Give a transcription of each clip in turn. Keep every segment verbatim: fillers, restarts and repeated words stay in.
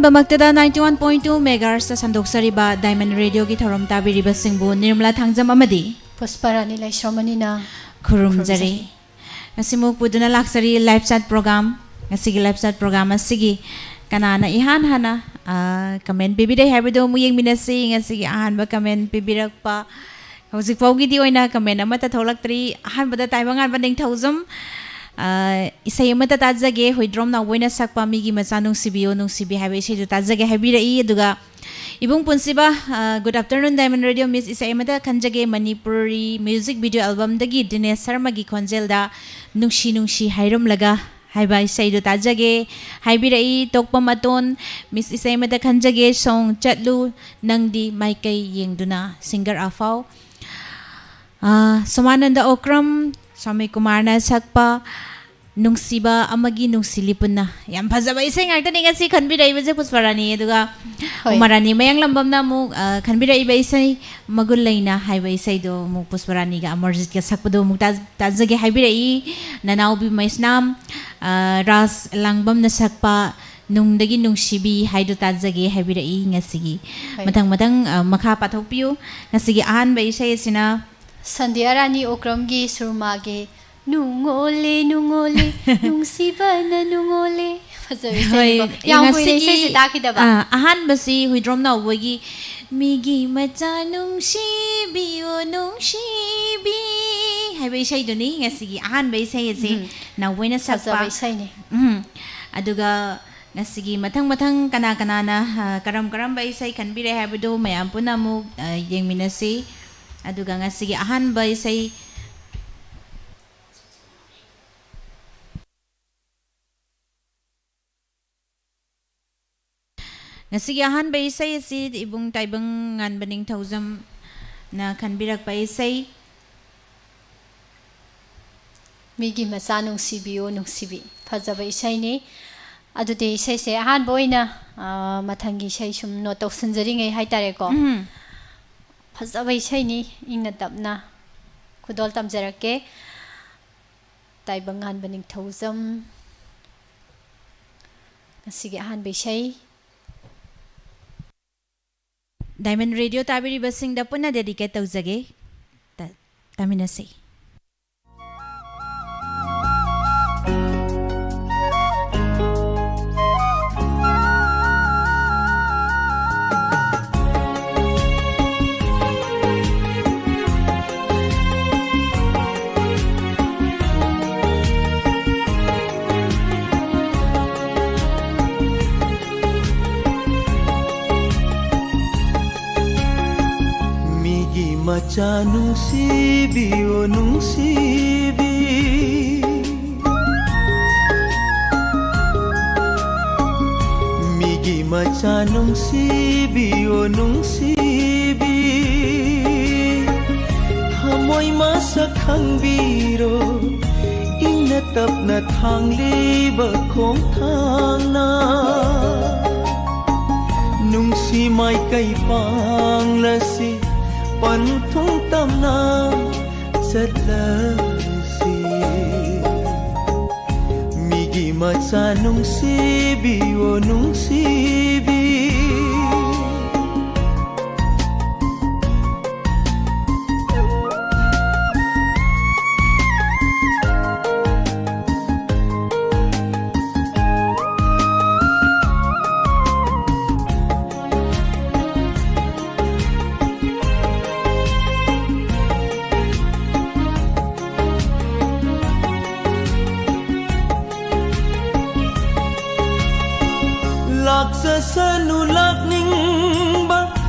ꯗꯃꯛꯇꯗ ninety one point two megahertz ꯁꯟꯗꯣꯛꯆꯔꯤꯕ Diamond Radio ꯒꯤ ꯊꯧꯔꯝ ꯇꯥꯕꯤꯔꯤꯕꯁꯤꯡꯕꯨ ꯅꯤꯔꯃꯂꯥ ꯊꯥꯡꯖꯝ ꯑꯃꯗꯤ ꯄꯨꯁꯄꯥꯔꯥꯅꯤ ꯂꯩꯁ꯭ꯔꯣꯃꯅꯤꯅ ꯈꯨꯔꯨꯝꯖꯔꯤ꯫ ꯉꯁꯤꯃꯨꯛ ꯄꯨꯗꯨꯅ ꯂꯥꯛꯆꯔꯤ live chat program꯫ ꯉꯁꯤꯒꯤ live chat program ꯑꯁꯤꯒꯤ ꯀꯅꯥꯅ ꯏꯍꯥꯟ ꯍꯥꯟꯅ, ꯑ, comment ꯄꯤꯕꯤꯔꯛꯏ ꯍꯥꯏꯕꯗꯨ ꯑꯃꯨꯛ ꯌꯦꯡꯃꯤꯟꯅꯁꯤ꯫ ꯉꯁꯤꯒꯤ ꯑꯍꯥꯟꯕ comment ꯄꯤꯕꯤꯔꯛꯄ, ꯍꯧꯖꯤꯛ ꯐꯥꯎꯒꯤꯗꯤ ꯑꯣꯏꯅ comment ꯑꯃꯠꯇ ꯊꯣꯛꯂꯛꯇ꯭ꯔꯤ꯫ ꯑꯍꯥꯟꯕꯗ ꯇꯥꯏꯕꯪꯉꯥꯟꯕ ꯅꯤꯡꯊꯧꯖꯝ, ꯑ, ꯏꯁꯩ ꯑꯃꯠꯇ ꯇꯥꯖꯒꯦ, ꯍꯨꯏꯗ꯭ꯔꯣꯝ ꯅꯥꯎꯕꯣꯏꯅ ꯁꯛꯄ ꯃꯤꯒꯤ ꯃꯆꯥ ꯅꯨꯡꯁꯤꯕꯤꯌꯣ ꯅꯨꯡꯁꯤꯕꯤ ꯍꯥꯏꯕ ꯏꯁꯩꯗꯨ ꯇꯥꯖꯒꯦ ꯍꯥꯏꯕꯤꯔꯛꯏ꯫ ꯑꯗꯨꯒ ꯏꯕꯨꯡ ꯄꯨꯟꯁꯤꯕ, ꯑ, Good afternoon Diamond Radio Miss, ꯏꯁꯩ ꯑꯃꯇ ꯈꯟꯖꯒꯦ, ꯃꯅꯤꯄꯨꯔꯤ music video album ꯗꯒꯤ ꯗꯤꯅꯦꯁ ꯁꯔꯃꯒꯤ ꯈꯣꯟꯖꯦꯜꯗ ꯅꯨꯡꯁꯤ ꯅꯨꯡꯁꯤ ꯍꯥꯏꯔꯝꯂꯒ ꯍꯥꯏꯕ ꯏꯁꯩꯗꯨ ꯇꯥꯖꯒꯦ ꯍꯥꯏꯕꯤꯔꯛꯏ꯫ ꯇꯣꯛꯄ ꯃꯇꯣꯟ, Miss, ꯏꯁꯩ ꯑꯃꯇ ꯈꯟꯖꯒꯦ, song ꯆꯠꯂꯨ ꯅꯪꯗꯤ ꯃꯥꯏꯀꯩ ꯌꯦꯡꯗꯨꯅ, singer ꯑꯐꯥꯎ꯫ ꯑ, ꯁꯣꯃꯥꯅꯟꯗ ꯑꯣꯀ꯭ꯔꯝ, ꯁ꯭ꯋꯥꯃꯤ ꯀꯨꯃꯥꯔꯅ ꯁꯛꯄ ꯅꯨꯡꯁꯤꯕ ꯑꯃꯒꯤ ꯅꯨꯡꯁꯤꯂꯤ ꯄꯨꯟꯅ꯫ ꯌꯥꯝ ꯐꯖꯕ ꯏꯁꯩ ꯉꯥꯛꯇꯅꯤ ꯉꯁꯤ ꯈꯟꯕꯤꯔꯛꯏꯕꯁꯦ, ꯄꯨꯁꯄꯔꯥꯅꯤ꯫ ꯑꯗꯨꯒ ꯍꯣꯏ꯫ ꯎꯃꯥꯔꯥꯅꯤ ꯃꯌꯥꯡꯂꯝꯕꯝꯅ ꯑꯃꯨꯛ, ꯑ, ꯈꯟꯕꯤꯔꯛꯏꯕ ꯏꯁꯩ ꯃꯒꯨꯟ ꯂꯩꯅ ꯍꯥꯏꯕ ꯏꯁꯩꯗꯣ ꯑꯃꯨꯛ ꯄꯨꯁꯄꯔꯥꯅꯤꯒ ꯑꯃꯔꯖꯤꯠꯀ ꯁꯛꯄꯗꯣ ꯑꯃꯨꯛ ꯇꯥ-, ꯇꯥꯖꯒꯦ ꯍꯥꯏꯕꯤꯔꯛꯏ꯫ ꯅꯅꯥꯎꯕꯤ ꯃꯩꯁꯅꯥꯝ, ꯑ, ꯔꯥꯖ ꯂꯥꯡꯕꯝꯅ ꯁꯛꯄ ꯅꯨꯡꯗꯒꯤ ꯅꯨꯡꯁꯤꯕꯤ ꯍꯥꯏꯗꯣ ꯇꯥꯖꯒꯦ ꯍꯥꯏꯕꯤꯔꯛꯏ ꯉꯁꯤꯒꯤ꯫ ꯍꯣꯏ꯫ ꯃꯊꯪ ꯃꯊꯪ, ꯑ, ꯃꯈꯥ ꯄꯥꯊꯣꯛꯄꯤꯌꯨ꯫ ꯉꯁꯤꯒꯤ ꯑꯍꯥꯟꯕ ꯏꯁꯩ ꯑꯁꯤꯅ ꯁꯟꯙ꯭ꯌꯥ ꯔꯥꯅꯤ ꯑꯣꯀ꯭ꯔꯝꯒꯤ ꯁꯨꯔꯃꯥꯒꯤ ꯅꯨꯡꯉꯣꯜꯂꯦ, ꯅꯨꯡꯉꯣꯜꯂꯦ, ꯅꯨꯡꯁꯤꯕꯅ ꯅꯨꯡꯉꯣꯜꯂꯦ꯫ ꯐꯖꯕ ꯍꯣꯏ, ꯏꯁꯩꯅꯤꯀꯣ꯫ ꯌꯥꯝ ꯀꯨꯏꯅ ꯉꯁꯤꯒꯤ, ꯏꯁꯩꯁꯦ ꯇꯥꯈꯤꯗꯕ꯫ ꯑ, ꯑꯍꯥꯟꯕꯁꯤ ꯍꯨꯏꯗ꯭ꯔꯣꯝ ꯅꯥꯎꯕꯣꯏꯒꯤ "ꯃꯤꯒꯤ ꯃꯆꯥ ꯅꯨꯡꯁꯤꯕꯤꯌꯨ ꯅꯨꯡꯁꯤꯕꯤ" ꯍꯥꯏꯕ ꯏꯁꯩꯗꯨꯅꯤ ꯉꯁꯤꯒꯤ ꯑꯍꯥꯟꯕ ꯏꯁꯩ ꯑꯁꯤ ꯎꯝ꯫ ꯅꯥꯎꯕꯣꯏꯅ ꯁꯛꯄ꯫ ꯐꯖꯕ ꯏꯁꯩꯅꯤ꯫ ꯎꯝ꯫ ꯑꯗꯨꯒ ꯉꯁꯤꯒꯤ ꯃꯊꯪ ꯃꯊꯪ ꯀꯅꯥ ꯀꯅꯥꯅ, ꯑ, ꯀꯔꯝ ꯀꯔꯝꯕ ꯏꯁꯩ ꯈꯟꯕꯤꯔꯦ ꯍꯥꯏꯕꯗꯨ ꯃꯌꯥꯝ ꯄꯨꯟꯅ ꯑꯃꯨꯛ, ꯑ, ꯌꯦꯡꯃꯤꯟꯅꯁꯤ꯫ ꯑꯗꯨꯒ ꯉꯁꯤꯒꯤ ꯑꯍꯥꯟꯕ ꯏꯁꯩ ꯉꯁꯤꯒꯤ ꯑꯍꯥꯟꯕ ꯏꯁꯩ ꯑꯁꯤ ꯏꯕꯨꯡ ꯇꯥꯏꯕꯪ ꯉꯥꯟꯕ ꯅꯤꯡꯊꯧꯖꯝꯅ ꯈꯟꯕꯤꯔꯛꯄ ꯏꯁꯩ꯫ ꯃꯤꯒꯤ ꯃꯆꯥ ꯅꯨꯡꯁꯤꯕꯤꯌꯨ ꯅꯨꯡꯁꯤꯕꯤ꯫ ꯐꯖꯕ ꯏꯁꯩꯅꯤ꯫ ꯑꯗꯨꯗꯤ ꯏꯁꯩꯁꯦ ꯑꯍꯥꯟꯕ ꯑꯣꯏꯅ, ꯑ, ꯃꯊꯪꯒꯤ ꯏꯁꯩ ꯁꯨꯝ note ꯇꯧꯁꯤꯟꯖꯔꯤꯉꯩ ꯍꯥꯏꯇꯥꯔꯦꯀꯣ꯫ ꯎꯝ꯫ ꯐꯖꯕ ꯏꯁꯩꯅꯤ, ꯏꯪꯅ ꯇꯞꯅ ꯈꯨꯗꯣꯜ ꯇꯝꯖꯔꯛꯀꯦ꯫ ꯇꯥꯏꯕꯪ ꯉꯥꯟꯕ ꯅꯤꯡꯊꯧꯖꯝ꯫ ꯉꯁꯤꯒꯤ ꯑꯍꯥꯟꯕ ꯏꯁꯩ꯫ ꯗꯥꯏꯃꯟ ꯔꯦꯗꯤꯑꯣ ꯇꯥꯕꯤꯔꯤꯕꯁꯤꯡꯗ ꯄꯨꯟꯅ ꯗꯦꯗꯤꯀꯦꯠ ꯇꯧꯖꯒꯦ꯫ ꯇ-, ꯇꯥꯃꯤꯟꯅꯁꯤ꯫ ꯃꯤꯒꯤ ꯃꯆꯥ ꯅꯨꯡꯁꯤꯕꯤ, ꯑꯣ ꯅꯨꯡꯁꯤꯕꯤ꯫ ꯃꯤꯒꯤ ꯃꯆꯥ ꯅꯨꯡꯁꯤꯕꯤ, ꯑꯣ ꯅꯨꯡꯁꯤꯕꯤ꯫ ꯊꯃꯣꯏ ꯃꯁꯛ ꯈꯪꯕꯤꯔꯣ, ꯏꯪꯅ ꯇꯞꯅ ꯊꯥꯡꯂꯤꯕ ꯈꯣꯡꯊꯥꯡꯅ꯫ ꯅꯨꯡꯁꯤ ꯃꯥꯏꯀꯩ ꯄꯥꯡꯂꯁꯤ, ꯄꯟꯊꯨꯡ ꯇꯝꯅ ꯆꯠꯂꯁꯤ꯫ ꯃꯤꯒꯤ ꯃꯆꯥ ꯅꯨꯡꯁꯤꯕꯤ, ꯑꯣ ꯅꯨꯡꯁꯤꯕꯤ꯫ ꯂꯥꯛꯆꯁꯅꯨ ꯂꯥꯛꯅꯤꯡꯕ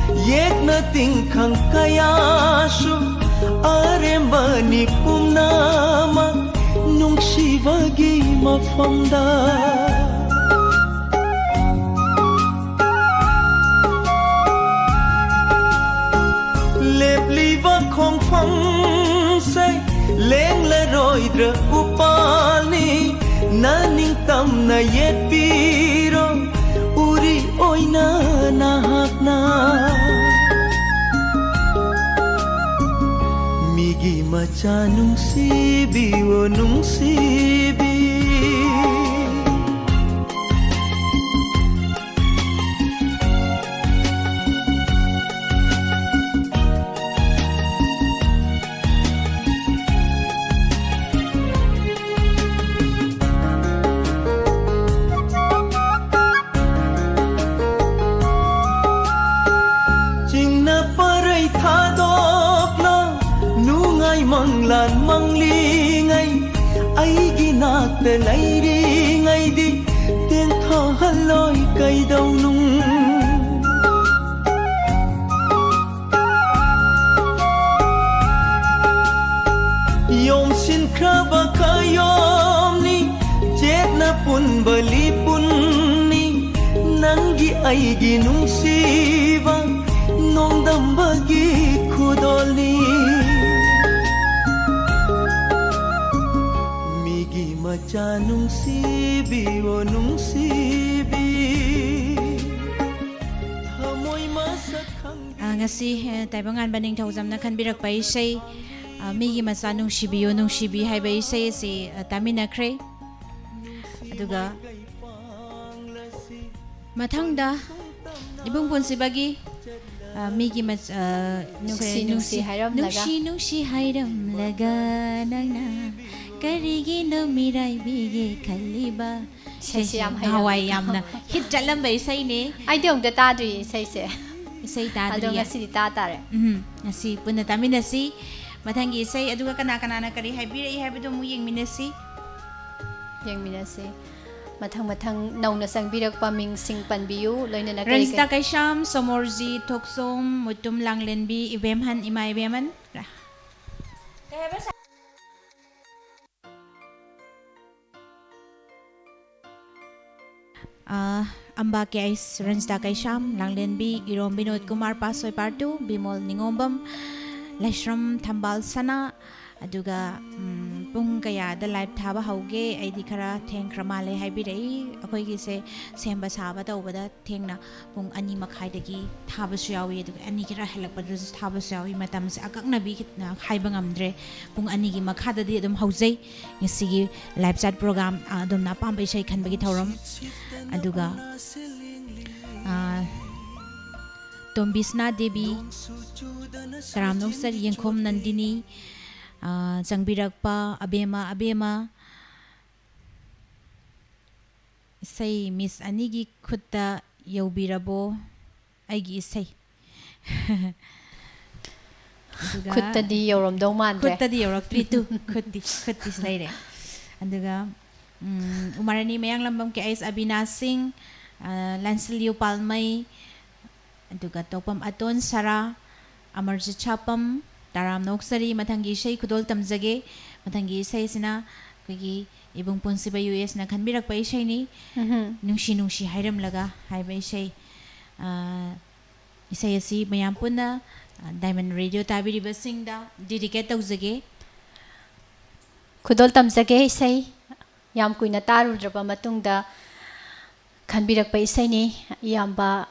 ꯌꯦꯛꯅ ꯇꯤꯡꯈꯪ ꯀꯌꯥꯁꯨ, ꯑꯔꯦꯝꯕꯅꯤ ꯄꯨꯝꯅꯃꯛ ꯅꯨꯡꯁꯤꯕꯒꯤ ꯃꯐꯝꯗ꯫ ꯂꯦꯞꯂꯤꯕ ꯈꯣꯡꯐꯝꯁꯦ ꯂꯦꯡꯂꯔꯣꯏꯗ꯭ꯔꯥ ꯎꯄꯥꯜꯅꯤ, ꯅꯅꯤꯡꯇꯝꯅ ꯌꯦꯠꯄꯤꯔꯣ, ꯎꯔꯤ ꯑꯣꯏꯅ ꯅꯍꯥꯛꯅ꯫ ꯃꯤꯒꯤ ꯃꯆꯥ ꯅꯨꯡꯁꯤꯕꯤ, ꯑꯣ ꯅꯨꯡꯁꯤꯕꯤ꯫ ꯂꯩꯔꯤꯉꯩꯗꯤ ꯇꯦꯟꯊꯍꯜꯂꯣꯏ ꯀꯩꯗꯧꯅꯨꯡ꯫ ꯌꯣꯝꯁꯤꯟꯈ꯭ꯔꯕ ꯈꯌꯣꯝꯅꯤ, ꯆꯦꯠꯅ ꯄꯨꯟꯕ ꯂꯤꯄꯨꯟꯅꯤ, ꯅꯪꯒꯤ ꯑꯩꯒꯤ ꯅꯨꯡꯁꯤꯕ ꯅꯣꯡꯗꯝꯕꯒꯤ ꯈꯨꯗꯣꯜꯅꯤ꯫ ꯃꯤꯒꯤ ꯃꯆꯥ ꯅꯨꯡꯁꯤꯕꯤꯌꯣ ꯅꯨꯡꯁꯤꯕꯤ꯫ ꯊꯃꯣꯏ ꯃꯁꯛ ꯈꯪꯕꯤ꯫ ꯑ, ꯉꯁꯤ, ꯑ, ꯇꯥꯏꯕꯪꯉꯥꯟꯕ ꯅꯤꯡꯊꯧꯖꯝꯅ ꯈꯟꯕꯤꯔꯛꯄ ꯏꯁꯩ, ꯑ, ꯃꯤꯒꯤ ꯃꯆꯥ ꯅꯨꯡꯁꯤꯕꯤꯌꯨ ꯅꯨꯡꯁꯤꯕꯤ ꯍꯥꯏꯕ ꯏꯁꯩ ꯑꯁꯤ, ꯑ, ꯇꯥꯃꯤꯟꯅꯈ꯭ꯔꯦ꯫ ꯑꯗꯨꯒ ꯃꯊꯪꯗ ꯏꯕꯨꯡ ꯄꯨꯟꯁꯤꯕꯒꯤ, ꯑ, ꯃꯤꯒꯤ ꯃꯆ-, ꯑ, ꯅꯨꯡꯁꯤ, ꯁꯦ-, ꯅꯨꯡꯁꯤ ꯅꯨꯡꯁꯤ, ꯍꯥꯏꯔꯝꯂꯒ꯫ ꯅꯨꯡꯁꯤ, ꯅꯨꯡꯁꯤ ꯍꯥꯏꯔꯝꯂꯒ ꯅꯪꯅ ꯀꯔꯤꯒꯤꯅꯣ ꯃꯤꯔꯥꯏꯕꯤꯒꯦ ꯈꯜꯂꯤꯕ? ꯏꯁꯩꯁꯦ ꯌꯥꯝ ꯏꯁꯩꯁꯦ ꯍꯩꯔꯝꯃꯦ꯫ ꯅꯍꯥꯟꯋꯥꯏ ꯌꯥꯝꯅ ꯍꯤꯠ ꯆꯠꯂꯝꯕ ꯏꯁꯩꯅꯦ꯫ ꯑꯩꯗꯤ ꯑꯃꯨꯛꯇ ꯇꯥꯗ꯭ꯔꯤ ꯏꯁꯩꯁꯦ꯫ ꯏꯁꯩ ꯑꯗꯣ ꯇꯥꯗ꯭ꯔꯤꯌꯦ? ꯉꯁꯤꯗꯤ ꯇꯥ ꯇꯥꯔꯦ꯫ ꯎꯝ, ꯉꯁꯤ ꯄꯨꯟꯅ ꯇꯥꯃꯤꯟꯅꯁꯤ꯫ ꯃꯊꯪꯒꯤ ꯏꯁꯩ ꯑꯗꯨꯒ ꯀꯅꯥ ꯀꯅꯥꯅ ꯀꯔꯤ ꯍꯥꯏꯕꯤꯔꯛꯏ ꯍꯥꯏꯕꯗꯨ ꯑꯃꯨꯛ ꯌꯦꯡꯃꯤꯟꯅꯁꯤ꯫ ꯌꯦꯡꯃꯤꯟꯅꯁꯤ꯫ ꯃꯊꯪ ꯃꯊꯪ ꯅꯧꯅ ꯆꯪꯕꯤꯔꯛꯄ ꯃꯤꯡꯁꯤꯡ ꯄꯟꯕꯤꯌꯨ, ꯂꯣꯏꯅꯅ ꯀꯔꯤ ꯔꯟꯖꯤꯇꯥ ꯀꯔꯤ? ꯀꯩꯁꯥꯝ, ꯁꯣꯃꯣꯔꯖꯤꯠ ꯊꯣꯛꯆꯣꯝ, ꯃꯨꯇꯨꯝ ꯂꯥꯡꯂꯦꯟꯕꯤ, ꯏꯕꯦꯝꯍꯟ, ꯏꯃꯥ ꯏꯕꯦꯝꯍꯟ꯫ ꯀꯩ ꯍꯥꯏꯕ ꯁꯥ-, ꯑꯥ, ꯑꯝꯕꯥ ꯀꯦ ꯑꯩꯁ, ꯔꯟꯖꯤꯇꯥ ꯀꯩꯁꯥꯝ, ꯂꯥꯡꯂꯦꯟꯕꯤ, ꯏꯔꯣꯝ ꯕꯤꯅꯣꯗ ꯀꯨꯃꯥꯔ, ꯄꯥꯁꯣꯏ ꯄꯥꯔꯇꯨ, ꯕꯤꯃꯣꯜ ꯅꯤꯉꯣꯝꯕꯝ, ꯂꯥꯏꯁ꯭ꯔꯝ ꯊꯝꯕꯥꯜ ꯁꯅꯥ, ꯑꯗꯨꯒ, ꯎꯝ, ꯄꯨꯡ ꯀꯌꯥꯗ ꯂꯥꯏꯚ ꯊꯥꯕ ꯍꯧꯒꯦ? ꯑꯩꯗꯤ ꯈꯔ ꯊꯦꯡꯈ꯭ꯔ ꯃꯥꯜꯂꯦ ꯍꯥꯏꯕꯤꯔꯛꯏ꯫ ꯑꯩꯈꯣꯏꯒꯤꯁꯦ ꯁꯦꯝꯕ ꯁꯥꯕ ꯇꯧꯕꯗ ꯊꯦꯡꯅ ꯄꯨꯡ ꯑꯅꯤ ꯃꯈꯥꯏꯗꯒꯤ ꯊꯥꯕꯁꯨ ꯌꯥꯎꯏ, ꯑꯗꯨꯒ ꯑꯅꯤ ꯈꯔ ꯍꯦꯜꯂꯛꯄꯗꯁꯨ ꯊꯥꯕꯁꯨ ꯌꯥꯎꯏ꯫ ꯃꯇꯝꯁꯦ ꯑꯀꯛꯅꯕꯤ ꯈꯤꯠ-, ꯍꯥꯏꯕ ꯉꯝꯗ꯭ꯔꯦ꯫ ꯄꯨꯡ ꯑꯅꯤꯒꯤ ꯃꯈꯥꯗꯗꯤ ꯑꯗꯨꯝ ꯍꯧꯖꯩ꯫ ꯉꯁꯤꯒꯤ ꯂꯥꯏꯚ ꯆꯥꯠ ꯄ꯭ꯔꯣꯒ꯭ꯔꯥꯝ, ꯑ, ꯑꯗꯣꯝꯅ ꯑꯄꯥꯝꯕ ꯏꯁꯩ ꯈꯟꯕꯒꯤ ꯊꯧꯔꯝ, ꯑꯗꯨꯒ, ꯑ, ꯇꯣꯝꯕꯤꯁꯅꯥ ꯗꯦꯕꯤ, ꯇꯔꯥꯝꯅ ꯑꯣꯛꯆ ꯌꯦꯡꯈꯣꯝ ꯅꯟꯗꯤꯅꯤ, ꯑ, ꯆꯪꯕꯤꯔꯛꯄ ꯑꯕꯦꯝꯃ, ꯑꯕꯦꯝꯃ, ꯏꯁꯩ ꯃꯤꯁ ꯑꯅꯤꯒꯤ ꯈꯨꯠꯇ ꯌꯧꯕꯤꯔꯕꯣ ꯑꯩꯒꯤ ꯏꯁꯩ? ꯑꯗꯨꯒ ꯈꯨꯠꯇꯗꯤ ꯌꯧꯔꯝꯗꯧ ꯃꯥꯟꯗ꯭ꯔꯦ꯫ ꯈꯨꯠꯇꯗꯤ ꯌꯧꯔꯛꯇ꯭ꯔꯤ ꯇꯨ꯫ ꯈꯨꯠꯇꯤ, ꯈꯨꯠꯇꯤ ꯂꯩꯔꯦ꯫ ꯑꯗꯨꯒ ꯎꯝ, ꯎꯃꯔꯅꯤ ꯃꯌꯥꯡꯂꯝꯕꯝ ꯀꯦ ꯑꯩꯁ ꯑꯕꯤꯅꯥꯁ ꯁꯤꯡ, ꯑ, ꯂꯥꯟꯁꯤꯜꯂꯤꯌꯨ ꯄꯥꯜꯃꯩ, ꯑꯗꯨꯒ ꯇꯣꯛꯄꯝ ꯑꯇꯣꯟ ꯁꯔꯥ, ꯑꯃꯔꯖꯤꯠ ꯁꯥꯄꯝ, ꯇꯔꯥꯝꯅ ꯑꯣꯛꯆꯔꯤ꯫ ꯃꯊꯪꯒꯤ ꯏꯁꯩ ꯈꯨꯗꯣꯜ ꯇꯝꯖꯒꯦ꯫ ꯃꯊꯪꯒꯤ ꯏꯁꯩ ꯑꯁꯤꯅ ꯑꯩꯈꯣꯏꯒꯤ ꯏꯕꯨꯡ ꯄꯨꯟꯁꯤꯕ ꯌꯨ ꯑꯦꯁꯅ ꯈꯟꯕꯤꯔꯛꯄ ꯏꯁꯩꯅꯤ꯫ ꯎꯝꯍꯨꯝ꯫ ꯅꯨꯡꯁꯤ ꯅꯨꯡꯁꯤ ꯍꯥꯏꯔꯝꯂꯒ ꯍꯥꯏꯕ ꯏꯁꯩ꯫ ꯑ, ꯏꯁꯩ ꯑꯁꯤ ꯃꯌꯥꯝ ꯄꯨꯟꯅ, ꯑ, ꯗꯥꯏꯃꯟ ꯔꯦꯗꯤꯑꯣ ꯇꯥꯕꯤꯔꯤꯕꯁꯤꯡꯗ dedicate ꯇꯧꯖꯒꯦ꯫ ꯈꯨꯗꯣꯜ ꯇꯝꯖꯒꯦ ꯏꯁꯩ꯫ ꯌꯥꯝ ꯀꯨꯏꯅ ꯇꯥꯔꯨꯗ꯭ꯔꯕ ꯃꯇꯨꯡꯗ ꯈꯟꯕꯤꯔꯛꯄ ꯏꯁꯩꯅꯤ꯫ ꯏꯌꯥꯝꯕ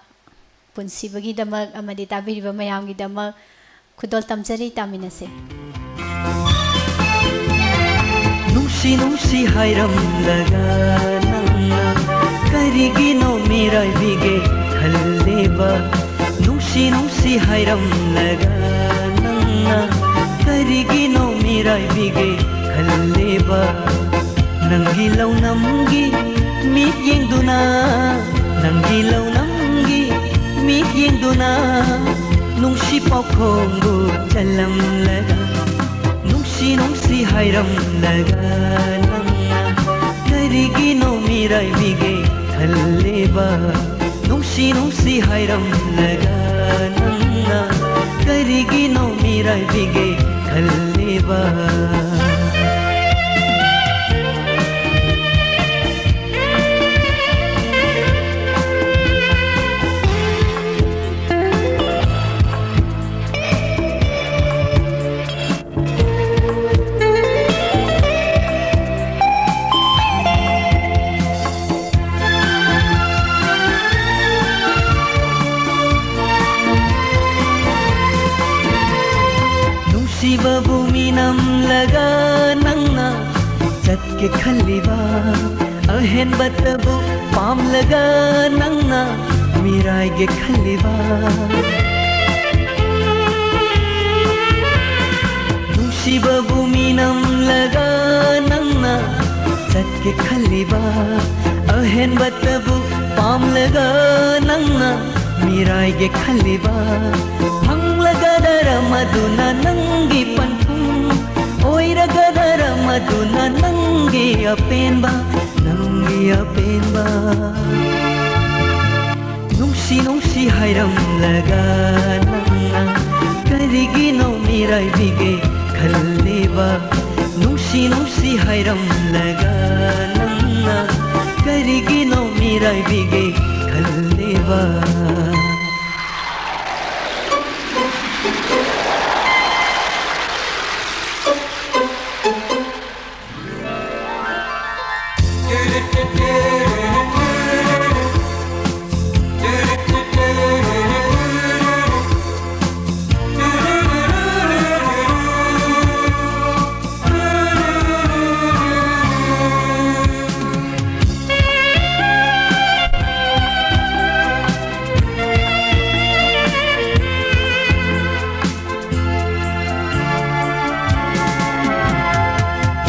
ꯄꯨꯟꯁꯤꯕꯒꯤꯗꯃꯛ ꯑꯃꯗꯤ ꯇꯥꯕꯤꯔꯤꯕ ꯃꯌꯥꯝꯒꯤꯗꯃꯛ ꯈꯨꯗꯣꯜ ꯇꯝꯖꯔꯤ, ꯇꯥꯃꯤꯟꯅꯁꯦ꯫ ꯅꯨꯡꯁꯤ ꯅꯨꯡꯁꯤ ꯍꯥꯏꯔꯝꯂꯒ ꯅꯪꯅ ꯀꯔꯤꯒꯤꯅꯣ ꯃꯤꯔꯥꯏꯕꯤꯒꯦ ꯈꯜꯂꯦꯕ? ꯅꯨꯡꯁꯤ ꯅꯨꯡꯁꯤ ꯍꯥꯏꯔꯝꯂꯒ ꯅꯪꯅ ꯀꯔꯤꯒꯤꯅꯣ ꯃꯤꯔꯥꯏꯕꯤꯒꯦ ꯈꯜꯂꯦꯕ? ꯅꯪꯒꯤ ꯂꯧꯅꯝꯒꯤ ꯃꯤꯠꯌꯦꯡꯗꯨꯅ, ꯅꯪꯒꯤ ꯂꯧꯅꯝꯒꯤ ꯃꯤꯠꯌꯦꯡꯗꯨꯅ ꯅꯨꯡꯁꯤ ꯄꯥꯎꯈꯣꯡꯕꯨ ꯆꯜꯂꯝꯂꯒ, ꯅꯨꯡꯁꯤ ꯅꯨꯡꯁꯤ ꯍꯥꯏꯔꯝꯂꯒ ꯅꯪꯅ ꯀꯔꯤꯒꯤꯅꯣ ꯃꯤꯔꯥꯏꯕꯤꯒꯦ ꯈꯜꯂꯦꯕ? ꯅꯨꯡꯁꯤ ꯅꯨꯡꯁꯤ ꯍꯥꯏꯔꯝꯂꯒ ꯅꯪꯅ ꯀꯔꯤꯒꯤꯅꯣ ꯃꯤꯔꯥꯏꯕꯤꯒꯦ ꯈꯜꯂꯦꯕ? ꯅꯨꯡꯁꯤꯕꯕꯨ ꯃꯤꯅꯝꯂꯒ ꯅꯪꯅ ꯆꯠꯀꯦ ꯈꯜꯂꯤꯕ? ꯑꯍꯦꯟꯕꯇꯕꯨ ꯄꯥꯝꯂꯒ ꯅꯪꯅ ꯃꯤꯔꯥꯏꯒꯦ ꯈꯜꯂꯤꯕ? ꯅꯨꯡꯁꯤꯕꯕꯨ ꯃꯤꯅꯝꯂꯒ ꯅꯪꯅ ꯆꯠꯀꯦ ꯈꯜꯂꯤꯕ? ꯑꯍꯦꯟꯕꯇꯕꯨ ꯄꯥꯝꯂꯒ ꯅꯪꯅ ꯃꯤꯔꯥꯏꯒꯦ ꯈꯜꯂꯤꯕ? ꯐꯪꯂꯒꯗꯔ ꯃꯗꯨꯅ ꯅꯪꯒꯤ ꯄꯟꯊꯨꯡ? ꯑꯣꯏꯔꯒꯗꯔ ꯃꯗꯨꯅ ꯅꯪꯒꯤ ꯑꯄꯦꯟꯕ, ꯅꯪꯒꯤ ꯑꯄꯦꯟꯕ꯫ ꯅꯨꯡꯁꯤ ꯅꯨꯡꯁꯤ ꯍꯥꯏꯔꯝꯂꯒ ꯅꯪꯅ ꯀꯔꯤꯒꯤꯅꯣ ꯃꯤꯔꯥꯏꯕꯤꯒꯦ ꯈꯜꯂꯤꯕ? ꯅꯨꯡꯁꯤ ꯅꯨꯡꯁꯤ ꯍꯥꯏꯔꯝꯂꯒ ꯅꯪꯅ ꯀꯔꯤꯒꯤꯅꯣ ꯃꯤꯔꯥꯏꯕꯤꯒꯦ ꯈꯜꯂꯤꯕ?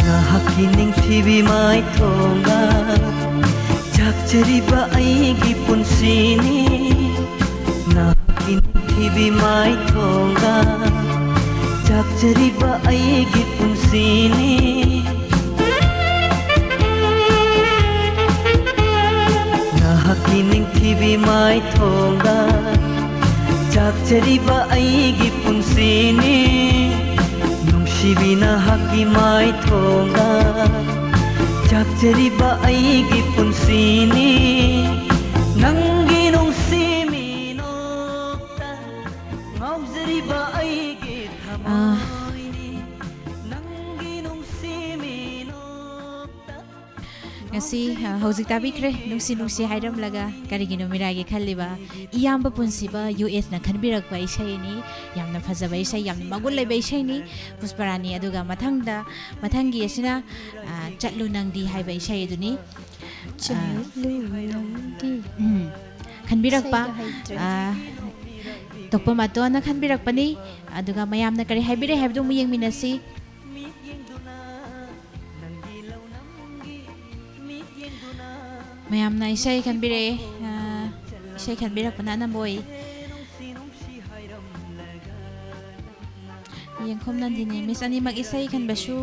ꯅꯍꯥꯛꯀꯤ ꯅꯤꯡꯊꯤꯕꯤ ꯃꯥꯏꯊꯣꯡꯗ ꯆꯥꯛꯆꯔꯤꯕ ꯑꯩꯒꯤ ꯄꯨꯟꯁꯤꯅꯤ꯫ ꯅꯍꯥꯛꯀꯤ ꯅꯤꯡꯊꯤꯕꯤ ꯃꯥꯏꯊꯣꯡꯗ ꯆꯥꯛꯆꯔꯤꯕ ꯑꯩꯒꯤ ꯄꯨꯟꯁꯤꯅꯤ꯫ ꯅꯍꯥꯛꯀꯤ ꯅꯤꯡꯊꯤꯕꯤ ꯃꯥꯏꯊꯣꯡꯗ ꯆꯥꯛꯆꯔꯤꯕ ꯑꯩꯒꯤ ꯄꯨꯟꯁꯤꯅꯤ꯫ ꯅꯨꯡꯁꯤꯕꯤ ꯅꯍꯥꯛꯀꯤ ꯃꯥꯏꯊꯣꯡꯗ ꯆꯥꯛꯆꯔꯤꯕ ꯑꯩꯒꯤ ꯄꯨꯟꯁꯤꯅꯤ꯫ ꯅꯪꯒꯤ ꯅꯨꯡꯁꯤ ꯃꯤꯅꯣꯛꯇ ꯉꯥꯎꯖꯔꯤꯕ ꯑꯩꯒꯤ ꯊꯃꯣꯏꯅꯤ꯫ ꯅꯪꯒꯤ ꯅꯨꯡꯁꯤ ꯃꯤꯅꯣꯛꯇ ꯉꯁꯤ, ꯑ, ꯍꯧꯖꯤꯛ ꯇꯥꯕꯤꯈ꯭ꯔꯦ, ꯅꯨꯡꯁꯤ ꯅꯨꯡꯁꯤ ꯍꯥꯏꯔꯝꯂꯒ ꯀꯔꯤꯒꯤꯅꯣ ꯃꯤꯔꯥꯏꯒꯦ ꯈꯜꯂꯤꯕ ꯏꯌꯥꯝꯕ ꯄꯨꯟꯁꯤꯕ ꯌꯨ ꯑꯦꯁꯅ ꯈꯟꯕꯤꯔꯛꯄ ꯏꯁꯩꯅꯤ꯫ ꯌꯥꯝꯅ ꯐꯖꯕ ꯏꯁꯩ, ꯌꯥꯝꯅ ꯃꯒꯨꯟ ꯂꯩꯕ ꯏꯁꯩꯅꯤ, ꯄꯨꯁꯄꯔꯥꯅꯤ꯫ ꯑꯗꯨꯒ ꯃꯊꯪꯗ, ꯃꯊꯪꯒꯤ ꯑꯁꯤꯅ, ꯑ, ꯆꯠꯂꯨ ꯅꯪꯗꯤ ꯍꯥꯏꯕ ꯏꯁꯩ ꯑꯗꯨꯅꯤ꯫ ꯆꯠꯂꯨ ꯅꯪꯗꯤ꯫ ꯎꯝ꯫ ꯈꯟꯕꯤꯔꯛꯄ, ꯏꯁꯩꯒ ꯍꯩꯇ꯭ꯔꯦ꯫ ꯑ, ꯇꯣꯛꯄ ꯃꯇꯣꯟꯅ ꯈꯟꯕꯤꯔꯛꯄꯅꯤ꯫ ꯑꯗꯨꯒ ꯃꯌꯥꯝꯅ ꯀꯔꯤ ꯍꯥꯏꯕꯤꯔꯦ ꯍꯥꯏꯕꯗꯨ ꯑꯃꯨꯛ ꯌꯦꯡꯃꯤꯟꯅꯁꯤ꯫ ꯃꯌꯥꯝꯅ ꯏꯁꯩ ꯈꯟꯕꯤꯔꯛꯑꯦ꯫ ꯑ, ꯏꯁꯩ ꯈꯟꯕꯤꯔꯛꯄꯅ ꯑꯅꯝꯕ ꯑꯣꯏ꯫ ꯌꯦꯡꯈꯣꯝ ꯅꯟꯗꯤꯅꯤ, ꯃꯤꯁ ꯑꯅꯤꯃꯛ ꯏꯁꯩ ꯈꯟꯕꯁꯨ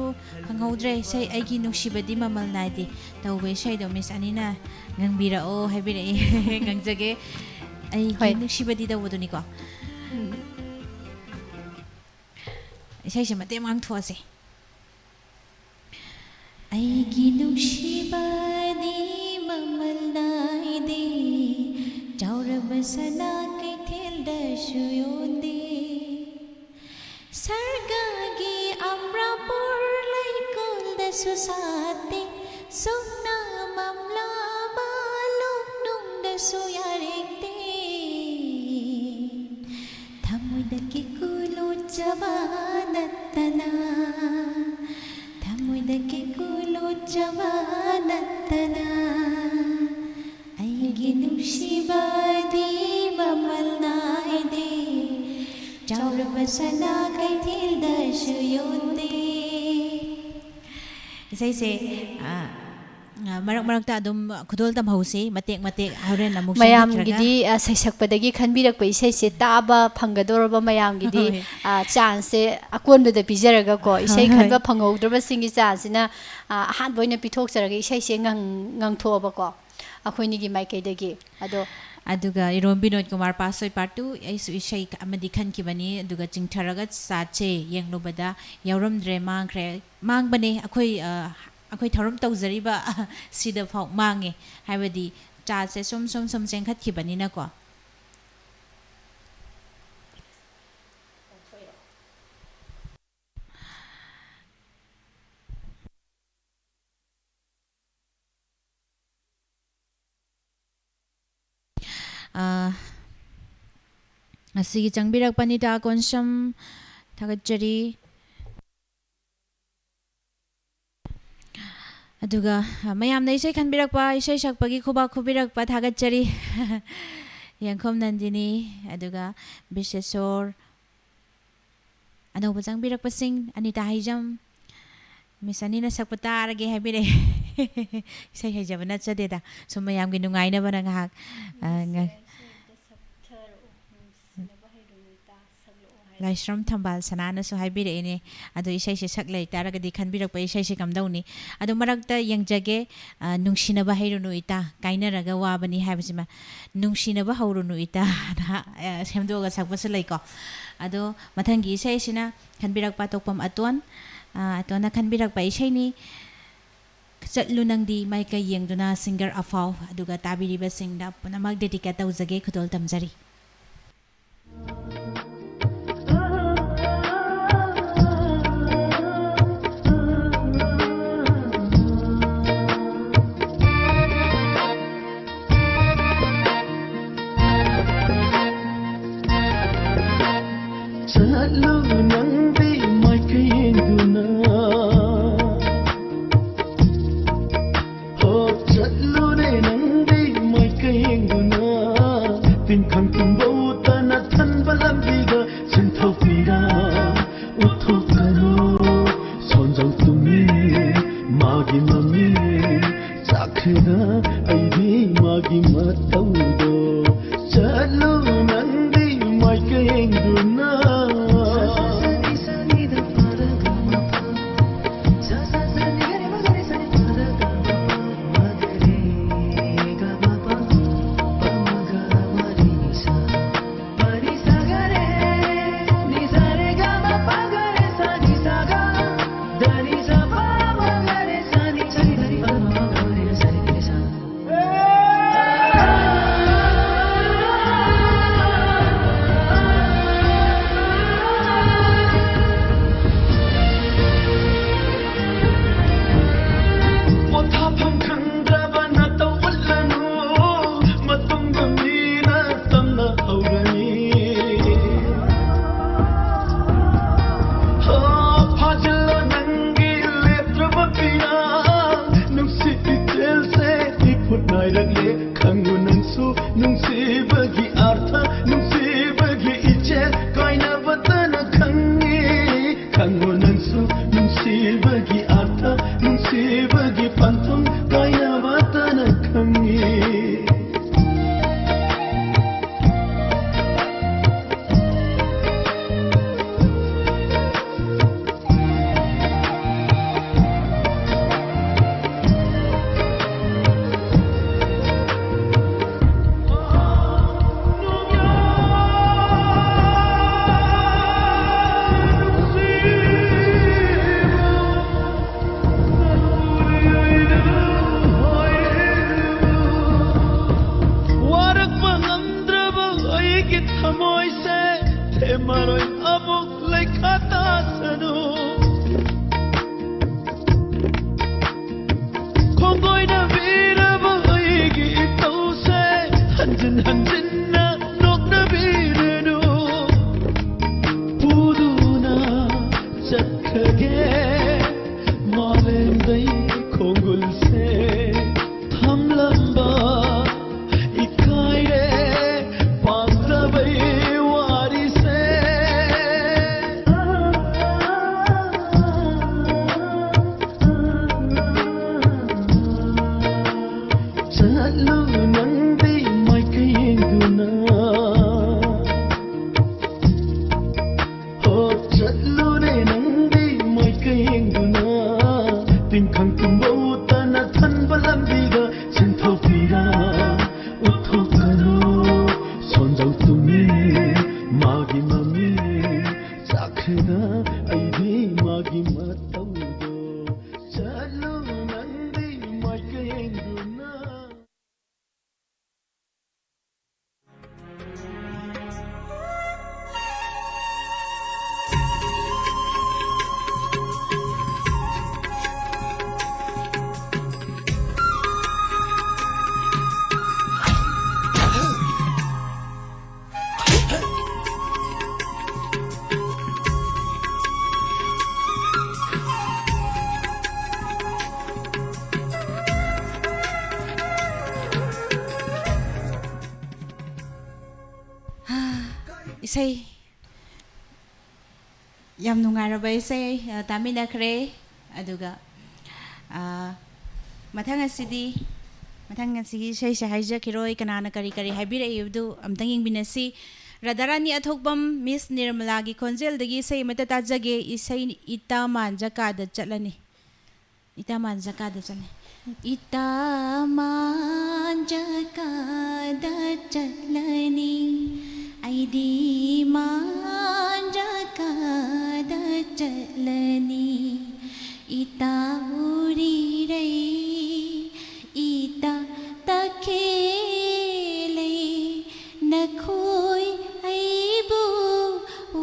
ꯐꯪꯍꯧꯗ꯭ꯔꯦ꯫ ꯏꯁꯩ "ꯑꯩꯒꯤ ꯅꯨꯡꯁꯤꯕꯗꯤ ꯃꯃꯜ ꯅꯥꯏꯗꯦ" ꯇꯧꯕ ꯏꯁꯩꯗꯣ ꯃꯤꯁ ꯑꯅꯤꯅ ꯉꯪꯕꯤꯔꯛꯑꯣ ꯍꯥꯏꯕꯤꯔꯛꯏ꯫ ꯉꯪꯖꯒꯦ꯫ "ꯑꯩꯒꯤ ꯍꯣꯏ꯫ ꯅꯨꯡꯁꯤꯕꯗꯤ" ꯇꯧꯕꯗꯨꯅꯤꯀꯣ꯫ ꯎꯝ꯫ ꯏꯁꯩꯁꯦ ꯃꯇꯦꯛ ꯑꯃ ꯉꯪꯊꯣꯛꯑꯁꯦ꯫ "ꯑꯩꯒꯤ ꯅꯨꯡꯁꯤꯕꯗꯤ ꯃꯃꯜ ꯅꯥꯏꯗꯦ, ꯆꯥꯎꯔꯕ ꯁꯅꯥ ꯀꯩꯊꯦꯜꯗꯁꯨ ꯌꯣꯟꯗꯦ꯫ ꯁꯔꯒꯒꯤ ꯑꯝꯕ꯭ꯔꯥꯄꯨꯔ ꯂꯩꯀꯣꯜꯗꯁꯨ ꯁꯥꯠꯇꯦ, ꯁꯨꯛꯅꯥ ꯃꯝꯂꯕ ꯂꯣꯛꯅꯨꯡꯗꯁꯨ ꯌꯥꯔꯦꯛꯇꯦ꯫ ꯊꯃꯣꯏꯗ ꯀꯦꯀꯨ ꯂꯣꯠꯆꯕ ꯅꯠꯇꯅ, ꯊꯃꯣꯏꯗ ꯀꯦꯀꯨ ꯂꯣꯠꯆꯕ ꯅꯠꯇꯅ, ꯑꯩꯒꯤ ꯅꯨꯡꯁꯤꯕꯗꯤ ꯃꯃꯜ ꯅꯥꯏꯗꯦ, ꯆꯥꯎꯔꯕ ꯁꯅꯥ ꯀꯩꯊꯦꯜꯗꯁꯨ ꯌꯣꯟꯗꯦ꯫ ꯏꯁꯩꯁꯦ, ꯑ, ꯑ, ꯃꯔꯛ ꯃꯔꯛꯇ ꯑꯗꯨꯝ ꯈꯨꯗꯣꯜ ꯇꯝꯍꯧꯁꯤ, ꯃꯇꯦꯛ ꯃꯇꯦꯛ, ꯍꯣꯔꯦꯟ ꯑꯃꯨꯛ ꯁꯦꯝꯕꯤꯈ꯭ꯔꯒ꯫ ꯃꯌꯥꯝꯒꯤꯗꯤ, ꯑ, ꯁꯩꯁꯛꯄꯗꯒꯤ ꯈꯟꯕꯤꯔꯛꯄ ꯏꯁꯩꯁꯦ ꯇꯥꯕ ꯐꯪꯒꯗꯧꯔꯕ ꯃꯌꯥꯝꯒꯤꯗꯤ, ꯍꯣꯏ꯫ ꯑ, ꯆꯥꯟꯁꯁꯦ ꯑꯀꯣꯟꯕꯗ ꯄꯤꯖꯔꯒꯀꯣ, ꯏꯁꯩ ꯍꯣꯏ, ꯍꯣꯏ꯫ ꯈꯟꯕ ꯐꯪꯍꯧꯗ꯭ꯔꯕꯁꯤꯡꯒꯤ ꯆꯥꯟꯁꯁꯤꯅ, ꯑ, ꯑꯍꯥꯟꯕ ꯑꯣꯏꯅ ꯄꯤꯊꯣꯛꯆꯔꯒ ꯏꯁꯩꯁꯦ ꯉꯪ-, ꯉꯪꯊꯣꯛꯑꯕꯀꯣ꯫ ꯑꯩꯈꯣꯏꯅꯤꯒꯤ ꯃꯥꯏꯀꯩꯗꯒꯤ꯫ ꯑꯗꯣ ꯑꯗꯨꯒ ꯏꯔꯣꯝ ꯕꯤꯅꯣꯗ ꯀꯨꯃꯥꯔ ꯄꯥꯁꯣꯏ part two, ꯑꯩꯁꯨ ꯏꯁꯩ ꯑꯃꯗꯤ ꯈꯟꯈꯤꯕꯅꯤ, ꯑꯗꯨꯒ ꯆꯤꯡꯊꯔꯒ ꯆꯥꯠꯁꯦ ꯌꯦꯡꯂꯨꯕꯗ ꯌꯥꯎꯔꯝꯗ꯭ꯔꯦ, ꯃꯥꯡꯈ꯭ꯔꯦ꯫ ꯃꯥꯡꯕꯅꯦ, ꯑꯩꯈꯣꯏ, ꯑ, ꯑꯩꯈꯣꯏ ꯊꯧꯔꯝ ꯇꯧꯖꯔꯤꯕ ꯁꯤꯗ ꯐꯥꯎ ꯃꯥꯡꯉꯦ, ꯍꯥꯏꯕꯗꯤ ꯆꯥꯠꯁꯦ ꯁꯨꯝ, ꯁꯨꯝ, ꯁꯨꯝ ꯆꯦꯟꯈꯠꯈꯤꯕꯅꯤꯅꯀꯣ꯫ ꯑ, ꯉꯁꯤꯒꯤ ꯆꯪꯕꯤꯔꯛꯄ ꯅꯤꯇꯥ ꯀꯣꯟꯁꯝ, ꯊꯥꯒꯠꯆꯔꯤ꯫ ꯑꯗꯨꯒ, ꯑ, ꯃꯌꯥꯝꯅ ꯏꯁꯩ ꯈꯟꯕꯤꯔꯛꯄ, ꯏꯁꯩ ꯁꯛꯄꯒꯤ ꯈꯨꯕꯥꯛ ꯈꯨꯕꯤꯔꯛꯄ ꯊꯥꯒꯠꯆꯔꯤ꯫ ꯌꯦꯡꯈꯣꯝ ꯅꯟꯗꯤꯅꯤ, ꯑꯗꯨꯒ ꯕꯤꯁꯦꯁꯣꯔ, ꯑꯅꯧꯕ ꯆꯪꯕꯤꯔꯛꯄꯁꯤꯡ, ꯑꯅꯤꯇꯥ ꯍꯩꯖꯝ, ꯃꯤꯁ ꯑꯅꯤꯅ ꯁꯛꯄ ꯇꯥꯔꯒꯦ ꯍꯥꯏꯕꯤꯔꯛꯑꯦ꯫ ꯏꯁꯩ ꯍꯩꯖꯕ ꯅꯠꯆꯗꯦꯗ, ꯁꯨꯝ ꯃꯌꯥꯝꯒꯤ ꯅꯨꯡꯉꯥꯏꯅꯕꯅ ꯉꯥꯏꯍꯥꯛ, ꯑ, ꯉ-, ꯂꯥꯏꯁ꯭ꯔꯝ ꯊꯝꯕꯥꯜ ꯁꯅꯥꯅꯁꯨ ꯍꯥꯏꯕꯤꯔꯛꯏꯅꯦ꯫ ꯑꯗꯣ ꯏꯁꯩꯁꯦ ꯁꯛ ꯂꯩꯇꯥꯔꯒꯗꯤ ꯈꯟꯕꯤꯔꯛꯄ ꯏꯁꯩꯁꯦ ꯀꯝꯗꯧꯅꯤ? ꯑꯗꯣ ꯃꯔꯛꯇ ꯌꯦꯡꯖꯒꯦ, ꯑ, "ꯅꯨꯡꯁꯤꯅꯕ ꯍꯩꯔꯨꯅꯨ ꯏꯇꯥ, ꯀꯥꯏꯅꯔꯒ ꯋꯥꯕꯅꯤ" ꯍꯥꯏꯕꯁꯤꯃ, "ꯅꯨꯡꯁꯤꯅꯕ ꯍꯧꯔꯨꯅꯨ ꯏꯇꯥ" ꯍꯥꯏꯅ, ꯑ, ꯁꯦꯝꯗꯣꯛꯑꯒ ꯁꯛꯄꯁꯨ ꯂꯩꯀꯣ꯫ ꯑꯗꯣ ꯃꯊꯪꯒꯤ ꯏꯁꯩꯁꯤꯅ ꯈꯟꯕꯤꯔꯛꯄ ꯑꯇꯣꯞꯄꯝ ꯑꯇꯣꯟ, ꯑ, ꯑꯇꯣꯟꯅ ꯈꯟꯕꯤꯔꯛꯄ ꯏꯁꯩꯅꯤ, "ꯆꯠꯂꯨ ꯅꯪꯗꯤ ꯃꯥꯏꯀꯩ ꯌꯦꯡꯗꯨꯅ", singer ꯑꯐꯥꯎ, ꯑꯗꯨꯒ ꯇꯥꯕꯤꯔꯤꯕꯁꯤꯡꯗ ꯄꯨꯝꯅꯃꯛ dedicate ꯇꯧꯖꯒꯦ, ꯈꯨꯗꯣꯜ ꯇꯝꯖꯔꯤ꯫ ꯆꯠꯂꯨ ꯅꯪꯗꯤ ꯃꯥꯏꯀꯩ ꯌꯦꯡꯗꯨꯅ, ꯍꯣ, ꯆꯠꯂꯨꯅꯦ ꯅꯪꯗꯤ ꯃꯥꯏꯀꯩ ꯌꯦꯡꯗꯨꯅ, ꯇꯤꯟꯈꯪ ꯇꯨꯝꯕꯧꯇꯅ ꯊꯟꯕ ꯂꯝꯕꯤꯗ ꯁꯦꯟꯊꯣꯛꯄꯤꯔ ꯎꯠꯊꯣꯛꯀꯅꯨ꯫ ꯁꯣꯟꯖꯧ ꯇꯨꯝꯃꯤ ꯃꯥꯒꯤ ꯃꯃꯤ ꯆꯥꯛꯈ꯭ꯔꯦꯗ ꯑꯩꯗꯤ ꯃꯥꯒꯤ ꯃꯇꯧꯗꯣ꯫ ꯆꯠꯂꯨ ꯅꯪꯗꯤ ꯃꯥꯏꯀꯩ ꯌꯦꯡꯗꯨꯅ꯫ ꯄꯣꯊꯥꯐꯝ ꯈꯪꯗ꯭ꯔꯕ ꯅꯇꯧ ꯎꯠꯂꯅꯨ, ꯃꯇꯨꯡꯗ ꯃꯤꯅ ꯇꯝꯅ ꯍꯧꯔꯅꯤ꯫ ꯍꯣ, ꯐꯥꯖꯤꯜꯂꯣ ꯅꯪꯒꯤ ꯂꯦꯞꯇ꯭ꯔꯕ ꯄꯤꯔꯥ, ꯅꯨꯡꯁꯤꯠ ꯏꯆꯦꯜꯁꯦ ꯏꯐꯨꯠ ꯅꯥꯏꯔꯛꯂꯦ꯫ ꯈꯪꯉꯨ ꯅꯪꯁꯨ ꯅꯨꯡꯁꯤꯕꯒꯤ ꯑꯥꯔꯊ, ꯅꯨꯡꯁꯤꯕꯒꯤ ꯏꯆꯦꯜ ꯀꯥꯏꯅꯕꯇꯅ ꯈꯪꯉꯤ꯫ ꯈꯪꯉꯨ ꯅꯪꯁꯨ ꯅꯨꯡꯁꯤꯕꯒꯤ ꯑꯥꯔꯊ, ꯅꯨꯡꯁꯤꯕꯒꯤ ꯄꯟꯊꯨꯡ ꯀꯥꯏꯅꯕꯇꯅ ꯈꯪꯉꯤ꯫ ꯈꯣꯡꯒꯣꯏꯅꯕꯤꯔꯕ ꯑꯩꯒꯤ ꯏꯇꯧꯁꯦ ꯍꯟꯖꯤꯟ ꯍꯟꯖꯤꯟꯅ ꯅꯣꯛꯅꯕꯤꯔꯅꯨ꯫ ꯄꯨꯗꯨꯅ ꯆꯠꯈ꯭ꯔꯒꯦ ꯃꯥꯂꯦꯝꯗꯩ ꯈꯣꯡꯒꯨꯜꯁꯦ ꯊꯝꯂꯝꯕ ꯏꯀꯥꯏꯔꯦ ꯄꯥꯝꯖꯕꯩ ꯋꯥꯔꯤꯁꯦ꯫ ꯆꯠꯂꯨ ꯅꯪꯗꯤ ꯃꯥꯏꯀꯩ ꯌꯦꯡꯗꯨꯅ꯫ ꯍꯣ, ꯆꯠꯂꯨꯅꯦ ꯅꯪꯗꯤ ꯃꯥꯏꯀꯩ ꯌꯦꯡꯗꯨꯅ꯫ ꯇꯤꯡꯈꯪ ꯇꯨꯝꯕ ꯎꯠꯇꯅ ꯊꯟꯕ ꯂꯝꯕꯤꯗ ꯆꯦꯟꯊꯣꯛꯄꯤꯔ ꯎꯠꯊꯣꯛꯀꯅꯨ꯫ ꯁꯣꯟꯖꯧ ꯇꯨꯃꯤ ꯃꯥꯒꯤ ꯃꯃꯤ ꯆꯥꯈ꯭ꯔꯦꯗ ꯑꯩꯗꯤ ꯃꯥꯒꯤ ꯃꯇꯧꯗꯣ꯫ ꯆꯠꯂꯨ ꯅꯪꯗꯤ ꯃꯥꯏꯀꯩ ꯌꯦꯡꯗꯨꯅ꯫ ꯏꯁꯩ ꯌꯥꯝ ꯅꯨꯡꯉꯥꯏꯔꯕ ꯏꯁꯩ, ꯑ, ꯇꯥꯃꯤꯟꯅꯈ꯭ꯔꯦ꯫ ꯑꯗꯨꯒ, ꯑ, ꯃꯊꯪ ꯑꯁꯤꯗꯤ, ꯃꯊꯪ ꯑꯁꯤꯒꯤ ꯏꯁꯩꯁꯦ ꯍꯥꯏꯖꯈꯤꯔꯣꯏ, ꯀꯅꯥꯅ ꯀꯔꯤ ꯀꯔꯤ ꯍꯥꯏꯕꯤꯔꯛꯏꯕꯗꯨ ꯑꯝꯇꯪ ꯌꯦꯡꯃꯤꯟꯅꯁꯤ꯫ ꯔꯥꯙꯥꯔꯥꯅꯤ ꯑꯊꯣꯛꯄꯝ, ꯃꯤꯁ ꯅꯤꯔꯃꯂꯥꯒꯤ ꯈꯣꯟꯖꯦꯜꯗꯒꯤ ꯏꯁꯩ ꯑꯃꯠꯇ ꯇꯥꯖꯒꯦ꯫ ꯏꯁꯩ ꯏꯇꯥ ꯃꯥꯟꯖ ꯀꯥꯗ ꯆꯠꯂꯅꯤ꯫ ꯏꯇꯥ ꯃꯥꯟꯖ ꯀꯥꯗ ꯆꯠꯂꯅꯤ꯫ ꯏꯇꯥ ꯃꯥꯟꯖ ꯀꯥꯗ ꯆꯠꯂꯅꯤ, ꯑꯩꯗꯤ ꯃꯥꯟꯖ ꯀꯥꯗ ꯆꯠꯂꯅꯤ꯫ ꯏꯇꯥ ꯎꯔꯤꯔꯩ, ꯏꯇꯥ ꯇꯈꯦꯂꯩ, ꯅꯈꯣꯏ ꯑꯩꯕꯨ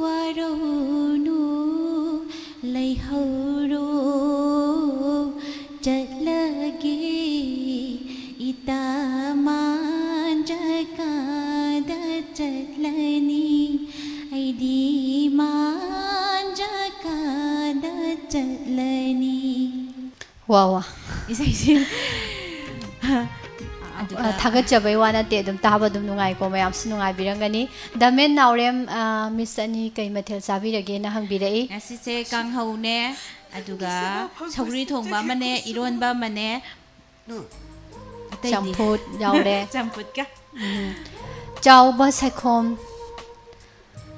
ꯋꯥꯔꯧꯅꯨ꯫ ꯂꯩꯍꯧꯔꯣ, ꯆꯠꯂꯒꯦ, ꯏꯇꯥ ꯃꯥꯟꯖꯀꯥꯗ ꯆꯠꯂꯅꯤ, ꯑꯩꯗꯤ ꯃꯥꯟꯖꯀꯥꯗ ꯆꯠꯂꯅꯤ꯫ ꯋꯥ ꯋꯥ꯫ ꯏꯁꯩꯁꯤ ꯑꯗꯨꯒ ꯑ, ꯊꯥꯒꯠꯆꯕꯩ ꯋꯥ ꯅꯠꯇꯦ, ꯑꯗꯨꯝ ꯇꯥꯕ ꯑꯗꯨꯝ ꯅꯨꯡꯉꯥꯏꯀꯣ, ꯃꯌꯥꯝꯁꯨ ꯅꯨꯡꯉꯥꯏꯕꯤꯔꯝꯒꯅꯤ꯫ ꯗꯃꯦꯟ ꯅꯥꯎꯔꯦꯝ, ꯑ, ꯃꯤꯁ ꯑꯅꯤ ꯀꯩ ꯃꯊꯦꯜ ꯆꯥꯕꯤꯔꯒꯦꯅ ꯍꯪꯕꯤꯔꯛꯏ꯫ ꯉꯁꯤꯁꯦ ꯀꯥꯡꯍꯧꯅꯦ, ꯑꯗꯨꯒ ꯁꯧꯒ꯭ꯔꯤ ꯊꯣꯡꯕ ꯑꯃꯅꯦ, ꯏꯔꯣꯟꯕ ꯑꯃꯅꯦ, ꯑꯇꯩꯗꯤ? ꯆꯝꯐꯨꯠ ꯌꯥꯎꯔꯦ꯫ ꯆꯝꯐꯨꯠꯀ꯫ ꯎꯝ꯫ ꯆꯥꯎꯕ ꯁꯥꯏꯈꯣꯝ꯫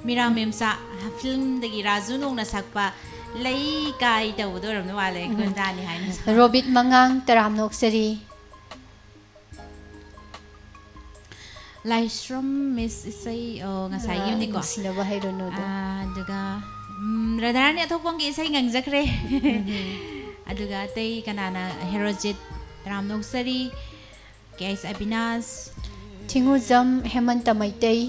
ꯃꯤꯔꯥꯃꯦꯝꯆꯥ, ꯐꯤꯂꯝꯗꯒꯤ ꯔꯥꯖꯨ ꯅꯣꯡꯅ ꯁꯛꯄ ꯂꯩ ꯀꯥꯏ ꯇꯧꯕꯗꯣ ꯑꯣꯏꯔꯝꯗꯧ ꯃꯥꯜꯂꯦ, ꯎꯝ꯫ ꯒꯨꯟꯗꯥꯅꯤ ꯍꯥꯏꯅ ꯁꯛꯄ꯫ ꯔꯣꯕꯤꯠ ꯃꯉꯥꯡ, ꯇꯔꯥꯝ ꯅꯣꯛꯆꯔꯤ꯫ ꯂꯥꯏꯁ꯭ꯔꯝ ꯃꯤꯁ ꯏꯁꯩ, ꯑꯣ, ꯉꯁꯥꯏꯒꯤꯅꯤꯀꯣ꯫ ꯑꯥ, ꯅꯨꯡꯁꯤꯅꯕ ꯍꯩꯔꯨꯅꯨꯗꯣ꯫ ꯑꯥ, ꯑꯗꯨꯒ, ꯎꯝ, ꯔꯥꯙꯥꯔꯥꯅꯤ ꯑꯊꯣꯛꯄꯝꯒꯤ ꯏꯁꯩ ꯉꯪꯖꯈ꯭ꯔꯦ꯫ ꯎꯝ꯫ ꯑꯗꯨꯒ ꯑꯇꯩ ꯀꯅꯥꯅ, ꯍꯦꯔꯣꯖꯤꯠ, ꯔꯥꯝ ꯅꯣꯛꯆꯔꯤ, ꯀꯦ ꯑꯦꯁ ꯑꯕꯤꯅꯥꯁ꯫ ꯊꯤꯡꯉꯨꯖꯝ ꯍꯦꯃꯟꯇ ꯃꯩꯇꯩ꯫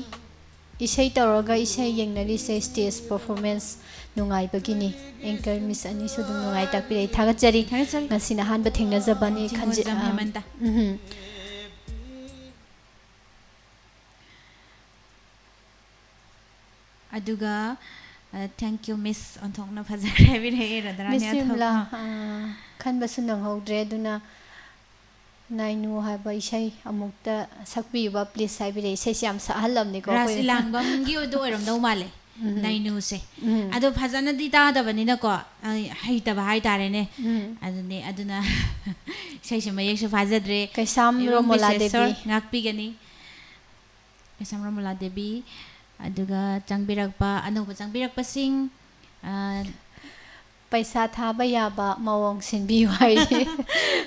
ꯏꯁꯩ ꯇꯧꯔꯒ ꯏꯁꯩ ꯌꯦꯡꯅꯔꯤꯁꯦ stage performance ꯅꯨꯡꯉꯥꯏꯕꯒꯤꯅꯤ꯫ Anchor Miss ꯑꯅꯤꯁꯨ ꯑꯗꯨꯝ ꯅꯨꯡꯉꯥꯏ ꯇꯥꯛꯄꯤꯔꯛꯏ꯫ ꯊꯥꯒꯠꯆꯔꯤ꯫ ꯊꯥꯒꯠꯆꯔꯤ꯫ ꯉꯁꯤꯅ ꯑꯍꯥꯟꯕ ꯊꯦꯡꯅꯖꯕꯅꯤ꯫ ꯊꯤꯡꯉꯨꯖꯝ ꯈꯟꯖ-, ꯑ, ꯍꯦꯃꯟꯇ꯫ ꯎꯝꯍꯨꯝ꯫ ꯑꯗꯨꯒ, ꯑ, thank you, Miss꯫ ꯑꯣꯟꯊꯣꯛꯅ ꯐꯖꯈ꯭ꯔꯦ ꯍꯥꯏꯕꯤꯔꯛꯑꯦ ꯔꯥꯙꯥꯔꯥꯅꯤ ꯃꯤꯁ ꯕꯤꯃꯂꯥ, ꯑꯊꯣꯛꯄꯝ꯫ ꯑ, ꯈꯟꯕꯁꯨ ꯅꯪꯍꯧꯗ꯭ꯔꯦ, ꯑꯗꯨꯅ ꯅꯥꯏꯅꯨ ꯍꯥꯏꯕ ꯏꯁꯩ ꯑꯃꯨꯛꯇ ꯁꯛꯄꯤꯌꯨꯕ, please, ꯍꯥꯏꯕꯤꯔꯛꯑꯦ꯫ ꯏꯁꯩꯁꯦ ꯌꯥꯝ ꯁꯛꯍꯜꯂꯝꯅꯤꯀꯣ ꯔꯥꯁ ꯑꯩꯈꯣꯏ꯫ ꯏꯂꯥꯡꯕꯝꯒꯤ ꯑꯣꯏꯗꯣ ꯑꯣꯏꯔꯝꯗꯧ ꯃꯥꯜꯂꯦ, ꯎꯝ꯫ ꯅꯥꯏꯅꯨꯁꯦ꯫ ꯎꯝ꯫ ꯑꯗꯣ ꯐꯖꯅꯗꯤ ꯇꯥꯗꯕꯅꯤꯅꯀꯣ, ꯑ, ꯍꯩꯇꯕ ꯍꯥꯏꯇꯥꯔꯦꯅꯦ꯫ ꯎꯝ꯫ ꯑꯗꯨꯅꯦ, ꯑꯗꯨꯅ ꯏꯁꯩꯁꯦ ꯃꯌꯦꯛꯁꯨ ꯐꯥꯖꯗ꯭ꯔꯦ꯫ ꯀꯩꯁꯥꯝ ꯏꯕꯨꯡ ꯔꯣꯃꯣꯂꯥ ꯕꯤꯁꯦꯁꯣꯔ ꯗꯦꯕꯤ꯫ ꯉꯥꯛꯄꯤꯒꯅꯤ꯫ ꯀꯩꯁꯥꯝ ꯔꯣꯃꯣꯂꯥ ꯗꯦꯕꯤ, ꯑꯗꯨꯒ ꯆꯪꯕꯤꯔꯛꯄ, ꯑꯅꯧꯕ ꯆꯪꯕꯤꯔꯛꯄꯁꯤꯡ, ꯑ, ꯄꯩꯁꯥ ꯊꯥꯕ ꯌꯥꯕ ꯃꯑꯣꯡ ꯁꯤꯟꯕꯤꯌꯨ ꯍꯥꯏꯔꯤ꯫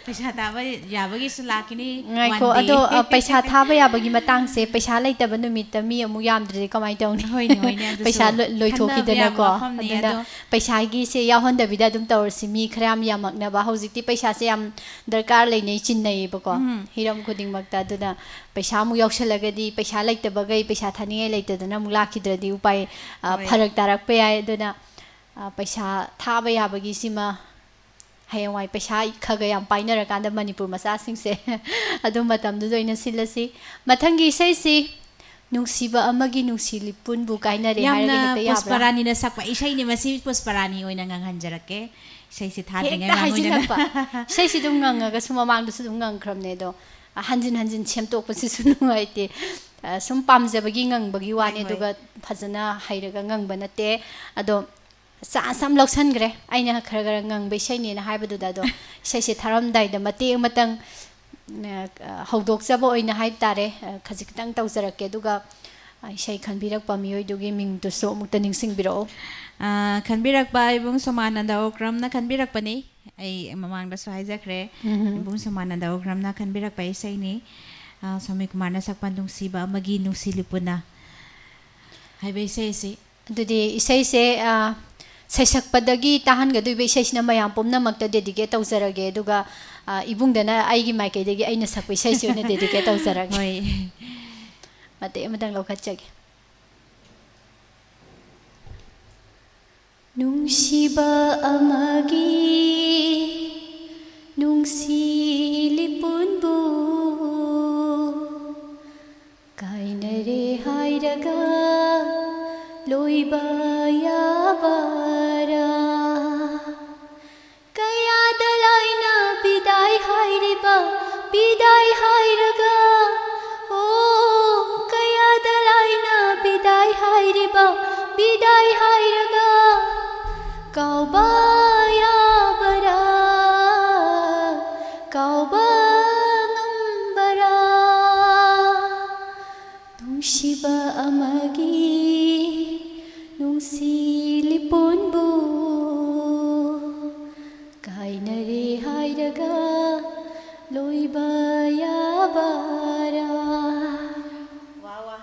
ꯄꯩꯁꯥ ꯊꯥꯕ ꯌꯥꯕꯒꯤꯁꯨ ꯂꯥꯛꯈꯤꯅꯤ, ꯉꯥꯏꯈꯣ, one day꯫ ꯑꯗꯣ, ꯑ, ꯄꯩꯁꯥ ꯊꯥꯕ ꯌꯥꯕꯒꯤ ꯃꯇꯥꯡꯁꯦ, ꯄꯩꯁꯥ ꯂꯩꯇꯕ ꯅꯨꯃꯤꯠꯇ ꯃꯤ ꯑꯃꯨꯛ ꯌꯥꯝꯗ꯭ꯔꯗꯤ ꯀꯃꯥꯏꯅ ꯇꯧꯅꯤ? ꯍꯣꯏꯅꯦ, ꯍꯣꯏꯅꯦ, ꯑꯗꯨꯁꯨ ꯄꯩꯁꯥ ꯂꯣꯏ-, ꯈꯟꯅꯕ ꯂꯣꯏꯊꯣꯛꯈꯤꯗꯅꯀꯣ꯫ ꯌꯥꯕ ꯋꯥꯐꯝꯅꯤ, ꯑꯗꯨꯅ ꯑꯗꯣ ꯄꯩꯁꯥꯒꯤꯁꯦ ꯌꯥꯎꯍꯟꯗꯕꯤꯗ ꯑꯗꯨꯝ ꯇꯧꯔꯁꯤ, ꯃꯤ ꯈꯔ ꯌꯥꯝ ꯌꯥꯝꯃꯛꯅꯕ꯫ ꯍꯧꯖꯤꯛꯇꯤ ꯄꯩꯁꯥꯁꯦ ꯌꯥꯝ ꯗꯔꯀꯥꯔ ꯂꯩꯅꯩ, ꯆꯤꯟꯅꯩꯌꯦꯕꯀꯣ, ꯎꯝ꯫ ꯍꯤꯔꯝ ꯈꯨꯗꯤꯡꯃꯛꯇ꯫ ꯑꯗꯨꯅ ꯄꯩꯁꯥ ꯑꯃꯨꯛ ꯌꯥꯎꯁꯜꯂꯒꯗꯤ, ꯄꯩꯁꯥ ꯂꯩꯇꯕꯈꯩ ꯄꯩꯁꯥ ꯊꯥꯅꯤꯡꯉꯥꯏ ꯂꯩꯇꯗꯅ ꯑꯃꯨꯛ ꯂꯥꯛꯈꯤꯗ꯭ꯔꯗꯤ ꯎꯄꯥꯏ, ꯑ, ꯍꯣꯏ꯫ ꯐꯔꯛ ꯇꯥꯔꯛꯄ ꯌꯥꯏ꯫ ꯑꯗꯨꯅ ꯑ, ꯄꯩꯁꯥ ꯊꯥꯕ ꯌꯥꯕꯒꯤ ꯁꯤꯃ ꯍꯌꯦꯡꯋꯥꯏ ꯄꯩꯁꯥ ꯈꯔ ꯈꯔ ꯌꯥꯝ ꯄꯥꯏꯅꯔꯀꯥꯟꯗ ꯃꯅꯤꯄꯨꯔ ꯃꯆꯥꯁꯤꯡꯁꯦ ꯑꯗꯨ ꯃꯇꯝꯗꯨꯗ ꯑꯣꯏꯅ ꯁꯤꯜꯂꯁꯤ꯫ ꯃꯊꯪꯒꯤ ꯏꯁꯩꯁꯤ ꯅꯨꯡꯁꯤꯕ ꯑꯃꯒꯤ ꯅꯨꯡꯁꯤ ꯂꯤꯄꯨꯟꯕꯨ ꯀꯥꯏꯅꯔꯦ ꯍꯥꯏꯔꯒ ꯌꯥꯝꯅ ꯍꯦꯛꯇ ꯌꯥꯕ꯭ꯔꯥ? ꯄꯨꯁꯄꯔꯥꯅꯤꯅ ꯁꯛꯄ ꯏꯁꯩꯅꯤ ꯃꯁꯤ, ꯄꯨꯁꯄꯔꯥꯅꯤ ꯑꯣꯏꯅ ꯉꯪꯍꯟꯖꯔꯛꯀꯦ꯫ ꯏꯁꯩꯁꯤ ꯊꯥꯗ꯭ꯔꯤꯉꯩ ꯍꯦꯛꯇ ꯃꯃꯥꯡꯗ꯫ ꯍꯥꯏꯖꯤꯜꯂꯛꯄ꯫ ꯏꯁꯩꯁꯤ ꯑꯗꯨꯝ ꯉꯪꯉꯒꯁꯨ ꯃꯃꯥꯡꯗꯁꯨ ꯑꯗꯨꯝ ꯉꯪꯈ꯭ꯔꯕꯅꯦ, ꯑꯗꯣ ꯍꯟꯖꯤꯟ ꯍꯟꯖꯤꯟ ꯁꯦꯝꯗꯣꯛꯄꯁꯤꯁꯨ ꯅꯨꯡꯉꯥꯏꯇꯦ꯫ ꯑ, ꯁꯨꯝ ꯄꯥꯝꯖꯕꯒꯤ ꯉꯪꯕꯒꯤ ꯋꯥꯅꯤ, ꯍꯣꯏ, ꯍꯣꯏ꯫ ꯑꯗꯨꯒ ꯐꯖꯅ ꯍꯩꯔꯒ ꯉꯪꯕ ꯅꯠꯇꯦ꯫ ꯑꯗꯣ ꯆꯥꯟꯁ ꯑꯃ ꯂꯧꯁꯟꯈ꯭ꯔꯦ꯫ ꯑꯩꯅ ꯈꯔ ꯈꯔ ꯉꯪꯕ ꯏꯁꯩꯅꯦꯅ ꯍꯥꯏꯕꯗꯨꯗ, ꯑꯗꯣ ꯏꯁꯩꯁꯦ ꯊꯥꯔꯝꯗꯥꯏꯗ ꯃꯇꯦꯛ ꯑꯃꯇꯪ, ꯑ, ꯍꯧꯗꯣꯛꯆꯕ ꯑꯣꯏꯅ ꯍꯥꯏꯕ ꯇꯥꯔꯦ, ꯑ, ꯈꯖꯤꯛꯇꯪ ꯇꯧꯖꯔꯛꯀꯦ, ꯑꯗꯨꯒ, ꯑ, ꯏꯁꯩ ꯈꯟꯕꯤꯔꯛꯄ ꯃꯤꯑꯣꯏꯗꯨꯒꯤ ꯃꯤꯡꯗꯨꯁꯨ ꯑꯃꯨꯛꯇ ꯅꯤꯡꯁꯤꯡꯕꯤꯔꯛꯑꯣ꯫ ꯑ, ꯈꯟꯕꯤꯔꯛꯄ ꯏꯕꯨꯡ ꯁꯣꯃꯥꯅꯟꯗ ꯑꯣꯀ꯭ꯔꯝꯅ ꯈꯟꯕꯤꯔꯛꯄꯅꯤ꯫ ꯑꯩ ꯃꯃꯥꯡꯗꯁꯨ ꯍꯥꯏꯖꯈ꯭ꯔꯦ, ꯎꯝ꯫ ꯏꯕꯨꯡ ꯁꯣꯃꯥꯅꯟꯗ ꯑꯣꯀ꯭ꯔꯝꯅ ꯈꯟꯕꯤꯔꯛꯄ ꯏꯁꯩꯅꯤ꯫ ꯑ, ꯁ꯭ꯋꯥꯃꯤ ꯀꯨꯃꯥꯔꯅ ꯁꯛꯄ ꯅꯨꯡꯁꯤꯕ ꯑꯃꯒꯤ ꯅꯨꯡꯁꯤ ꯂꯤꯄꯨꯅ ꯍꯥꯏꯕ ꯏꯁꯩ ꯑꯁꯤ꯫ ꯑꯗꯨꯗꯤ ꯏꯁꯩꯁꯦ, ꯑ, ꯁꯩꯁꯛꯄꯗꯒꯤ ꯇꯥꯍꯟꯒꯗꯣꯏꯕ ꯏꯁꯩꯁꯤꯅ ꯃꯌꯥꯝ ꯄꯨꯝꯅꯃꯛꯇ dedicate ꯇꯧꯖꯔꯒꯦ, ꯑꯗꯨꯒ, ꯑ, ꯏꯕꯨꯡꯗꯅ ꯑꯩꯒꯤ ꯃꯥꯏꯀꯩꯗꯒꯤ ꯑꯩꯅ ꯁꯛꯄ ꯏꯁꯩꯁꯤ ꯑꯣꯏꯅ dedicate ꯇꯧꯖꯔꯒꯦ꯫ ꯍꯣꯏ꯫ ꯃꯇꯦꯛ ꯑꯃꯇꯪ ꯂꯧꯈꯠꯆꯒꯦ꯫ ꯅꯨꯡꯁꯤꯕ ꯑꯃꯒꯤ ꯅꯨꯡꯁꯤ ꯂꯤꯄꯨꯟꯕꯨ ꯀꯥꯏꯅꯔꯦ ꯍꯥꯏꯔꯒ ꯂꯣꯏꯕ ꯌꯥꯕꯔꯥ? ꯀꯌꯥꯗ ꯂꯥꯏꯅ ꯕꯤꯗꯥꯏ ꯍꯥꯏꯔꯤꯕ, ꯕꯤꯗꯥꯏ ꯍꯥꯏꯔꯒ, ꯑꯣ, ꯀꯌꯥꯗ ꯂꯥꯏꯅ ꯕꯤꯗꯥꯏ ꯍꯥꯏꯔꯤꯕ, ꯕꯤꯗꯥꯏ ꯍꯥꯏꯔꯒ, ꯀꯥꯎꯕ ꯌꯥꯕꯔꯥ, ꯀꯥꯎꯕ ꯉꯝꯕꯔꯥ? ꯅꯨꯡꯁꯤꯕ ꯑꯃꯒꯤ ꯅꯨꯡꯁꯤ ꯂꯤꯄꯨꯟꯕꯨ ꯀꯥꯏꯅꯔꯦ ꯍꯥꯏꯔꯒ ꯂꯣꯏꯕ ꯌꯥꯕꯔꯥ? ꯋꯥ, ꯋꯥ꯫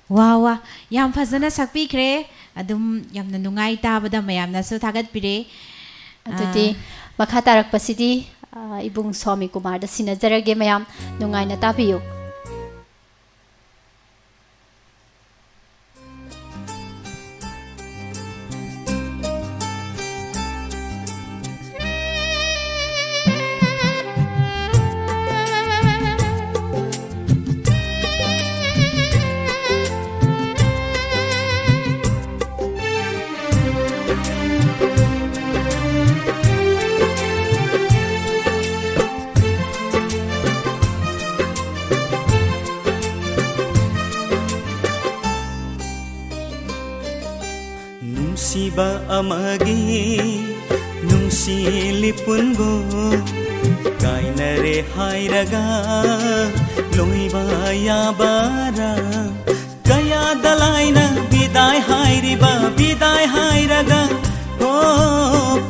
ꯋꯥ, ꯋꯥ꯫ ꯌꯥꯝ ꯐꯖꯅ ꯁꯛꯄꯤꯈ꯭ꯔꯦ꯫ ꯑꯗꯨꯝ ꯌꯥꯝꯅ ꯅꯨꯡꯉꯥꯏ ꯇꯥꯕꯗ, ꯃꯌꯥꯝꯅꯁꯨ ꯊꯥꯒꯠꯄꯤꯔꯦ꯫ ꯑꯗꯨꯗꯤ ꯑꯥ꯫ ꯃꯈꯥ ꯇꯥꯔꯛꯄꯁꯤꯗꯤ, ꯑꯥ, ꯏꯕꯨꯡ ꯁ꯭ꯋꯥꯃꯤ ꯀꯨꯃꯥꯔꯗ ꯁꯤꯟꯅꯖꯔꯒꯦ꯫ ꯃꯌꯥꯝ ꯅꯨꯡꯉꯥꯏꯅ ꯇꯥꯕꯤꯌꯨ꯫ ꯑꯃꯒꯤ ꯅꯨꯡꯁꯤ ꯂꯤꯄꯨꯟꯕꯨ ꯀꯥꯏꯅꯔꯦ ꯍꯥꯏꯔꯒ ꯂꯣꯏꯕ ꯌꯥꯕꯔꯥ? ꯀꯌꯥꯗ ꯂꯥꯏꯅ ꯕꯤꯗꯥꯏ ꯍꯥꯏꯔꯤꯕ, ꯕꯤꯗꯥꯏ ꯍꯥꯏꯔꯒ, ꯍꯣ,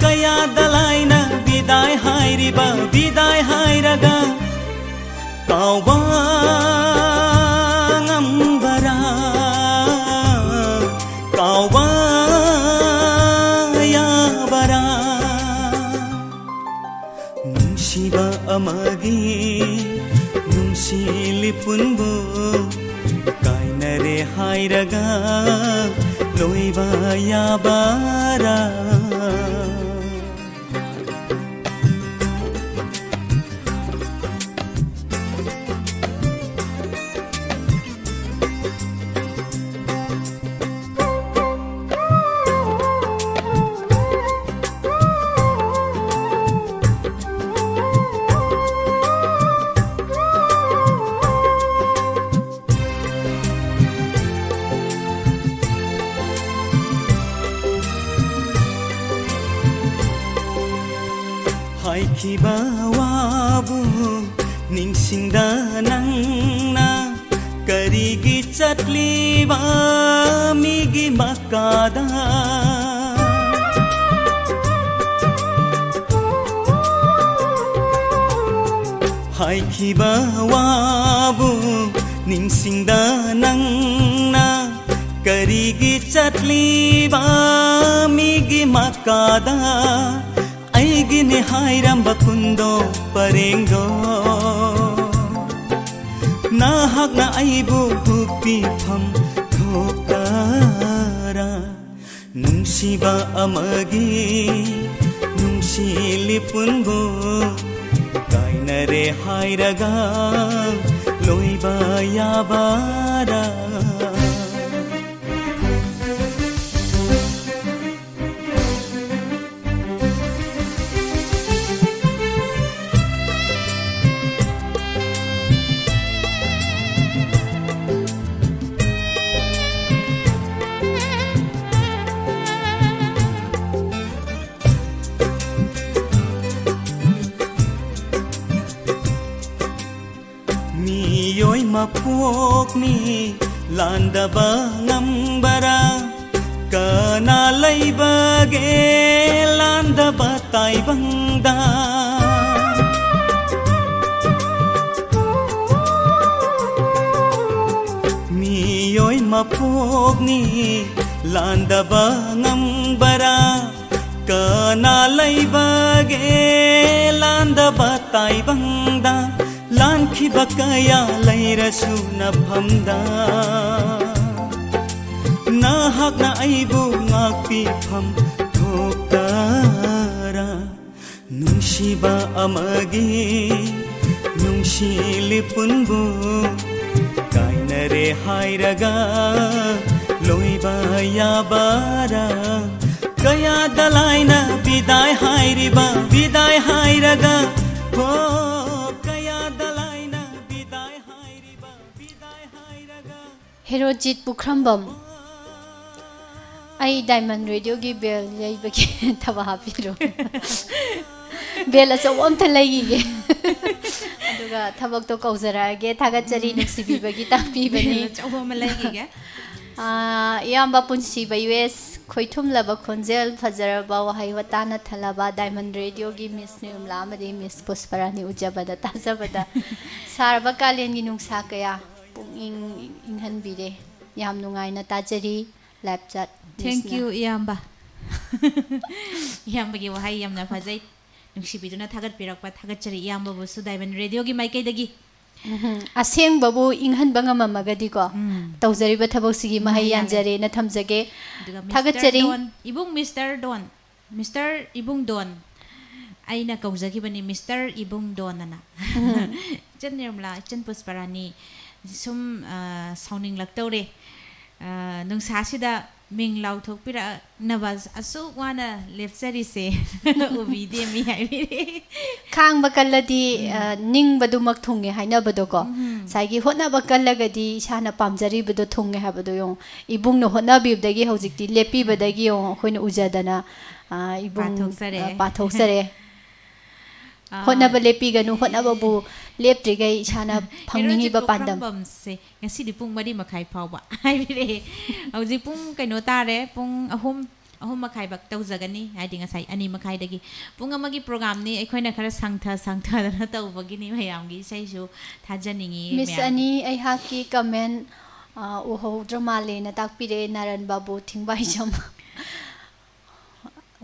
ꯀꯌꯥꯗ ꯂꯥꯏꯅ ꯕꯤꯗꯥꯏ ꯍꯥꯏꯔꯤꯕ, ꯕꯤꯗꯥꯏ ꯍꯥꯏꯔꯒ ꯀꯥꯎꯕ ꯉꯝꯕꯔꯥ? ꯀꯥꯎꯕ ꯌꯥꯕꯔꯥ? ꯅꯨꯡꯁꯤꯕ ꯑꯃꯒꯤ ꯅꯨꯡꯁꯤ ꯂꯤꯄꯨꯟꯕꯨ ꯀꯥꯏꯅꯔꯦ ꯍꯥꯏꯔꯒ ꯂꯣꯏꯕ ꯌꯥꯕꯔꯥ? ꯍꯥꯏꯈꯤꯕ ꯋꯥꯕꯨ ꯅꯤꯡꯁꯤꯡꯗ ꯅꯪꯅ ꯀꯔꯤꯒꯤ ꯆꯠꯂꯤꯕ ꯃꯤꯒꯤ ꯃꯀꯥꯗ? ꯍꯥꯏꯈꯤꯕ ꯋꯥꯕꯨ ꯅꯤꯡꯁꯤꯡꯗ ꯅꯪꯅ ꯀꯔꯤꯒꯤ ꯆꯠꯂꯤꯕ ꯃꯤꯒꯤ ꯃꯀꯥꯗ? ꯑꯩꯒꯤꯅꯦ ꯍꯥꯏꯔꯝꯕ ꯈꯨꯟꯗꯣ ꯄꯔꯦꯡꯗꯣ, ꯅꯍꯥꯛꯅ ꯑꯩꯕꯨ ꯍꯨꯞꯄꯤꯐꯝ ꯊꯣꯛꯇꯔꯥ? ꯅꯨꯡꯁꯤꯕ ꯑꯃꯒꯤ ꯅꯨꯡꯁꯤ ꯂꯤꯄꯨꯟꯕꯨ ꯀꯥꯏꯅꯔꯦ ꯍꯥꯏꯔꯒ ꯂꯣꯏꯕ ꯌꯥꯕꯔꯥ? ꯄꯣꯛꯅꯤ ꯂꯥꯟꯗꯕ ꯉꯝꯕꯔꯥ? ꯀꯅꯥ ꯂꯩꯕꯒꯦ ꯂꯥꯟꯗꯕ ꯇꯥꯏꯕꯪꯗ? ꯃꯤꯑꯣꯏ ꯃꯄꯣꯛꯅꯤ ꯂꯥꯟꯗꯕ ꯉꯝꯕꯔꯥ? ꯀꯅꯥ ꯂꯩꯕꯒꯦ ꯂꯥꯟꯗꯕ ꯇꯥꯏꯕꯪꯗ? ꯂꯥꯟꯈꯤꯕ ꯀꯌꯥ ꯂꯩꯔꯁꯨ ꯅꯐꯝꯗ, ꯅꯍꯥꯛꯅ ꯑꯩꯕꯨ ꯉꯥꯛꯄꯤꯐꯝ ꯊꯣꯛꯇꯔꯥ? ꯅꯨꯡꯁꯤꯕ ꯑꯃꯒꯤ ꯅꯨꯡꯁꯤ ꯂꯤꯄꯨꯟꯕꯨ ꯀꯥꯏꯅꯔꯦ ꯍꯥꯏꯔꯒ ꯂꯣꯏꯕ ꯌꯥꯕꯔꯥ? ꯀꯌꯥꯗ ꯂꯥꯏꯅ ꯕꯤꯗꯥꯏ ꯍꯥꯏꯔꯤꯕ, ꯕꯤꯗꯥꯏ ꯍꯥꯏꯔꯒ, ꯍꯣ, ꯀꯌꯥꯗ ꯂꯥꯏꯅ ꯕꯤꯗꯥꯏ ꯍꯥꯏꯔꯤꯕ, ꯕꯤꯗꯥꯏ ꯍꯥꯏꯔꯒ꯫ ꯍꯦꯔꯣꯖꯤꯠ ꯄꯨꯈ꯭ꯔꯝꯕꯝ, ꯑꯩ ꯗꯥꯏꯃꯟ ꯔꯦꯗꯤꯑꯣꯒꯤ ꯕꯦꯜ ꯌꯩꯕꯒꯤ ꯊꯕꯛ ꯍꯥꯞꯄꯤꯔꯣ꯫ ꯕꯦꯜ ꯑꯆꯧꯕ ꯑꯝꯇ ꯂꯩꯈꯤꯒꯦ꯫ ꯑꯗꯨꯒ ꯊꯕꯛꯇꯣ ꯀꯧꯖꯔꯛꯑꯒꯦ꯫ ꯊꯥꯒꯠꯆꯔꯤ, ꯅꯨꯡꯁꯤꯕꯤꯕꯒꯤ ꯇꯥꯛꯄꯤꯕꯅꯤ꯫ ꯕꯦꯜ ꯑꯆꯧꯕ ꯑꯃ ꯂꯩꯈꯤꯒꯦ꯫ ꯑꯥ, ꯏꯌꯥꯝꯕ ꯄꯨꯟꯁꯤꯕ ꯌꯨ ꯑꯦꯁ, ꯈꯣꯏꯊꯨꯝꯂꯕ ꯈꯣꯟꯖꯦꯜ, ꯐꯖꯔꯕ ꯋꯥꯍꯩ ꯋꯥꯇꯥꯅ ꯊꯜꯂꯕ ꯗꯥꯏꯃꯟ ꯔꯦꯗꯤꯑꯣꯒꯤ ꯃꯤꯁ ꯅꯤꯔꯃꯂꯥ ꯑꯃꯗꯤ ꯃꯤꯁ ꯄꯨꯁꯄꯔꯥꯅꯤ ꯎꯖꯕꯗ ꯇꯥꯖꯕꯗ, ꯁꯥꯔꯕ ꯀꯥꯂꯦꯟꯒꯤ ꯅꯨꯡꯁꯥ ꯀꯌꯥ ꯄꯨꯛꯅꯤꯡ ꯏꯪꯍꯟꯕꯤꯔꯦ꯫ ꯌꯥꯝ ꯅꯨꯡꯉꯥꯏꯅ ꯇꯥꯖꯔꯤ꯫ ꯂꯥꯏꯞ ꯆꯥꯠ ꯊꯦꯡ ꯃꯤꯁꯅ꯫ ꯌꯨ, ꯏꯌꯥꯝꯕ꯫ ꯏꯌꯥꯝꯕꯒꯤ ꯋꯥꯍꯩ ꯌꯥꯝꯅ ꯐꯖꯩ꯫ ꯅꯨꯡꯁꯤꯕꯤꯗꯨꯅ ꯊꯥꯒꯠꯄꯤꯔꯛꯄ ꯊꯥꯒꯠꯆꯔꯤ ꯏꯌꯥꯝꯕꯕꯨꯁꯨ ꯗꯥꯏꯃꯟ ꯔꯦꯗꯤꯑꯣꯒꯤ ꯃꯥꯏꯀꯩꯗꯒꯤ꯫ ꯎꯝꯍꯨꯝ꯫ ꯑꯁꯦꯡꯕꯕꯨ ꯏꯪꯍꯟꯕ ꯉꯝꯃꯝꯃꯒꯗꯤꯀꯣ, ꯎꯝ꯫ ꯇꯧꯖꯔꯤꯕ ꯊꯕꯛꯁꯤꯒꯤ ꯃꯍꯩ ꯃꯍꯩ ꯌꯥꯜꯂꯦ꯫ ꯌꯥꯟꯖꯔꯦꯅ ꯊꯝꯖꯒꯦ꯫ ꯑꯗꯨꯒ ꯃꯤꯁꯇꯔ ꯊꯥꯒꯠꯆꯔꯤ꯫ ꯗꯣꯟ, ꯏꯕꯨꯡ ꯃꯤꯁꯇꯔ ꯗꯣꯟ, ꯃꯤꯁꯇꯔ ꯏꯕꯨꯡ ꯗꯣꯟ, ꯑꯩꯅ ꯀꯧꯖꯈꯤꯕꯅꯤ ꯃꯤꯁꯇꯔ ꯏꯕꯨꯡ ꯗꯣꯟ ꯑꯅ꯫ ꯎꯝ꯫ ꯏꯆꯟ ꯅꯤꯔꯃꯂꯥ, ꯏꯆꯟ ꯄꯨꯁꯄꯔꯥꯅꯤ, ꯁꯨꯝ, ꯑ, ꯁꯥꯎꯅꯤꯡꯂꯛꯇꯧꯔꯦ꯫ ꯑ, ꯅꯨꯡꯁꯥꯁꯤꯗ ꯃꯤꯡ ꯂꯥꯎꯊꯣꯛꯄꯤꯔꯛꯅꯕ ꯑꯁꯨꯛ ꯋꯥꯅ ꯂꯦꯞꯆꯔꯤꯁꯦ ꯎꯕꯤꯗꯦ ꯃꯤ ꯍꯥꯏꯕꯤꯔꯦ꯫ ꯈꯥꯡꯕ ꯀꯜꯂꯗꯤ, ꯎꯝ꯫ ꯑ, ꯅꯤꯡꯕꯗꯨꯃꯛ ꯊꯨꯡꯉꯦ ꯍꯥꯏꯅꯕꯗꯣꯀꯣ꯫ ꯎꯝ꯫ ꯉꯁꯥꯏꯒꯤ ꯍꯣꯠꯅꯕ ꯀꯜꯂꯒꯗꯤ ꯏꯁꯥꯅ ꯄꯥꯝꯖꯔꯤꯕꯗꯣ ꯊꯨꯡꯉꯦ ꯍꯥꯏꯕꯗꯣ ꯌꯦꯡꯉꯨ꯫ ꯏꯕꯨꯡꯅ ꯍꯣꯠꯅꯕꯤꯕꯗꯒꯤ ꯍꯧꯖꯤꯛꯇꯤ ꯂꯦꯞꯄꯤꯕꯗꯒꯤ ꯌꯦꯡꯉꯨ, ꯑꯩꯈꯣꯏꯅ ꯎꯖꯗꯅ, ꯑ, ꯏꯕꯨꯡ, ꯄꯥꯊꯣꯛꯆꯔꯦ꯫ ꯑ, ꯄꯥꯊꯣꯛꯆꯔꯦ꯫ ꯍꯣꯠꯅꯕ ꯂꯦꯞꯄꯤꯒꯅꯨ, ꯍꯣꯠꯅꯕꯕꯨ ꯂꯦꯞꯇ꯭ꯔꯤꯈꯩ ꯏꯁꯥꯅ ꯐꯪꯅꯤꯡꯉꯤꯕ ꯄꯥꯟꯗꯝ꯫ ꯄ꯭ꯔꯣꯒ꯭ꯔꯥꯝꯁꯦ ꯉꯁꯤꯗꯤ ꯄꯨꯡ ꯃꯔꯤ ꯃꯈꯥꯏ ꯐꯥꯎꯕ ꯍꯥꯏꯕꯤꯔꯛꯑꯦ꯫ ꯍꯧꯖꯤꯛ ꯄꯨꯡ ꯀꯩꯅꯣ ꯇꯥꯔꯦ, ꯄꯨꯡ ꯑꯍꯨꯝ, ꯑꯍꯨꯝ ꯃꯈꯥꯏ ꯐꯥꯎ ꯇꯧꯖꯒꯅꯤ, ꯍꯥꯏꯗꯤ ꯉꯁꯥꯏ ꯑꯅꯤ ꯃꯈꯥꯏꯗꯒꯤ꯫ ꯄꯨꯡ ꯑꯃꯒꯤ ꯄ꯭ꯔꯣꯒ꯭ꯔꯥꯝꯅꯤ, ꯑꯩꯈꯣꯏꯅ ꯈꯔ ꯁꯥꯡꯊ ꯁꯥꯡꯊꯗꯅ ꯇꯧꯕꯒꯤꯅꯤ꯫ ꯃꯌꯥꯝꯒꯤ ꯏꯁꯩꯁꯨ ꯊꯥꯖꯅꯤꯡꯉꯤ꯫ ꯃꯤꯁ ꯑꯅꯤ, ꯑꯩꯍꯥꯛꯀꯤ ꯀꯃꯦꯟ ꯎꯍꯧꯗ꯭ꯔ ꯃꯥꯜꯂꯦꯅ ꯇꯥꯛꯄꯤꯔꯛꯑꯦ ꯅꯥꯔꯟ ꯕꯥꯕꯨ ꯊꯤꯡꯕꯥꯏꯖꯝ꯫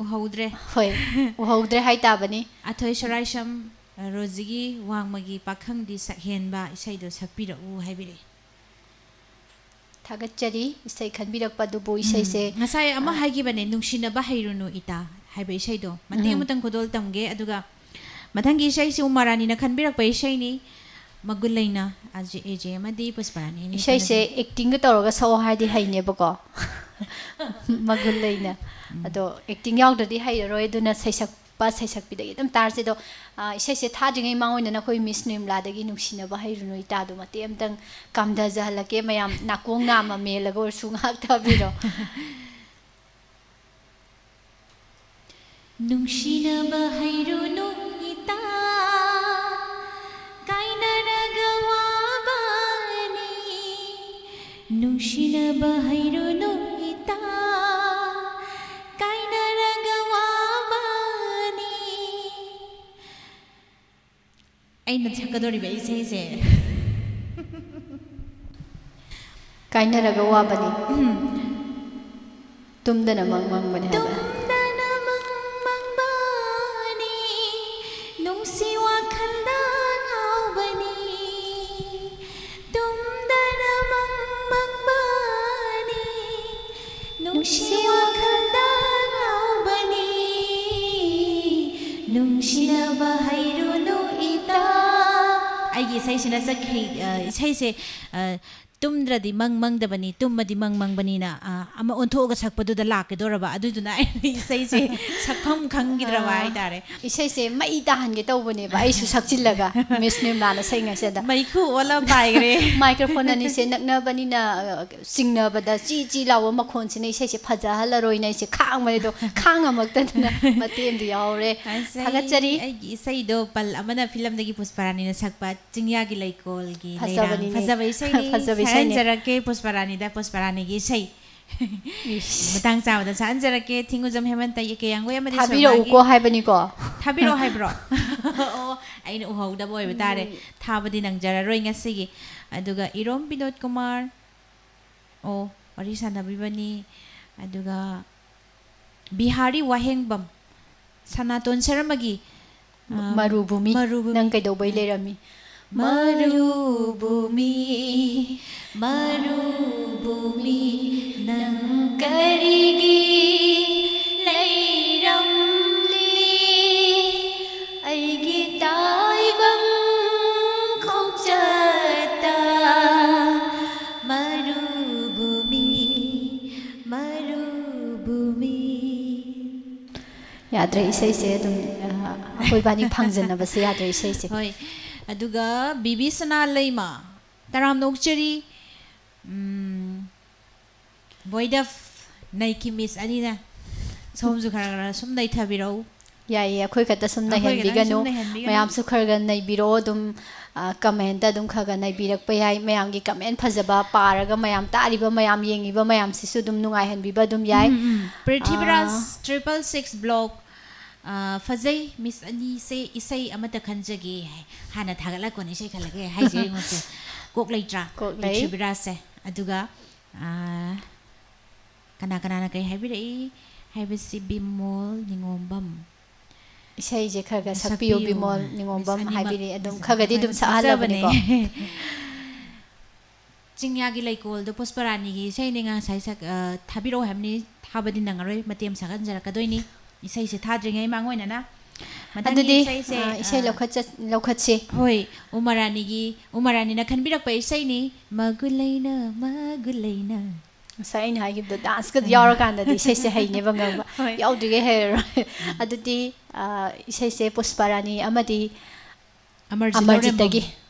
ꯎꯍꯧꯗ꯭ꯔꯦ꯫ ꯍꯣꯏ, ꯎꯍꯧꯗ꯭ꯔꯦ ꯍꯥꯏꯇꯥꯕꯅꯤ꯫ ꯑꯊꯣꯏ ꯁꯣꯔꯥꯏꯁꯝ ꯔꯣꯖꯤꯒꯤ ꯋꯥꯡꯃꯒꯤ ꯄꯥꯈꯪꯗꯤ ꯁꯛꯍꯦꯟꯕ ꯏꯁꯩꯗꯣ ꯁꯛꯄꯤꯔꯛꯎ ꯍꯥꯏꯕꯤꯔꯛꯑꯦ꯫ ꯊꯥꯒꯠꯆꯔꯤ ꯏꯁꯩ ꯈꯟꯕꯤꯔꯛꯄ ꯑꯗꯨꯕꯨ꯫ ꯏꯁꯩꯁꯦ ꯎꯝ, ꯉꯁꯥꯏ ꯑꯃ ꯍꯥꯏꯈꯤꯕꯅꯦ, "ꯅꯨꯡꯁꯤꯅꯕ ꯍꯩꯔꯨꯅꯨ ꯏꯇꯥ" ꯍꯥꯏꯕ ꯏꯁꯩꯗꯣ꯫ ꯃꯇꯦꯛ ꯎꯝ꯫ ꯑꯃꯇꯪ ꯈꯨꯗꯣꯜ ꯇꯝꯒꯦ, ꯑꯗꯨꯒ ꯃꯊꯪꯒꯤ ꯏꯁꯩꯁꯤ ꯎꯃꯥ ꯔꯥꯅꯤꯅ ꯈꯟꯕꯤꯔꯛꯄ ꯏꯁꯩꯅꯤ꯫ ꯃꯒꯨꯟ ꯂꯩꯅ ꯑꯦ ꯖꯦ ꯑꯃꯗꯤ ꯄꯨꯁꯄꯔꯥꯅꯤ ꯑꯅꯤ ꯏꯁꯩꯁꯦ ꯄꯨꯟꯅ ꯑꯦꯛꯇꯤꯡꯒ ꯇꯧꯔꯒ ꯁꯛꯑꯣ ꯍꯥꯏꯗꯤ ꯍꯩꯅꯦꯕꯀꯣ꯫ ꯃꯒꯨꯟ ꯂꯩꯅ꯫ ꯑꯗꯣ ꯑꯦꯛꯇꯤꯡ ꯌꯥꯎꯗ꯭ꯔꯗꯤ ꯍꯩꯔꯔꯣꯏ, ꯑꯗꯨꯅ ꯁꯩꯁꯛꯄ ꯁꯩꯁꯛꯄꯤꯗꯒꯤ ꯑꯗꯨꯝ ꯇꯥꯔꯁꯦ꯫ ꯑꯗꯣ ꯑ, ꯏꯁꯩꯁꯦ ꯊꯥꯗ꯭ꯔꯤꯉꯩ ꯃꯃꯥꯡ ꯑꯣꯏꯅ ꯅꯈꯣꯏ ꯃꯤꯁ ꯅꯤꯔꯃꯂꯥꯗꯒꯤ "ꯅꯨꯡꯁꯤꯅꯕ ꯍꯩꯔꯨꯅꯨ ꯏꯇꯥꯗꯣ" ꯃꯇꯦꯛ ꯑꯃꯇꯪ ꯀꯥꯝꯊꯖꯍꯜꯂꯛꯀꯦ꯫ ꯃꯌꯥꯝ ꯅꯥꯀꯣꯡ ꯅꯥꯝꯃ ꯃꯦꯜꯂꯒ ꯑꯣꯏꯔꯁꯨ ꯉꯥꯏꯍꯥꯛ ꯇꯥꯕꯤꯔꯣ꯫ ꯅꯨꯡꯁꯤꯅꯕ ꯍꯩꯔꯨꯅꯨ ꯏꯇꯥ, ꯀꯥꯏꯅꯔꯒ ꯋꯥꯕꯅꯤ꯫ ꯅꯨꯡꯁꯤꯅꯕ ꯍꯩꯔꯨꯅꯨ ꯏꯇꯥ, ꯀꯥꯏꯅꯔꯒ ꯋꯥꯕꯅꯤ꯫ ꯑꯩꯅ ꯁꯛꯀꯗꯧꯔꯤꯕ ꯏꯁꯩꯁꯦ ꯀꯥꯏꯅꯔꯒ ꯋꯥꯕꯅꯤ꯫ ꯇꯨꯝꯗꯅ ꯃꯪ ꯃꯪꯕꯅꯤ ꯍꯥꯏꯕ꯫ ꯇꯨꯝꯗꯅ ꯃꯪ ꯃꯪꯕꯅꯤ, ꯅꯨꯡꯁꯤ ꯋꯥꯈꯜꯗ ꯉꯥꯎꯕꯅꯤ꯫ ꯇꯨꯝꯗꯅ ꯃꯪ ꯃꯪꯕꯅꯤ, ꯅꯨꯡꯁꯤ ꯋꯥꯈꯜꯗ ꯉꯥꯎꯕꯅꯤ꯫ ꯅꯨꯡꯁꯤꯅꯕ ꯍꯩꯔꯨꯅꯨ ꯏꯇꯥ꯫ ꯑꯩꯒꯤ ꯏꯁꯩꯁꯤꯅ ꯆꯠꯈꯤ, ꯑ, ꯏꯁꯩꯁꯦ, ꯑ, ꯇꯨꯝꯗ꯭ꯔꯗꯤ ꯃꯪ ꯃꯪꯗꯕꯅꯤ, ꯇꯨꯝꯃꯗꯤ ꯃꯪ ꯃꯪꯕꯅꯤꯅ, ꯑ, ꯑꯃ ꯑꯣꯟꯊꯣꯛꯑꯒ ꯁꯛꯄꯗꯨꯗ ꯂꯥꯛꯀꯗꯧꯔꯕ꯫ ꯑꯗꯨꯗꯨꯅ ꯑꯩꯅ ꯏꯁꯩꯁꯦ ꯁꯛꯐꯝ ꯈꯪꯈꯤꯗ꯭ꯔꯕ ꯑꯥ꯫ ꯍꯥꯏꯇꯥꯔꯦ꯫ ꯏꯁꯩꯁꯦ ꯃꯩ ꯇꯥꯍꯟꯒꯦ ꯇꯧꯕꯅꯦꯕ, ꯑꯩꯁꯨ ꯁꯛꯆꯤꯜꯂꯒ, ꯃꯤꯁ ꯅꯤꯔꯃꯂꯥꯅ ꯁꯛꯏꯉꯩꯁꯤꯗ꯫ ꯃꯩꯈꯨ ꯑꯣꯜꯂ ꯄꯥꯏꯈ꯭ꯔꯦ꯫ ꯃꯥꯏꯀ꯭ꯔꯣꯐꯣꯟ ꯑꯅꯤꯁꯦ ꯅꯛꯅꯕꯅꯤꯅ, ꯑ, ꯆꯤꯡꯅꯕꯗ ꯆꯤ ꯆꯤ ꯂꯥꯎꯕ ꯃꯈꯣꯟꯁꯤꯅ ꯏꯁꯩꯁꯦ ꯐꯖꯍꯜꯂꯔꯣꯏꯅ ꯑꯩꯁꯦ ꯈꯥꯡꯕꯅꯦ꯫ ꯑꯗꯣ ꯈꯥꯡꯉꯝꯃꯛꯇꯗꯅ ꯃꯇꯦꯛ ꯑꯃꯗꯤ ꯌꯥꯎꯔꯦ꯫ ꯑꯁ, ꯑꯩ, ꯊꯥꯒꯠꯆꯔꯤ꯫ ꯑꯩꯒꯤ ꯏꯁꯩꯗꯣ ꯄꯜ ꯑꯃꯅ ꯐꯤꯂꯝꯗꯒꯤ ꯄꯨꯁꯄꯔꯥꯅꯤꯅ ꯁꯛꯄ ꯆꯤꯡꯌꯥꯒꯤ ꯂꯩꯀꯣꯜꯒꯤ ꯂꯩꯔꯥꯡ꯫ ꯐꯖꯕꯅꯤꯅꯦ꯫ ꯐꯖꯕ ꯏꯁꯩꯅꯤ꯫ ꯐꯖꯕ ꯏꯁꯩꯅꯦ꯫ ꯁꯛꯍꯟꯖꯔꯛꯀꯦ ꯄꯨꯁꯄꯔꯥꯅꯤꯗ, ꯄꯨꯁꯄꯔꯥꯅꯤꯒꯤ ꯏꯁꯩ꯫ ꯏꯁ꯫ ꯃꯇꯥꯡ ꯆꯥꯕꯗ ꯁꯛꯍꯟꯖꯔꯛꯀꯦ꯫ ꯊꯤꯡꯉꯨꯖꯝ ꯍꯦꯃꯟꯇ, ꯀꯦꯌꯥꯡꯒꯣꯏ ꯑꯃꯗꯤ ꯊꯥꯕꯤꯔꯛꯎꯀꯣ ꯁꯣꯃꯥꯒꯤ ꯍꯥꯏꯕꯅꯤꯀꯣ꯫ ꯊꯥꯕꯤꯔꯛꯑꯣ ꯍꯥꯏꯕ꯭ꯔꯣ? ꯑꯣ, ꯑꯩꯅ ꯎꯍꯧꯗꯕ ꯑꯣꯏꯕ ꯇꯥꯔꯦ꯫ ꯎꯝ꯫ ꯊꯥꯕꯗꯤ ꯅꯪꯖꯔꯔꯣꯏ ꯉꯁꯤꯒꯤ꯫ ꯑꯗꯨꯒ ꯏꯔꯣꯝ ꯕꯤꯅꯣꯗ ꯀꯨꯃꯥꯔ, ꯑꯣ, ꯋꯥꯔꯤ ꯁꯥꯟꯅꯕꯤꯕꯅꯤ꯫ ꯑꯗꯨꯒ ꯕꯤꯍꯥꯔꯤ ꯋꯥꯍꯦꯡꯕꯝ, ꯁꯅꯥꯇꯣꯟ ꯁꯔꯃꯒꯤ, ꯃ-, ꯑ, ꯃꯔꯨꯚꯨꯃꯤ, ꯃꯔꯨꯚꯨꯃꯤ꯫ ꯅꯪ ꯀꯩꯗꯧꯕꯩ ꯎꯝ꯫ ꯂꯩꯔꯝꯃꯤ? ꯃꯔꯨꯚꯨꯃꯤ, ꯃꯔꯨꯚꯨꯃꯤ, ꯅꯪ ꯀꯔꯤꯒꯤ ꯂꯩꯔꯝꯂꯤ? ꯑꯩꯒꯤ ꯇꯥꯏꯕꯪ ꯈꯣꯡꯆꯠꯇ ꯃꯔꯨꯚꯨꯃꯤ, ꯃꯔꯨꯚꯨꯃꯤ꯫ ꯌꯥꯗ꯭ꯔꯦ, ꯏꯁꯩꯁꯦ ꯑꯗꯨꯝ, ꯑ, ꯑꯩꯈꯣꯏ ꯏꯕꯥꯅꯤ ꯐꯪꯖꯟꯅꯕꯁꯦ ꯌꯥꯗ꯭ꯔꯦ, ꯏꯁꯩꯁꯦ꯫ ꯍꯣꯏ, ꯑꯗꯨꯒ ꯕꯤꯕꯤ ꯁꯅꯥ ꯂꯩꯃ, ꯇꯔꯥꯝꯅ ꯑꯣꯛꯆꯔꯤ, ꯎꯝ, ꯕꯣꯏꯗꯐ ꯅꯩꯀꯤ ꯃꯤꯁ ꯑꯅꯤꯅ ꯁꯣꯝꯁꯨ ꯈꯔ ꯈꯔ ꯁꯨꯝ ꯅꯩꯊꯕꯤꯔꯛꯎ꯫ ꯌꯥꯏꯌꯦ, ꯑꯩꯈꯣꯏ ꯈꯛꯇ ꯁꯨꯝ ꯑꯩꯈꯣꯏ ꯈꯛꯇꯪ ꯅꯩꯍꯟꯕꯤꯒꯅꯨ꯫ ꯁꯨꯝ ꯅꯩꯍꯟꯕꯤꯒꯅꯨ꯫ ꯃꯌꯥꯝꯁꯨ ꯈꯔ ꯈꯔ ꯅꯩꯕꯤꯔꯛꯑꯣ ꯑꯗꯨꯝ, ꯑ, ꯀꯃꯦꯟꯇ ꯑꯗꯨꯝ ꯈꯔ ꯈꯔ ꯅꯩꯕꯤꯔꯛꯄ ꯌꯥꯏ꯫ ꯃꯌꯥꯝꯒꯤ ꯀꯃꯦꯟ ꯐꯖꯕ ꯄꯥꯔꯒ ꯃꯌꯥꯝ ꯇꯥꯔꯤꯕ, ꯃꯌꯥꯝ ꯌꯦꯡꯉꯤꯕ ꯃꯌꯥꯝꯁꯤꯁꯨ ꯑꯗꯨꯝ ꯅꯨꯡꯉꯥꯏꯍꯟꯕꯤꯕ ꯑꯗꯨꯝ ꯌꯥꯏ꯫ ꯎꯝ, ꯎꯝ꯫ ꯄ꯭ꯔꯤꯊꯤꯕꯤꯔꯥꯖ ꯑꯥ꯫ ꯇ꯭ꯔꯤꯄꯜ ꯁꯤꯛꯁ ꯕ꯭ꯂꯣꯛ, ꯑ, ꯐꯖꯩ, ꯃꯤꯁ ꯑꯅꯤꯁꯦ ꯏꯁꯩ ꯑꯃꯠꯇ ꯈꯟꯖꯒꯦ ꯍꯥꯏ꯫ ꯍꯥꯟꯅ ꯊꯥꯒꯠꯂꯛꯀꯣꯅꯦ, ꯏꯁꯩ ꯈꯜꯂꯒꯦ ꯍꯥꯏꯁꯦ ꯌꯦꯡꯉꯣꯁꯦ꯫ ꯀꯣꯛ ꯂꯩꯇ꯭ꯔꯥ? ꯀꯣꯛ ꯂꯩ꯫ ꯄ꯭ꯔꯤꯊꯤꯕꯤꯔꯥꯖꯁꯦ꯫ ꯑꯗꯨꯒ, ꯑ, ꯀꯅꯥ ꯀꯅꯥꯅ ꯀꯩ ꯍꯥꯏꯕꯤꯔꯛꯏ ꯍꯥꯏꯕꯁꯤ ꯕꯤꯃꯣꯜ ꯅꯤꯉꯣꯝꯕꯝ꯫ ꯏꯁꯩꯁꯦ ꯈꯔ ꯈꯔ ꯁꯛꯄꯤꯌꯨ, ꯁꯛꯄꯤꯌꯨ꯫ ꯕꯤꯃꯣꯜ ꯃꯤꯁ ꯅꯤꯉꯣꯝꯕꯝ ꯑꯅꯤꯃꯛ ꯍꯥꯏꯕꯤꯔꯛꯑꯦ꯫ ꯑꯗꯨꯝ ꯃꯤꯁ ꯈꯔꯒꯗꯤ ꯑꯗꯨꯝ ꯑꯅꯤꯃꯛ ꯁꯛꯍꯜꯂꯕꯅꯤꯀꯣ꯫ ꯐꯖꯕꯅꯦ꯫ ꯆꯤꯡꯌꯥꯒꯤ ꯂꯩꯀꯣꯜꯗꯣ ꯄꯨꯁꯄꯔꯥꯅꯤꯒꯤ ꯏꯁꯩꯅꯦ ꯉꯁꯥꯏ ꯁꯛ-, ꯑ, ꯊꯥꯕꯤꯔꯛꯑꯣ ꯍꯥꯏꯕꯅꯤ, ꯊꯥꯕꯗꯤ ꯅꯪꯉꯔꯣꯏ, ꯃꯇꯦꯛ ꯑꯃ ꯁꯛꯍꯟꯖꯔꯛꯀꯗꯣꯏꯅꯤ꯫ ꯏꯁꯩꯁꯦ ꯊꯥꯗ꯭ꯔꯤꯉꯩ ꯃꯥꯡꯑꯣꯏꯅꯅ ꯃꯊꯪꯒꯤ ꯑꯗꯨꯗꯤ ꯏꯁꯩꯁꯦ, ꯑ, ꯏꯁꯩ ꯑ, ꯂꯧꯈꯠꯆ-, ꯂꯧꯈꯠꯁꯤ꯫ ꯍꯣꯏ, ꯎꯃꯥ ꯔꯥꯅꯤꯒꯤ, ꯎꯃꯥ ꯔꯥꯅꯤꯅ ꯈꯟꯕꯤꯔꯛꯄ ꯏꯁꯩꯅꯤ, ꯃꯒꯨꯟ ꯂꯩꯅ, ꯃꯒꯨꯟ ꯂꯩꯅ꯫ ꯉꯁꯥꯏ ꯑꯩꯅ ꯍꯥꯏꯈꯤꯕꯗꯣ ꯗꯥꯟꯁꯀ ꯌꯥꯎꯔꯀꯥꯟꯗꯗꯤ ꯏꯁꯩꯁꯦ ꯍꯩꯅꯦꯕ ꯉꯪꯕ꯫ ꯍꯣꯏ꯫ ꯌꯥꯎꯗ꯭ꯔꯤꯉꯩ ꯍꯩꯔꯔꯣꯏ꯫ ꯑꯗꯨꯗꯤ, ꯑ, ꯏꯁꯩꯁꯦ ꯄꯨꯁꯄꯥ ꯔꯥꯅꯤ ꯑꯃꯗꯤ ꯑꯃꯔꯖꯤꯠ ꯑꯃꯔꯖꯤꯠꯇꯒꯤ ꯂꯧꯔꯦꯝꯕꯝ꯫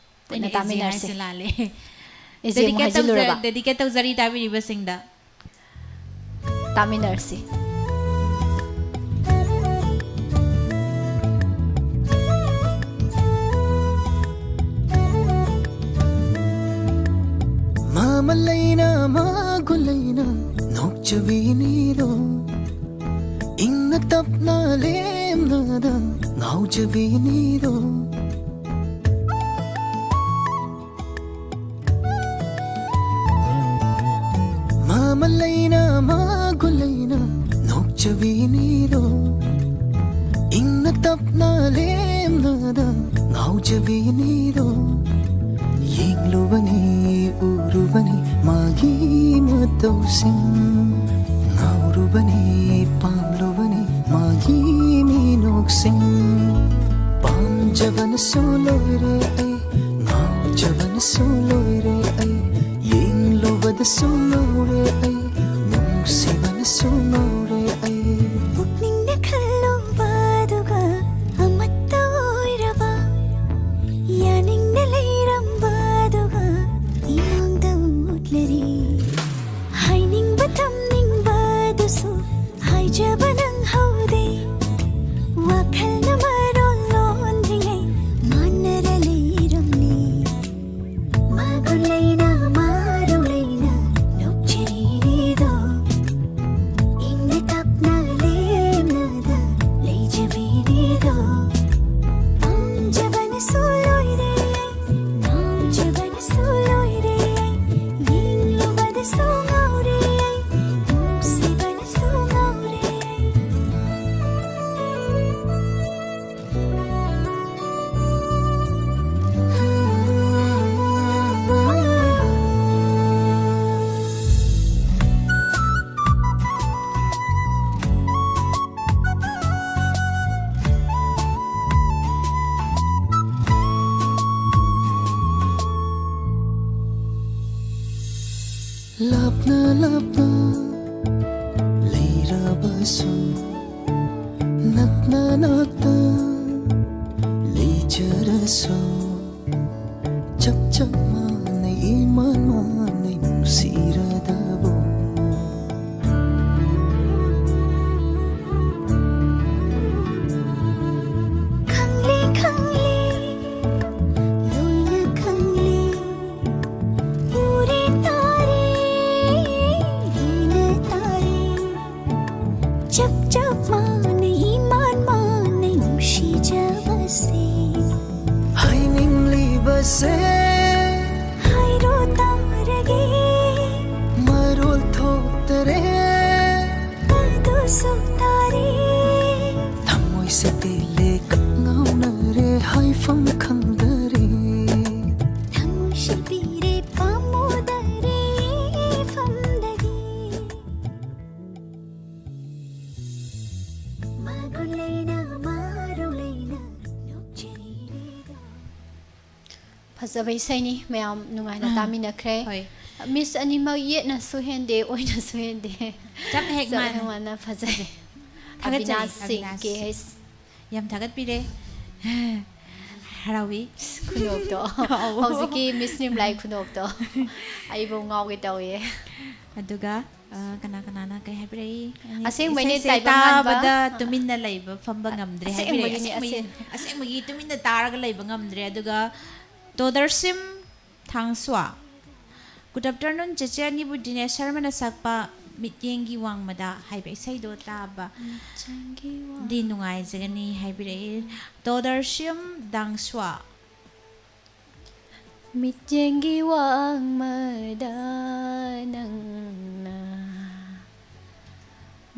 ꯄꯨꯟꯅ ꯑꯩꯅ ꯑꯦ ꯖꯤ ꯇꯥꯃꯤꯟꯅꯔꯁꯤ꯫ ꯍꯥꯏꯁꯦ ꯂꯥꯜꯂꯦ꯫ ꯑꯦ ꯖꯤ ꯑꯃꯨꯛ dedicate ꯇꯧꯖ-, ꯍꯥꯏꯖꯤꯜꯂꯨꯔꯕ? Dedicate ꯇꯧꯖꯔꯤ ꯇꯥꯕꯤꯔꯤꯕꯁꯤꯡꯗ꯫ ꯇꯥꯃꯤꯟꯅꯔꯁꯤ꯫ ꯃꯃ ꯂꯩꯅ ꯃꯒꯨ ꯂꯩꯅ ꯅꯣꯛꯆꯕꯤꯅꯤꯗꯣ, ꯏꯪꯅ ꯇꯞꯅ ꯂꯦꯝꯅꯗ ꯉꯥꯎꯖꯕꯤꯅꯤꯗꯣ꯫ ꯃꯃ ꯂꯩꯅ ꯃꯒꯨ ꯂꯩꯅ ꯅꯣꯛꯆꯕꯤꯅꯤꯗꯣ, ꯏꯪꯅ ꯇꯞꯅ ꯂꯦꯝꯅꯗ ꯉꯥꯎꯖꯕꯤꯅꯤꯗꯣ꯫ ꯌꯦꯡꯂꯨꯕꯅꯤ ꯎꯔꯨꯕꯅꯤ ꯃꯥꯒꯤ ꯃꯇꯧꯁꯤꯡ, ꯉꯥꯎꯔꯨꯕꯅꯤ ꯄꯥꯝꯂꯨꯕꯅꯤ ꯃꯥꯒꯤ ꯃꯤꯅꯣꯛꯁꯤꯡ꯫ ꯄꯥꯝꯖꯕꯅꯁꯨ ꯂꯣꯏꯔꯦ ꯑꯩ, ꯉꯥꯎꯖꯕꯅꯁꯨ ꯂꯣꯏꯔꯦ ꯑꯩ, ꯌꯦꯡꯂꯨꯕꯗꯁꯨ ꯉꯥꯎꯔꯦ ꯑꯩ, ꯅꯨꯡꯁꯤꯕꯅꯁꯨ ꯉꯥꯎꯔꯦ ꯑꯩ꯫ ꯄꯨꯛꯅꯤꯡꯅ ꯈꯜꯂꯨꯕꯗꯨꯒ ꯑꯃꯠꯇ ꯑꯣꯏꯔꯕ, ꯌꯥꯅꯤꯡꯅ ꯂꯩꯔꯝꯕꯗꯨꯒ ꯏꯃꯥꯡꯗ ꯎꯠꯂꯔꯤ꯫ ꯍꯥꯏꯅꯤꯡꯕ ꯊꯝꯅꯤꯡꯕꯗꯨꯁꯨ ꯍꯥꯏꯖꯕ ꯅꯪꯍꯧꯗꯦ꯫ ꯋꯥꯈꯜꯅ ꯃꯔꯣꯜ ꯂꯣꯟꯗ꯭ꯔꯤꯉꯩ ꯃꯥꯟꯅꯔ ꯂꯩꯔꯝꯂꯤ꯫ ꯃꯒꯨꯟ ꯂꯩꯅ ꯃꯔꯧ ꯂꯩꯅ ꯅꯣꯛꯆꯔꯤꯗꯣ, ꯏꯪ ꯂꯥꯞꯅ ꯂꯩꯔꯕꯁꯨ, ꯅꯛꯅ ꯅꯛꯇ ꯂꯩꯖꯔꯁꯨ, ꯆꯞ ꯆꯞ ꯃꯥꯟꯅꯩ, ꯏꯃꯥꯟ ꯃꯥꯟꯅꯩ, ꯅꯨꯡꯁꯤꯔꯗꯕ꯫ ꯈꯪꯂꯦ, ꯈꯪꯂꯦ, ꯂꯣꯏꯅ ꯈꯪꯂꯦ, ꯎꯔꯦ ꯇꯥꯔꯦ, ꯂꯣꯏꯅ ꯇꯥꯔꯦ, ꯆꯞ ꯆꯞ ꯃꯥꯟꯅꯩ, ꯏꯃꯥꯟ ꯃꯥꯟꯅꯩ, ꯅꯨꯡꯁꯤꯖꯕꯁꯦ꯫ ꯍꯥꯏꯅꯤꯡꯂꯤꯕꯁꯦ ꯍꯥꯏꯔꯣ ꯇꯥꯔꯒꯦ, ꯃꯔꯣꯜ ꯊꯣꯛꯇꯔꯦ, ꯑꯗꯨꯁꯨ ꯇꯥꯔꯦ꯫ ꯊꯃꯣꯏꯁꯦ ꯄꯦꯜꯂꯦ, ꯀꯞ ꯉꯥꯎꯅꯔꯦ, ꯍꯥꯏꯐꯝ ꯈꯪꯗꯔꯦ꯫ ꯊꯃꯣꯏꯁꯦ ꯄꯤꯔꯦ, ꯄꯥꯝꯃꯨꯗꯔꯦ, ꯏꯐꯝꯗꯒꯤ꯫ ꯃꯒꯨꯟ ꯂꯩꯅ, ꯃꯔꯧ ꯂꯩꯅ ꯅꯣꯛꯆꯔꯤꯗ꯫ ꯐꯖꯕ ꯏꯁꯩꯅꯤ, ꯃꯌꯥꯝ ꯅꯨꯡꯉꯥꯏꯅ ꯑꯥ, ꯇꯥꯃꯤꯟꯅꯈ꯭ꯔꯦ꯫ ꯍꯣꯏ꯫ ꯃꯤꯁ ꯑꯅꯤꯃꯛ ꯌꯦꯠꯅꯁꯨ ꯍꯦꯟꯗꯦ, ꯑꯣꯏꯅꯁꯨ ꯍꯦꯟꯗꯦ꯫ ꯆꯞ ꯍꯦꯛ ꯆꯞ ꯃꯥꯟꯅ꯫ ꯍꯦꯛ ꯃꯥꯟꯅ ꯐꯖꯩ꯫ ꯊꯥꯒꯠꯆꯔꯤ, ꯑꯕꯤꯅꯥꯁ ꯁꯤꯡ, ꯑꯕꯤꯅꯥꯁ꯫ ꯀꯦ ꯑꯦꯁ꯫ ꯌꯥꯝ ꯊꯥꯒꯠꯄꯤꯔꯦ꯫ ꯍꯔꯥꯎꯏ꯫ ꯈꯨꯅꯣꯛꯇꯣ꯫ ꯑꯧ꯫ ꯍꯧꯖꯤꯛꯀꯤ ꯃꯤꯁ ꯅꯤꯔꯃꯂꯥꯒꯤ ꯈꯨꯅꯣꯛꯇꯣ꯫ ꯑꯩꯕꯨ ꯉꯥꯎꯒꯦ ꯇꯧꯏ꯫ ꯑꯗꯨꯒ, ꯑ, ꯀꯅꯥ ꯀꯅꯥꯅ ꯀꯩ ꯍꯥꯏꯕꯤꯔꯛꯏ? ꯑꯁꯦꯡꯕꯩꯅꯦ, ꯏꯁꯩꯁꯦ ꯇꯥꯏꯕꯪ ꯉꯥꯟꯕ꯫ ꯇꯥꯕꯗ ꯇꯨꯃꯤꯟꯅ ꯂꯩꯕ ꯐꯝꯕ ꯉꯝꯗ꯭ꯔꯦ ꯍꯥꯏꯕꯤꯔꯛꯏ꯫ ꯑꯁꯦꯡꯕꯒꯤꯅꯦ, ꯑꯁꯦꯡꯕꯒꯤ, ꯑꯁꯦꯡ- ꯑꯁꯦꯡꯕꯒꯤ ꯇꯨꯃꯤꯟꯅ ꯇꯥꯔꯒ ꯂꯩꯕ ꯉꯝꯗ꯭ꯔꯦ꯫ ꯑꯗꯨꯒ ꯇꯣꯗꯔꯁꯤꯝ ꯊꯥꯡꯁ꯭ꯋꯥ꯫ Good afternoon, ꯆꯦꯆꯦ ꯑꯅꯤꯕꯨ ꯗꯤꯅꯦꯁ ꯁꯔꯃꯅ ꯁꯛꯄ ꯃꯤꯠꯌꯦꯡꯒꯤ ꯋꯥꯡꯃꯗ ꯍꯥꯏꯕ ꯏꯁꯩꯗꯣ ꯇꯥꯕ ꯃꯤꯠꯌꯦꯡꯒꯤ ꯋꯥꯡ- ꯗꯤ ꯅꯨꯡꯉꯥꯏꯖꯒꯅꯤ ꯍꯥꯏꯕꯤꯔꯛꯏ ꯇꯣꯗꯔꯁꯤꯝ ꯗꯥꯡꯁ꯭ꯋꯥ꯫ ꯃꯤꯠꯌꯦꯡꯒꯤ ꯋꯥꯡꯃꯗ ꯅꯪꯅ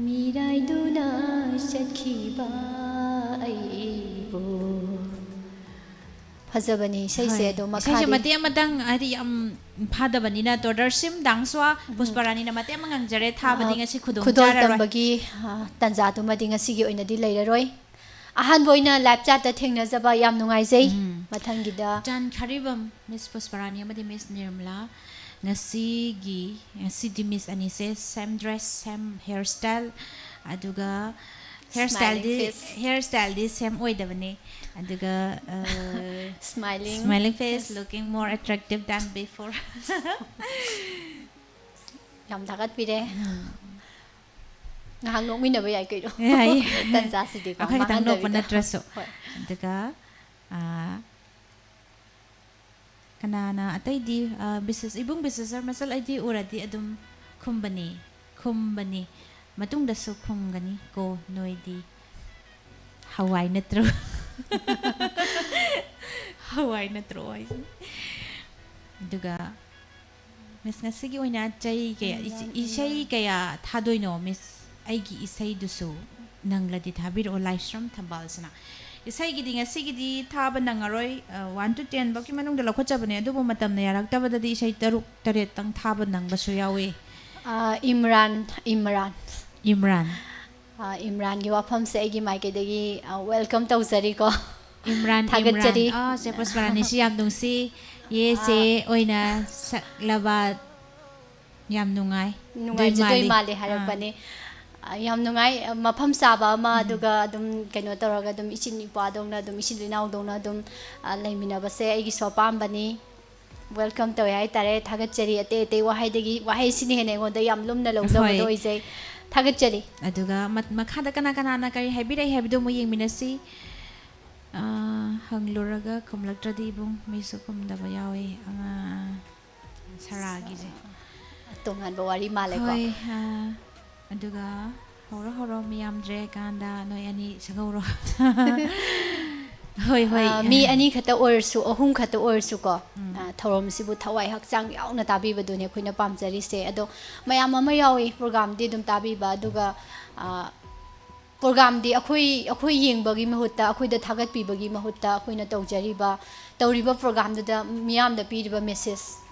ꯃꯤꯔꯥꯏꯗꯨꯅ ꯆꯠꯈꯤꯕ ꯑꯩꯕꯨ꯫ ꯐꯖꯕꯅꯤ ꯏꯁꯩꯁꯦ꯫ ꯍꯣꯏ꯫ ꯑꯗꯣ ꯏꯁꯩꯁꯦ ꯃꯈꯥꯗꯤ ꯃꯇꯦꯛ ꯑꯃꯇꯪ, ꯍꯥꯏꯗꯤ, ꯌꯥꯝ ꯐꯥꯗꯕꯅꯤꯅ, ꯇꯣꯗꯔꯁꯤꯝ ꯗꯥꯡꯁ꯭ꯋꯥ, ꯎꯝ꯫ ꯄꯨꯁꯄꯔꯥꯅꯤꯅ ꯃꯇꯦꯛ ꯑꯃ ꯉꯪꯖꯔꯦ, ꯊꯥꯕꯗꯤ ꯑ, ꯉꯁꯤ ꯈꯨꯗꯣꯡ ꯈꯨꯗꯣꯜ ꯆꯥꯔꯔꯣꯏ꯫ ꯇꯝꯕꯒꯤ, ꯑ, ꯇꯥꯟꯖꯥꯗꯨꯃꯗꯤ ꯉꯁꯤꯒꯤ ꯑꯣꯏꯅꯗꯤ ꯂꯩꯔꯔꯣꯏ꯫ ꯑꯍꯥꯟꯕ ꯑꯣꯏꯅ ꯂꯥꯏꯞ ꯆꯥꯠꯇ ꯊꯦꯡꯅꯖꯕ ꯌꯥꯝ ꯅꯨꯡꯉꯥꯏꯖꯩ꯫ ꯎꯝ꯫ ꯃꯊꯪꯒꯤꯗ ꯆꯥꯟ ꯈꯥꯔꯤꯕꯝ, ꯃꯤꯁ ꯄꯨꯁꯄꯔꯥꯅꯤ ꯑꯃꯗꯤ ꯃꯤꯁ ꯅꯤꯔꯃꯂꯥ꯫ ꯉꯁꯤꯒꯤ ꯉꯁꯤꯗꯤ ꯃꯤꯁ ꯑꯅꯤꯁꯦ ꯁꯦꯝ ꯗ꯭ꯔꯦꯁ, ꯁꯦꯝ ꯍꯦꯌꯔ ꯁ꯭ꯇꯥꯏꯜ, ꯑꯗꯨꯒ ꯍꯦꯌꯔ ꯁ꯭ꯇꯥꯏꯜꯗꯤ Smiling face. ꯍꯦꯌꯔ ꯁ꯭ꯇꯥꯏꯜꯗꯤ ꯁꯦꯝ ꯑꯣꯏꯗꯕꯅꯤ꯫ ꯑꯗꯨꯒ Smiling. Smiling face, Yes. Looking more attractive than before. ꯌꯥꯝ ꯊꯥꯒꯠꯄꯤꯔꯦ꯫ ꯉꯥꯏꯍꯥꯛ ꯅꯣꯛꯃꯤꯟꯅꯕ ꯌꯥꯏ ꯀꯩꯅꯣ꯫ ꯌꯥꯏ꯫ ꯇꯟꯖꯥꯁꯤꯗꯤꯀꯣ, ꯑꯩꯈꯣꯏ ꯈꯤꯇꯪ ꯅꯣꯛꯄ ꯃꯥꯡꯍꯟꯗꯕꯤꯗ꯫ ꯅꯠꯇ꯭ꯔꯁꯨ꯫ ꯍꯣꯏ꯫ ꯑꯗꯨꯒ ꯑꯥ, ꯀꯅꯥꯅ ꯑꯇꯩꯗꯤ, ꯑꯥ, ꯕꯤꯁꯦꯁ, ꯏꯕꯨꯡ ꯕꯤꯁꯦꯁꯔ ꯃꯁꯜ ꯑꯩꯗꯤ ꯎꯔꯗꯤ ꯑꯗꯨꯝ ꯈꯨꯝꯕꯅꯤ, ꯈꯨꯝꯕꯅꯤ꯫ ꯃꯇꯨꯡꯗꯁꯨ ꯈꯨꯝꯒꯅꯤ ꯀꯣ ꯅꯣꯏꯗꯤ꯫ ꯍꯋꯥꯏ ꯅꯠꯇ꯭ꯔꯣ? ꯍꯋꯥꯏ ꯅꯠꯇ꯭ꯔꯣ ꯍꯥꯏꯁꯤꯅꯤ꯫ ꯑꯗꯨꯒ ꯃꯤꯁ, ꯉꯁꯤꯒꯤ ꯑꯣꯏꯅ ꯆꯩ ꯀꯌꯥ, ꯏꯁ-, ꯏꯁꯩ ꯀꯌꯥ ꯊꯥꯗꯣꯏꯅꯣ ꯃꯤꯁ? ꯑꯩꯒꯤ ꯏꯁꯩꯗꯨꯁꯨ ꯅꯪꯂꯗꯤ ꯊꯥꯕꯤꯔꯛꯑꯣ, ꯂꯥꯏꯁ꯭ꯔꯝ ꯊꯝꯕꯥꯜꯁꯤꯅ꯫ ꯏꯁꯩꯒꯤꯗꯤ ꯉꯁꯤꯒꯤꯗꯤ ꯊꯥꯕ ꯅꯪꯉꯔꯣꯏ, ꯑ, one to ten ꯐꯧꯀꯤ ꯃꯅꯨꯡꯗ ꯂꯧꯈꯠꯆꯕꯅꯦ, ꯑꯗꯨꯕꯨ ꯃꯇꯝꯅ ꯌꯥꯔꯛꯇꯕꯗꯗꯤ ꯏꯁꯩ ꯇꯔꯨꯛ ꯇꯔꯦꯠꯇꯪ ꯊꯥꯕ ꯅꯪꯕꯁꯨ ꯌꯥꯎꯏ꯫ ꯑꯥ, ꯏꯝꯔꯥꯟ, ꯏꯝꯔꯥꯟ꯫ ꯏꯝꯔꯥꯟ꯫ ꯑꯥ, ꯏꯝꯔꯥꯟꯒꯤ ꯋꯥꯐꯝꯁꯦ ꯑꯩꯒꯤ ꯃꯥꯏꯀꯩꯗꯒꯤ, ꯑꯥ, welcome ꯇꯧꯖꯔꯤꯀꯣ꯫ ꯏꯝꯔꯥꯟ, ꯊꯥꯒꯠꯆꯔꯤ꯫ ꯏꯝꯔꯥꯟ꯫ ꯑꯥ, ꯆꯦ ꯄꯨꯁꯄꯥꯔꯥꯅꯤ, ꯁꯤ ꯌꯥꯝ ꯅꯨꯡꯁꯤ꯫ ꯌꯦ, ꯆꯦ ꯑꯣꯏꯅ ꯁꯛꯂꯕ ꯌꯥꯝ ꯅꯨꯡꯉꯥꯏ꯫ ꯅꯨꯡꯉꯥꯏꯖꯗꯣꯏ ꯗꯣꯏ ꯃꯥꯜꯂꯤ꯫ ꯃꯥꯜꯂꯦ ꯑꯥ꯫ ꯍꯥꯏꯔꯛꯄꯅꯦ꯫ ꯑꯥ, ꯌꯥꯝ ꯅꯨꯡꯉꯥꯏ꯫ ꯑꯥ, ꯃꯐꯝ ꯆꯥꯕ ꯑꯃ, ꯑꯗꯨꯒ ꯑꯗꯨꯝ ꯀꯩꯅꯣ ꯇꯧꯔꯒ ꯑꯗꯨꯝ ꯏꯆꯤꯟ ꯏꯄ꯭ꯋꯥꯗꯧꯅ ꯑꯗꯨꯝ, ꯏꯆꯤꯜ ꯏꯅꯥꯎꯗꯧꯅ ꯑꯗꯨꯝ, ꯑꯥ, ꯂꯩꯃꯤꯟꯅꯕꯁꯦ ꯑꯩꯒꯤꯁꯨ ꯑꯄꯥꯝꯕꯅꯤ꯫ Welcome ꯇꯧꯋꯦ ꯍꯥꯏꯇꯥꯔꯦ꯫ ꯊꯥꯒꯠꯆꯔꯤ꯫ ꯑꯇꯩ ꯑꯇꯩ ꯋꯥꯍꯩꯗꯒꯤ, ꯋꯥꯍꯩꯁꯤꯅ ꯍꯦꯟꯅ ꯑꯩꯉꯣꯟꯗ ꯌꯥꯝ ꯂꯨꯝꯅ ꯂꯧꯖꯕꯗꯣ ꯍꯣꯏ꯫ ꯑꯣꯏꯖꯩ꯫ ꯊꯥꯒꯠꯆꯔꯤ꯫ ꯑꯗꯨꯒ ꯃ-, ꯃꯈꯥꯗ ꯀꯅꯥ ꯀꯅꯥꯅ ꯀꯔꯤ ꯍꯥꯏꯕꯤꯔꯛꯏ ꯍꯥꯏꯕꯗꯨ ꯑꯃꯨꯛ ꯌꯦꯡꯃꯤꯟꯅꯁꯤ꯫ ꯑꯥ, ꯍꯪꯂꯨꯔꯒ ꯈꯨꯝꯂꯛꯇ꯭ꯔꯗꯤ ꯏꯕꯨꯡ, ꯃꯤꯁꯨ ꯈꯨꯝꯗꯕ ꯌꯥꯎꯏ꯫ ꯑꯉꯥꯡ ꯁꯔꯥꯒꯤꯁꯦ꯫ ꯇꯣꯉꯥꯟꯕ ꯋꯥꯔꯤ ꯃꯥꯜꯂꯦꯀꯣ꯫ ꯍꯣꯏ, ꯑꯥ, ꯑꯗꯨꯒ ꯍꯧꯔꯣ, ꯍꯧꯔꯣ, ꯃꯤ ꯌꯥꯝꯗ꯭ꯔꯦ ꯀꯥꯟꯗ ꯅꯣꯏ ꯑꯅꯤ ꯁꯛꯍꯧꯔꯣ꯫ ꯍꯣꯏ, ꯍꯣꯏ꯫ ꯑꯥ, ꯃꯤ ꯑꯅꯤ ꯈꯛꯇ ꯑꯣꯏꯔꯁꯨ, ꯑꯍꯨꯝ ꯈꯛꯇ ꯑꯣꯏꯔꯁꯨꯀꯣ, ꯑꯥ, ꯊꯧꯔꯝꯁꯤꯕꯨ ꯊꯋꯥꯏ ꯍꯛꯆꯥꯡ ꯌꯥꯎꯅ ꯇꯥꯕꯤꯕꯗꯨꯅꯦ ꯑꯩꯈꯣꯏꯅ ꯄꯥꯝꯖꯔꯤꯁꯦ꯫ ꯑꯗꯣ ꯃꯌꯥꯝ ꯑꯃ ꯌꯥꯎꯏ, ꯄ꯭ꯔꯣꯒꯥꯝꯗꯤ ꯑꯗꯨꯝ ꯇꯥꯕꯤꯕ, ꯑꯗꯨꯒ, ꯑꯥ, ꯄ꯭ꯔꯣꯒꯥꯝꯗꯤ ꯑꯩꯈꯣꯏ, ꯑꯩꯈꯣꯏ ꯌꯦꯡꯕꯒꯤ ꯃꯍꯨꯠꯇ, ꯑꯩꯈꯣꯏꯗ ꯊꯥꯒꯠꯄꯤꯕꯒꯤ ꯃꯍꯨꯠꯇ ꯑꯩꯈꯣꯏꯅ ꯇꯧꯖꯔꯤꯕ, ꯇꯧꯔꯤꯕ ꯄ꯭ꯔꯣꯒꯥꯝꯗꯨꯗ ꯃꯤꯌꯥꯝꯗ ꯄꯤꯔꯤꯕ ꯃꯦꯁꯦꯖ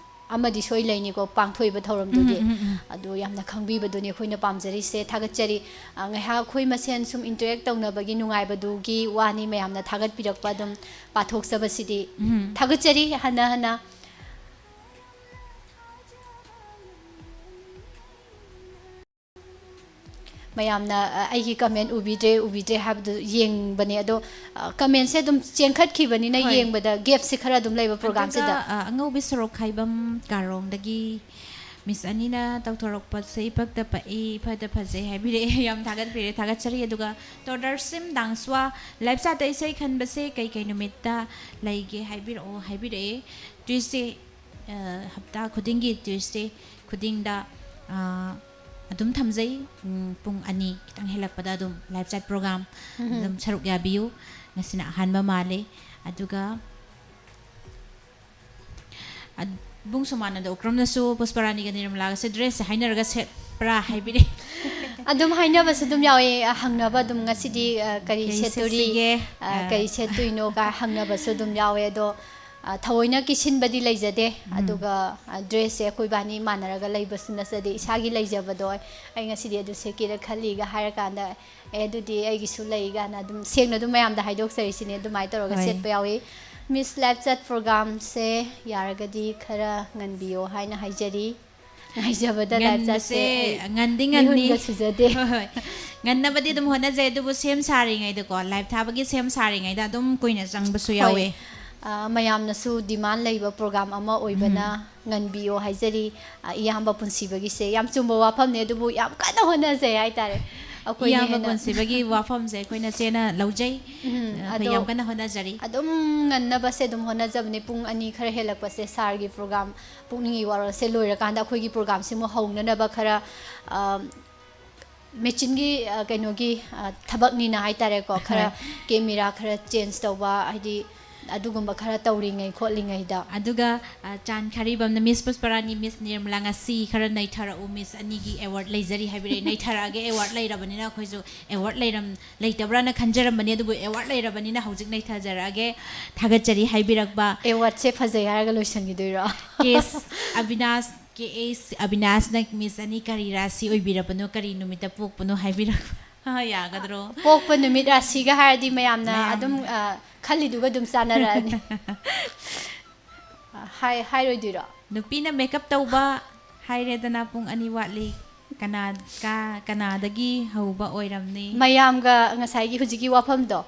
ꯑꯃꯗꯤ ꯁꯣꯏ ꯂꯩꯅꯤꯀꯣ, ꯄꯥꯡꯊꯣꯛꯏꯕ ꯊꯧꯔꯝꯗꯨꯗꯤ꯫ ꯎꯝ, ꯎꯝ, ꯎꯝ꯫ ꯑꯗꯨ ꯌꯥꯝꯅ ꯈꯪꯕꯤꯕꯗꯨꯅꯤ ꯑꯩꯈꯣꯏꯅ ꯄꯥꯝꯖꯔꯤꯁꯦ꯫ ꯊꯥꯒꯠꯆꯔꯤ꯫ ꯑ, ꯉꯥꯏꯍꯥꯛ ꯑꯩꯈꯣꯏ ꯃꯁꯦꯟ ꯁꯨꯝ interact ꯇꯧꯅꯕꯒꯤ ꯅꯨꯡꯉꯥꯏꯕꯗꯨꯒꯤ ꯋꯥꯅꯤ, ꯃꯌꯥꯝꯅ ꯊꯥꯒꯠꯄꯤꯔꯛꯄ ꯑꯗꯨꯝ ꯄꯥꯊꯣꯛꯆꯕꯁꯤꯗꯤ꯫ ꯎꯝ꯫ ꯊꯥꯒꯠꯆꯔꯤ ꯍꯟꯅ ꯍꯟꯅ꯫ ꯃꯌꯥꯝꯅ ꯑ, ꯑꯩꯒꯤ ꯀꯃꯦꯟ ꯎꯕꯤꯗ꯭ꯔꯦ ꯎꯕꯤꯗ꯭ꯔꯦ ꯍꯥꯏꯕꯗꯨ ꯌꯦꯡꯕꯅꯦ꯫ ꯑꯗꯣ ꯀꯃꯦꯟꯁꯦ ꯑꯗꯨꯝ ꯆꯦꯟꯈꯠꯈꯤꯕꯅꯤꯅ, ꯍꯣꯏ꯫ ꯌꯦꯡꯕꯗ ꯒꯦꯞꯁꯦ ꯈꯔ ꯑꯗꯨꯝ ꯂꯩꯕ ꯄ꯭ꯔꯣꯒ꯭ꯔꯥꯝꯁꯤꯗ꯫ ꯑꯗꯨꯒ, ꯑ, ꯑꯉꯧꯕꯤ ꯁꯣꯔꯣꯛ ꯈꯥꯏꯕꯝ ꯀꯥꯔꯣꯡꯗꯒꯤ ꯃꯤꯁ ꯑꯅꯤꯅ ꯇꯧꯊꯣꯔꯛꯄꯁꯦ ꯏꯄꯛꯇ ꯄꯛꯏ, ꯏꯐꯗ ꯐꯖꯩ ꯍꯥꯏꯕꯤꯔꯛꯑꯦ꯫ ꯌꯥꯝ ꯊꯥꯒꯠꯄꯤꯔꯦ, ꯊꯥꯒꯠꯆꯔꯤ꯫ ꯑꯗꯨꯒ ꯇꯣꯗꯔꯁꯤꯝ ꯗꯥꯡꯁ꯭ꯋꯥ, ꯂꯥꯏꯞ ꯆꯥꯠꯇ ꯏꯁꯩ ꯈꯟꯕꯁꯦ ꯀꯩꯀꯩ ꯅꯨꯃꯤꯠꯇ ꯂꯩꯒꯦ ꯍꯥꯏꯕꯤꯔꯛꯑꯣ ꯍꯥꯏꯕꯤꯔꯛꯑꯦ꯫ ꯇ꯭ꯌꯨꯁꯗꯦ, ꯑ, ꯍꯞꯇꯥ ꯈꯨꯗꯤꯡꯒꯤ ꯇ꯭ꯌꯨꯁꯗꯦ ꯈꯨꯗꯤꯡꯗ, ꯑ, ꯑꯗꯨꯝ ꯊꯝꯖꯩ꯫ ꯎꯝ, ꯄꯨꯡ ꯑꯅꯤ ꯈꯤꯇꯪ ꯍꯦꯜꯂꯛꯄꯗ ꯑꯗꯨꯝ ꯂꯥꯏꯞ ꯆꯥꯠ ꯄ꯭ꯔꯣꯒ꯭ꯔꯥꯝ ꯎꯝꯍꯨꯝ꯫ ꯑꯗꯨꯝ ꯁꯔꯨꯛ ꯌꯥꯕꯤꯌꯨ꯫ ꯉꯁꯤꯅ ꯑꯍꯥꯟꯕ ꯃꯥꯜꯂꯦ꯫ ꯑꯗꯨꯒ ꯑ, ꯏꯕꯨꯡ ꯁꯣꯃꯥꯅꯟꯗ ꯎꯀ꯭ꯔꯝꯅꯁꯨ ꯄꯨꯁꯄꯔꯥꯅꯤꯒ ꯅꯤꯔꯃꯂꯥꯒꯁꯦ ꯗ꯭ꯔꯦꯁꯁꯦ ꯍꯥꯏꯅꯔꯒ ꯁꯦꯠꯄ꯭ꯔꯥ ꯍꯥꯏꯕꯤꯔꯦ꯫ ꯑꯗꯨꯝ ꯍꯥꯏꯅꯕꯁꯨ ꯑꯗꯨꯝ ꯌꯥꯎꯋꯦ꯫ ꯑ, ꯍꯪꯅꯕ ꯑꯗꯨꯝ, "ꯉꯁꯤꯗꯤ, ꯑ, ꯀꯔꯤ ꯀꯔꯤ ꯁꯦꯠꯇꯣꯔꯤ? ꯁꯦꯠꯁꯤꯒꯦ?" ꯑ, ꯑ꯫ "ꯀꯔꯤ ꯁꯦꯠꯇꯣꯏꯅꯣ?" ꯀꯥꯏ ꯍꯪꯅꯕꯁꯨ ꯑꯗꯨꯝ ꯌꯥꯎꯋꯦ꯫ ꯑꯗꯣ, ꯑ, ꯊꯑꯣꯏꯅ ꯀꯦꯁꯤꯟꯕꯗꯤ ꯂꯩꯖꯗꯦ꯫ ꯎꯝ꯫ ꯑꯗꯨꯒ, ꯑ, ꯗ꯭ꯔꯦꯁꯁꯦ ꯑꯩꯈꯣꯏ ꯏꯕꯥꯅꯤ ꯃꯥꯟꯅꯔꯒ ꯂꯩꯕꯁꯨ ꯅꯠꯆꯗꯦ꯫ ꯏꯁꯥꯒꯤ ꯂꯩꯖꯕꯗꯣ, "ꯑꯩ ꯉꯁꯤꯗꯤ ꯑꯗꯨ ꯁꯦꯠꯀꯦꯅ ꯈꯜꯂꯤꯒ" ꯍꯥꯏꯔꯀꯥꯟꯗ, "ꯑꯦ, ꯑꯗꯨꯗꯤ ꯑꯩꯒꯤꯁꯨ ꯂꯩ" ꯀꯥꯏꯅ ꯑꯗꯨꯝ ꯁꯦꯡꯅ ꯑꯗꯨꯝ ꯃꯌꯥꯝꯗ ꯍꯥꯏꯗꯣꯛꯆꯔꯤꯁꯤꯅꯦ꯫ ꯑꯗꯨꯃꯥꯏꯅ ꯇꯧꯔꯒ ꯍꯣꯏ꯫ ꯁꯦꯠꯄ ꯌꯥꯎꯏ꯫ ꯃꯤꯁ ꯂꯥꯏꯞ ꯆꯥꯠ ꯄ꯭ꯔꯣꯒ꯭ꯔꯥꯝꯁꯦ ꯌꯥꯔꯒꯗꯤ ꯈꯔ ꯉꯟꯕꯤꯌꯣ ꯍꯥꯏꯅ ꯍꯥꯏꯖꯔꯤ꯫ ꯉꯥꯏꯖꯕꯗ ꯂꯥꯏꯞ ꯆꯥꯠꯁꯦ ꯉꯟꯕꯁꯦ ꯑꯩ ꯉꯟꯗꯤ ꯉꯟꯅꯤ꯫ ꯃꯤꯍꯨꯟꯒ ꯁꯨꯖꯗꯦ꯫ ꯍꯣꯏ, ꯍꯣꯏ꯫ ꯉꯟꯅꯕꯗꯤ ꯑꯗꯨꯝ ꯍꯣꯠꯅꯖꯩ, ꯑꯗꯨꯕꯨ ꯁꯦꯝ ꯁꯥꯔꯤꯉꯩꯗꯀꯣ, ꯂꯥꯏꯞ ꯊꯥꯕꯒꯤ ꯁꯦꯝ ꯁꯥꯔꯤꯉꯩꯗ ꯑꯗꯨꯝ ꯀꯨꯏꯅ ꯆꯪꯕꯁꯨ ꯍꯣꯏ꯫ ꯌꯥꯎꯋꯦ꯫ ꯑ, ꯃꯌꯥꯝꯅꯁꯨ ꯗꯤꯃꯥꯟ ꯂꯩꯕ ꯄ꯭ꯔꯣꯒ꯭ꯔꯥꯝ ꯑꯃ ꯑꯣꯏꯕꯅ ꯎꯝ꯫ ꯉꯟꯕꯤꯌꯣ ꯍꯥꯏꯖꯔꯤ꯫ ꯑ, ꯏꯌꯥꯝꯕ ꯄꯨꯟꯁꯤꯕꯒꯤꯁꯦ ꯌꯥꯝ ꯆꯨꯝꯕ ꯋꯥꯐꯝꯅꯦ, ꯑꯗꯨꯕꯨ ꯌꯥꯝ ꯀꯟꯅ ꯍꯣꯠꯅꯖꯩ ꯍꯥꯏꯇꯥꯔꯦ꯫ ꯑꯩꯈꯣꯏꯅ ꯏꯌꯥꯝꯕ ꯍꯦꯟꯅ ꯄꯨꯟꯁꯤꯕꯒꯤ ꯋꯥꯐꯝꯁꯦ ꯑꯩꯈꯣꯏꯅ ꯆꯦꯅ ꯂꯧꯖꯩ꯫ ꯎꯝ, ꯑꯩꯈꯣꯏ ꯑꯗꯣ ꯌꯥꯝ ꯀꯟꯅ ꯍꯣꯠꯅꯖꯔꯤ꯫ ꯑꯗꯨꯝ ꯉꯟꯅꯕꯁꯦ ꯑꯗꯨꯝ ꯍꯣꯠꯅꯖꯕꯅꯦ꯫ ꯄꯨꯡ ꯑꯅꯤ ꯈꯔ ꯍꯦꯜꯂꯛꯄꯁꯦ ꯁꯥꯔꯒꯤ ꯄ꯭ꯔꯣꯒ꯭ꯔꯥꯝ, ꯄꯨꯛꯅꯤꯡꯒꯤ ꯋꯥꯔꯣꯜꯁꯦ ꯂꯣꯏꯔꯀꯥꯟꯗ ꯑꯩꯈꯣꯏꯒꯤ ꯄ꯭ꯔꯣꯒ꯭ꯔꯥꯝꯁꯤꯃꯨꯛ ꯍꯧꯅꯅꯕ ꯈꯔ, ꯑ, ꯃꯦꯆꯤꯟꯒꯤ, ꯑ, ꯀꯩꯅꯣꯒꯤ, ꯑ, ꯊꯕꯛꯅꯤꯅ ꯍꯥꯏꯇꯥꯔꯦꯀꯣ, ꯈꯔ ꯍꯣꯏ꯫ ꯀꯦꯃꯦꯔꯥ ꯈꯔ ꯆꯦꯟꯖ ꯇꯧꯕ, ꯍꯥꯏꯗꯤ ꯑꯗꯨꯒꯨꯝꯕ ꯈꯔ ꯇꯧꯔꯤꯉꯩ ꯈꯣꯠꯂꯤꯉꯩꯗ꯫ ꯑꯗꯨꯒ, ꯑ, ꯆꯥꯟ ꯈꯥꯔꯤꯕꯝꯅ, "ꯃꯤꯁ ꯄꯨꯁꯄꯔꯥꯅꯤ, ꯃꯤꯁ ꯅꯤꯔꯃꯂꯥ, ꯉꯁꯤ ꯈꯔ ꯅꯩꯊꯔꯛꯎ, ꯃꯤꯁ ꯑꯅꯤꯒꯤ ꯑꯦꯋꯥꯔꯗ ꯂꯩꯖꯔꯤ" ꯍꯥꯏꯕꯤꯔꯛꯑꯦ꯫ ꯅꯩꯊꯔꯛꯑꯒꯦ, ꯑꯦꯋꯥꯔꯗ ꯂꯩꯔꯕꯅꯤꯅ ꯑꯩꯈꯣꯏꯁꯨ ꯑꯦꯋꯥꯔꯗ ꯂꯩꯔꯝ-, ꯂꯩꯇꯕ꯭ꯔꯥꯅ ꯈꯟꯖꯔꯝꯕꯅꯤ, ꯑꯗꯨꯕꯨ ꯑꯦꯋꯥꯔꯗ ꯂꯩꯔꯕꯅꯤꯅ ꯍꯧꯖꯤꯛ ꯅꯩꯊꯖꯔꯛꯑꯒꯦ꯫ ꯊꯥꯒꯠꯆꯔꯤ ꯍꯥꯏꯕꯤꯔꯛꯄ꯫ ꯑꯦꯋꯥꯔꯗꯁꯦ ꯐꯖꯩ ꯍꯥꯏꯔꯒ ꯂꯣꯏꯁꯤꯟꯈꯤꯗꯣꯏꯔꯣ? ꯀꯦꯁ ꯑꯕꯤꯅꯥꯁ, ꯀꯦ ꯑꯦꯁ ꯑꯕꯤꯅꯥꯁꯅ, "ꯃꯤꯁ ꯑꯅꯤ ꯀꯔꯤ ꯔꯥꯁꯤ ꯑꯣꯏꯕꯤꯔꯕꯅꯣ, ꯀꯔꯤ ꯅꯨꯃꯤꯠꯇ ꯄꯣꯛꯄꯅꯣ?" ꯍꯥꯏꯕꯤꯔꯛꯄ꯫ ꯌꯥꯒꯗ꯭ꯔꯣ? ꯄꯣꯛꯄ ꯅꯨꯃꯤꯠ ꯔꯥꯁꯤꯒ ꯍꯥꯏꯔꯗꯤ ꯃꯌꯥꯝꯅ ꯃꯌꯥꯝ ꯑꯗꯨꯝ, ꯑ, ꯈꯜꯂꯤꯗꯨꯒ ꯑꯗꯨꯝ ꯆꯥꯟꯅꯔꯛꯑꯅꯤ꯫ ꯑ, ꯍꯥꯏ-, ꯍꯥꯏꯔꯣꯏꯗꯣꯏꯔꯣ? ꯅꯨꯄꯤꯅ ꯃꯦꯀꯞ ꯇꯧꯕ ꯍꯥꯏꯔꯦꯗꯅ, ꯄꯨꯡ ꯑꯅꯤ ꯋꯥꯠꯂꯤ꯫ ꯀꯅꯥ ꯀꯥ- ꯀꯅꯥꯗꯒꯤ ꯍꯧꯕ ꯑꯣꯏꯔꯝꯅꯤ? ꯃꯌꯥꯝꯒ ꯉꯁꯥꯏꯒꯤ ꯍꯧꯖꯤꯛꯀꯤ ꯋꯥꯐꯝꯗꯣ,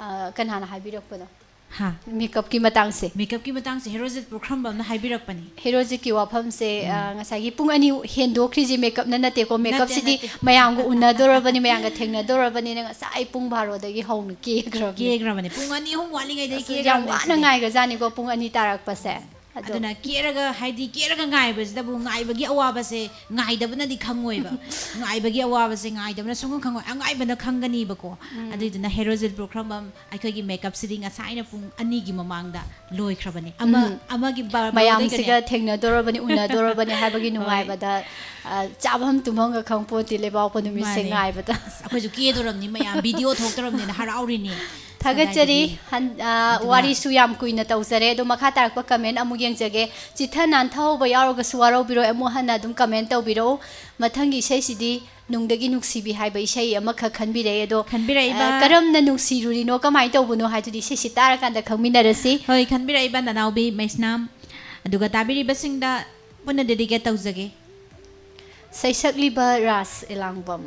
ꯑ, ꯀꯅꯥꯅ ꯍꯥꯏꯕꯤꯔꯛꯄꯅꯣ? ꯍꯥ? ꯃꯦꯀꯞꯀꯤ ꯃꯇꯥꯡꯁꯦ. ꯃꯦꯀꯞꯀꯤ ꯃꯇꯥꯡꯁꯦ ꯍꯦꯔꯣꯖꯤꯠ ꯄꯨꯈ꯭ꯔꯝꯕꯝꯅ ꯍꯥꯏꯕꯤꯔꯛꯄꯅꯤ. ꯍꯦꯔꯣꯖꯤꯠꯀꯤ ꯋꯥꯐꯝꯁꯦ, ꯑ, ꯉꯁꯥꯏꯒꯤ ꯄꯨꯡ ꯑꯅꯤ ꯍꯦꯟꯗꯣꯛꯈ꯭ꯔꯤꯁꯦ ꯃꯦꯀꯞꯅ ꯅꯠꯇꯦꯀꯣ. ꯅꯠꯇꯦ, ꯃꯦꯀꯞꯁꯤꯗꯤ ꯅꯠꯇꯦ. ꯃꯌꯥꯝꯒ ꯎꯅꯗꯧꯔꯕꯅꯤ, ꯃꯌꯥꯝꯒ ꯊꯦꯡꯅꯗꯧꯔꯕꯅꯤꯅ ꯉꯁꯥꯏ ꯄꯨꯡ ꯕꯥꯔꯣꯗꯒꯤ ꯍꯧꯅ ꯀꯦꯈ꯭ꯔꯕꯅꯤ. ꯀꯦꯈ꯭ꯔꯕꯅꯤ. ꯄꯨꯡ ꯑꯅꯤ ꯑꯍꯨꯝ ꯋꯥꯠꯂꯤꯉꯩꯗꯒꯤ ꯑꯁ, ꯌꯥꯝ ꯀꯦꯈ꯭ꯔꯕꯅꯤ ꯋꯥꯅ ꯁꯤꯗꯤ. ꯉꯥꯏꯈ꯭ꯔꯖꯥꯠꯅꯤꯀꯣ ꯄꯨꯡ ꯑꯅꯤ ꯇꯥꯔꯛꯄꯁꯦ. ꯑꯗꯣ ꯑꯗꯨꯅ ꯀꯦꯔꯒ, ꯍꯥꯏꯗꯤ ꯀꯦꯔꯒ ꯉꯥꯏꯕꯁꯤꯗꯕꯨ ꯉꯥꯏꯕꯒꯤ ꯑꯋꯥꯕꯁꯦ ꯉꯥꯏꯗꯕꯅꯗꯤ ꯈꯪꯉꯣꯏꯕ. ꯉꯥꯏꯕꯒꯤ ꯑꯋꯥꯕꯁꯦ ꯉꯥꯏꯗꯕꯅ ꯁꯨꯡꯈꯪ ꯈꯪꯉꯣꯏ, ꯑꯉꯥꯏꯕꯅ ꯈꯪꯒꯅꯤꯕꯀꯣ. ꯑꯗꯨꯏꯗꯨꯅ ꯍꯦꯔꯣꯖꯤꯠ ꯄꯨꯈ꯭ꯔꯝꯕꯝ ꯑꯩꯈꯣꯏꯒꯤ ꯃꯦꯀꯞꯁꯤꯗꯤ ꯉꯁꯥꯏꯅ ꯄꯨꯡ ꯑꯅꯤꯒꯤ ꯃꯃꯥꯡꯗ ꯂꯣꯏꯈ꯭ꯔꯕꯅꯦ. ꯑꯃ ꯎꯝ. ꯑꯃꯒꯤ ꯕꯥ- ꯃꯌꯥꯝꯁꯤꯒ ꯕꯥꯔꯣꯗꯩꯗꯅꯦ. ꯊꯦꯡꯅꯗꯧꯔꯕꯅꯤ, ꯎꯅꯗꯧꯔꯕꯅꯤ ꯍꯥꯏꯕꯒꯤ ꯍꯣꯏ. ꯅꯨꯡꯉꯥꯏꯕꯗ, ꯑ, ꯆꯥꯐꯝ ꯇꯨꯝꯐꯝꯒ ꯈꯪꯄꯣꯟꯇꯦ ꯂꯩꯕꯥꯛꯄꯣꯛꯄ ꯅꯨꯃꯤꯠꯁꯦ ꯃꯥꯅꯦ. ꯉꯥꯏꯕꯗ. ꯑꯁ, ꯑꯩꯈꯣꯏꯁꯨ ꯀꯦꯗꯣꯔꯕꯅꯤ ꯃꯌꯥꯝ, ꯚꯤꯗꯤꯑꯣ ꯊꯣꯛꯇꯣꯔꯕꯅꯤꯅ ꯍꯔꯥꯎꯔꯤꯅꯤ. ꯊꯥꯒꯠꯆꯔꯤ. ꯀꯗꯥꯏꯗꯒꯤ? ꯍꯟ-, ꯑ, ꯑꯗꯨꯒ ꯋꯥꯔꯤꯁꯨ ꯌꯥꯝ ꯀꯨꯏꯅ ꯇꯧꯖꯔꯦ, ꯑꯗꯣ ꯃꯈꯥ ꯇꯥꯔꯛꯄ ꯀꯃꯦꯟ ꯑꯃꯨꯛ ꯌꯦꯡꯖꯒꯦ. ꯆꯤꯊ ꯅꯥꯟꯊꯍꯧꯕ ꯌꯥꯎꯔꯒꯁꯨ ꯋꯥꯔꯧꯕꯤꯔꯣꯏ, ꯑꯃꯨꯛ ꯍꯟꯅ ꯑꯗꯨꯝ ꯀꯃꯦꯟ ꯇꯧꯕꯤꯔꯛꯎ. ꯃꯊꯪꯒꯤ ꯏꯁꯩꯁꯤꯗꯤ ꯅꯨꯡꯗꯒꯤ ꯅꯨꯡꯁꯤꯕꯤ ꯍꯥꯏꯕ ꯏꯁꯩ ꯑꯃꯈꯛ ꯈꯟꯕꯤꯔꯛꯑꯦ, ꯑꯗꯣ, ꯈꯟꯕꯤꯔꯛꯏꯕ. ꯑ, ꯀꯔꯝꯅ ꯅꯨꯡꯁꯤꯔꯨꯔꯤꯅꯣ, ꯀꯃꯥꯏꯅ ꯇꯧꯕꯅꯣ ꯍꯥꯏꯗꯨꯗꯤ ꯏꯁꯩꯁꯤ ꯇꯥꯔꯀꯥꯟꯗ ꯈꯪꯃꯤꯟꯅꯔꯁꯤ. ꯍꯣꯏ, ꯈꯟꯕꯤꯔꯛꯏꯕ ꯅꯅꯥꯎꯕꯤ ꯃꯩꯁꯅꯥꯝ, ꯑꯗꯨꯒ ꯇꯥꯕꯤꯔꯤꯕꯁꯤꯡꯗ ꯄꯨꯟꯅ ꯗꯦꯗꯤꯀꯦꯠ ꯇꯧꯖꯒꯦ. ꯁꯩꯁꯛꯂꯤꯕ ꯔꯥꯁ ꯑꯦꯂꯥꯡꯕꯝ.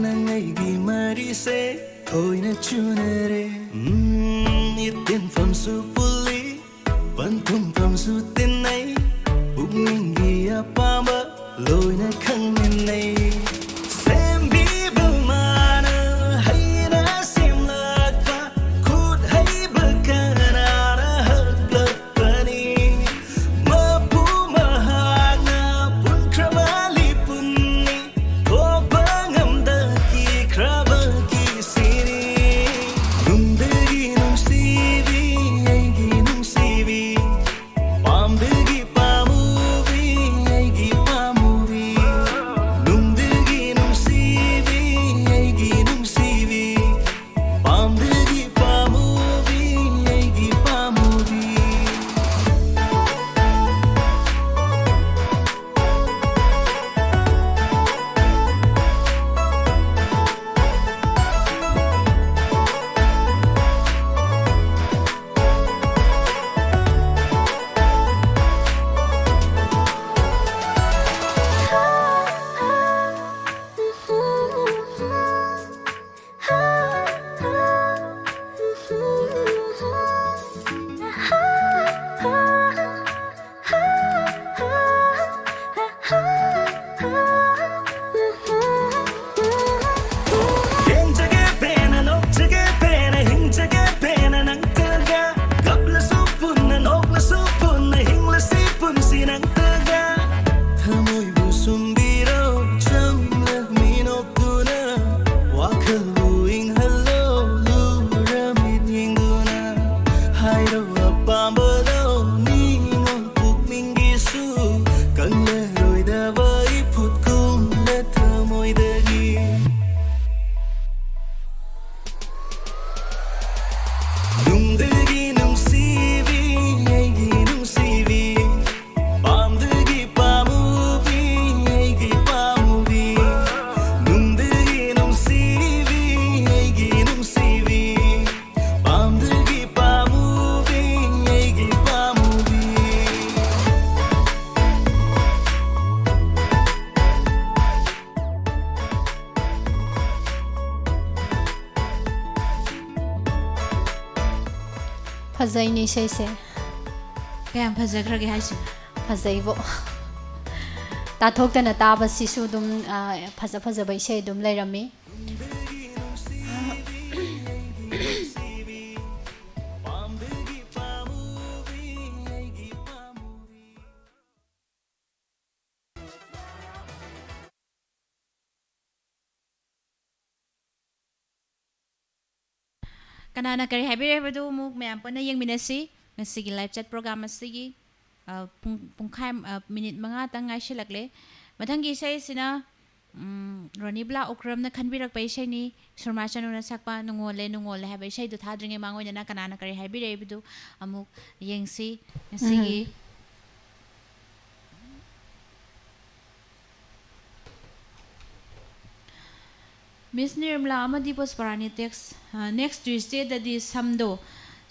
ꯅꯪ ꯑꯩꯒꯤ ꯃꯔꯤꯁꯦ ꯊꯣꯏꯅ ꯆꯨꯅꯔꯦ꯫ ꯎꯝ, ꯏꯇꯤꯟꯐꯝꯁꯨ ꯄꯨꯜꯂꯤ, ꯄꯟꯊꯨꯡꯐꯝꯁꯨ ꯇꯤꯟꯅꯩ, ꯄꯨꯛꯅꯤꯡꯒꯤ ꯑꯄꯥꯝꯕ ꯂꯣꯏꯅ ꯈꯪꯃꯤꯟꯅꯩ꯫ ꯁꯦꯝꯕꯤꯕ ꯃꯥꯅ ꯍꯩꯅ ꯁꯦꯝꯂꯛꯄ, ꯈꯨꯠ ꯍꯩꯕ ꯀꯅꯥꯅ ꯍꯛꯂꯛꯄꯅꯤ? ꯃꯄꯨ ꯃꯍꯥꯛꯅ ꯄꯨꯟꯈ꯭ꯔꯕ ꯂꯤꯄꯨꯟꯅꯤ, ꯊꯣꯛꯄ ꯉꯝꯗ ꯀꯤꯈ꯭ꯔꯕꯒꯤ ꯁꯤꯅꯤ꯫ ꯅꯨꯡꯗꯒꯤ ꯅꯨꯡꯁꯤꯕꯤ, ꯑꯩꯒꯤ ꯅꯨꯡꯁꯤꯕꯤ, ꯄꯥꯝꯗꯒꯤ ꯄꯥꯝꯃꯨꯕꯤ, ꯑꯩꯒꯤ ꯄꯥꯝꯃꯨꯕꯤ, ꯅꯨꯡ ꯐꯖꯩꯅꯦ ꯏꯁꯩꯁꯦ꯫ ꯀꯌꯥꯝ ꯐꯖꯈ꯭ꯔꯒꯦ ꯍꯥꯏꯁꯦ? ꯐꯖꯩꯕꯣ꯫ ꯇꯥꯊꯣꯛꯇꯅ ꯇꯥꯕꯁꯤꯁꯨ ꯑꯗꯨꯝ, ꯑ, ꯐꯖ ꯐꯖꯕ ꯏꯁꯩ ꯑꯗꯨꯝ ꯂꯩꯔꯝꯃꯤ꯫ ꯀꯅꯥꯅ ꯀꯔꯤ ꯍꯥꯏꯕꯤꯔꯦ ꯍꯥꯏꯕꯗꯨ ꯑꯃꯨꯛ ꯃꯌꯥꯝ ꯄꯨꯟꯅ ꯌꯦꯡꯃꯤꯟꯅꯁꯤ꯫ ꯉꯁꯤꯒꯤ live chat program ꯑꯁꯤꯒꯤ, ꯑ, ꯄꯨꯡ, ꯄꯨꯡꯈꯥꯏ, ꯑ, minute ꯃꯉꯥꯇꯪ ꯉꯥꯏꯁꯤꯜꯂꯛꯂꯦ꯫ ꯃꯊꯪꯒꯤ ꯏꯁꯩꯁꯤꯅ, ꯎꯝ, ꯔꯣꯅꯤꯕ꯭ꯂꯥ ꯎꯀ꯭ꯔꯝꯅ ꯈꯟꯕꯤꯔꯛꯄ ꯏꯁꯩꯅꯤ꯫ ꯁꯨꯔꯃꯥ ꯆꯅꯨꯅ ꯁꯛꯄ ꯅꯨꯡꯉꯣꯜꯂꯦ ꯅꯨꯡꯉꯣꯜꯂꯦ ꯍꯥꯏꯕ ꯏꯁꯩꯗꯨ ꯊꯥꯗ꯭ꯔꯤꯉꯩ ꯃꯥꯡꯑꯣꯏꯅꯅ ꯀꯅꯥꯅ ꯀꯔꯤ ꯍꯥꯏꯕꯤꯔꯛꯏ ꯍꯥꯏꯕꯗꯨ ꯑꯃꯨꯛ ꯌꯦꯡꯁꯤ꯫ ꯉꯁꯤꯒꯤ Miss ꯅꯤꯔꯃꯂꯥ ꯑꯃꯗꯤ ꯄꯨꯁꯄꯔꯥꯅꯤ text, ꯑ, next Tuesdayꯗꯗꯤ ꯁꯝꯗꯣ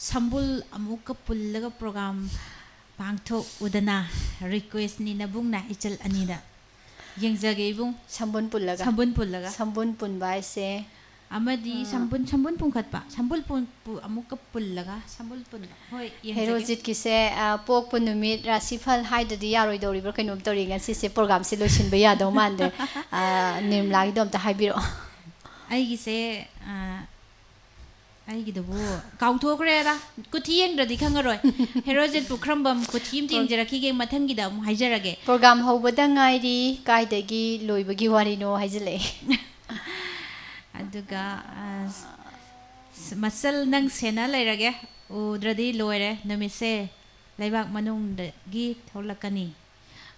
ꯁꯝꯕꯨꯜ ꯑꯃꯨꯛꯀ ꯄꯨꯜꯂꯒ program ꯄꯥꯡꯊꯣꯛꯎꯗꯅ requestꯅꯤ ꯅꯕꯨꯡ ꯅꯥ ꯏꯆꯜ ꯑꯅꯤꯗ꯫ ꯌꯦꯡꯖꯒꯦ ꯏꯕꯨꯡ꯫ ꯁꯝꯕꯨꯟ ꯄꯨꯜꯂꯒ꯫ ꯁꯝꯕꯨꯟ ꯄꯨꯜꯂꯒ꯫ ꯁꯝꯕꯨꯟ ꯄꯨꯟꯕ ꯍꯥꯏꯁꯦ ꯑꯃꯗꯤ ꯁꯝꯕꯨꯟ, ꯁꯝꯕꯨꯟ ꯄꯨꯟꯈꯠꯄ, ꯁꯝꯕꯨꯜ ꯄꯨꯟ-, ꯄꯨ-, ꯑꯃꯨꯛꯀ ꯄꯨꯜꯂꯒ ꯁꯝꯕꯨꯜ ꯄꯨꯟꯕ꯫ ꯍꯣꯏ, ꯌꯦꯡꯖꯒꯦ꯫ ꯍꯦꯔꯣꯖꯤꯠꯀꯤꯁꯦ, ꯑ, ꯄꯣꯛꯄ ꯅꯨꯃꯤꯠ, ꯔꯥꯁꯤꯐꯜ ꯍꯥꯏꯗꯗꯤ ꯌꯥꯔꯣꯏꯗꯧꯔꯤꯕ꯭ꯔꯥ ꯀꯩꯅꯣꯝ ꯇꯧꯔꯤ꯫ ꯉꯁꯤꯁꯦ programꯁꯦ ꯂꯣꯏꯁꯤꯟꯕ ꯌꯥꯗꯧ ꯃꯥꯟꯗꯦ꯫ ꯑ, ꯅꯤꯔꯃꯂꯥꯒꯤꯗꯣ ꯑꯝꯇ ꯍꯥꯏꯕꯤꯔꯛꯑꯣ꯫ ꯑꯩꯒꯤꯁꯦ, ꯑ, ꯑꯩꯒꯤꯗꯨꯕꯨ ꯀꯥꯎꯊꯣꯛꯈ꯭ꯔꯦꯗ꯫ ꯀꯨꯊꯤ ꯌꯦꯡꯗ꯭ꯔꯗꯤ ꯈꯪꯉꯔꯣꯏ꯫ ꯍꯦꯔꯣꯖꯤꯠ ꯄꯨꯈ꯭ꯔꯝꯕꯝ ꯀꯨꯊꯤ ꯑꯝꯇ ꯌꯦꯡꯖꯔꯛꯈꯤꯒꯦ, ꯃꯊꯪꯒꯤꯗ ꯑꯃꯨꯛ ꯍꯥꯏꯖꯔꯒꯦ꯫ Program ꯍꯧꯕꯗ ꯉꯥꯏꯔꯤ, ꯀꯥꯏꯗꯒꯤ ꯂꯣꯏꯕꯒꯤ ꯋꯥꯔꯤꯅꯣ ꯍꯥꯏꯖꯤꯜꯂꯛꯑꯦ꯫ ꯑꯗꯨꯒ, ꯑ, ꯃꯆꯜ ꯅꯪ ꯁꯦꯟꯅ ꯂꯩꯔꯒꯦ, ꯎꯗ꯭ꯔꯗꯤ ꯂꯣꯏꯔꯦ, ꯅꯨꯃꯤꯠꯁꯦ ꯂꯩꯕꯥꯛ ꯃꯅꯨꯡꯗꯒꯤ ꯊꯣꯛꯂꯛꯀꯅꯤ꯫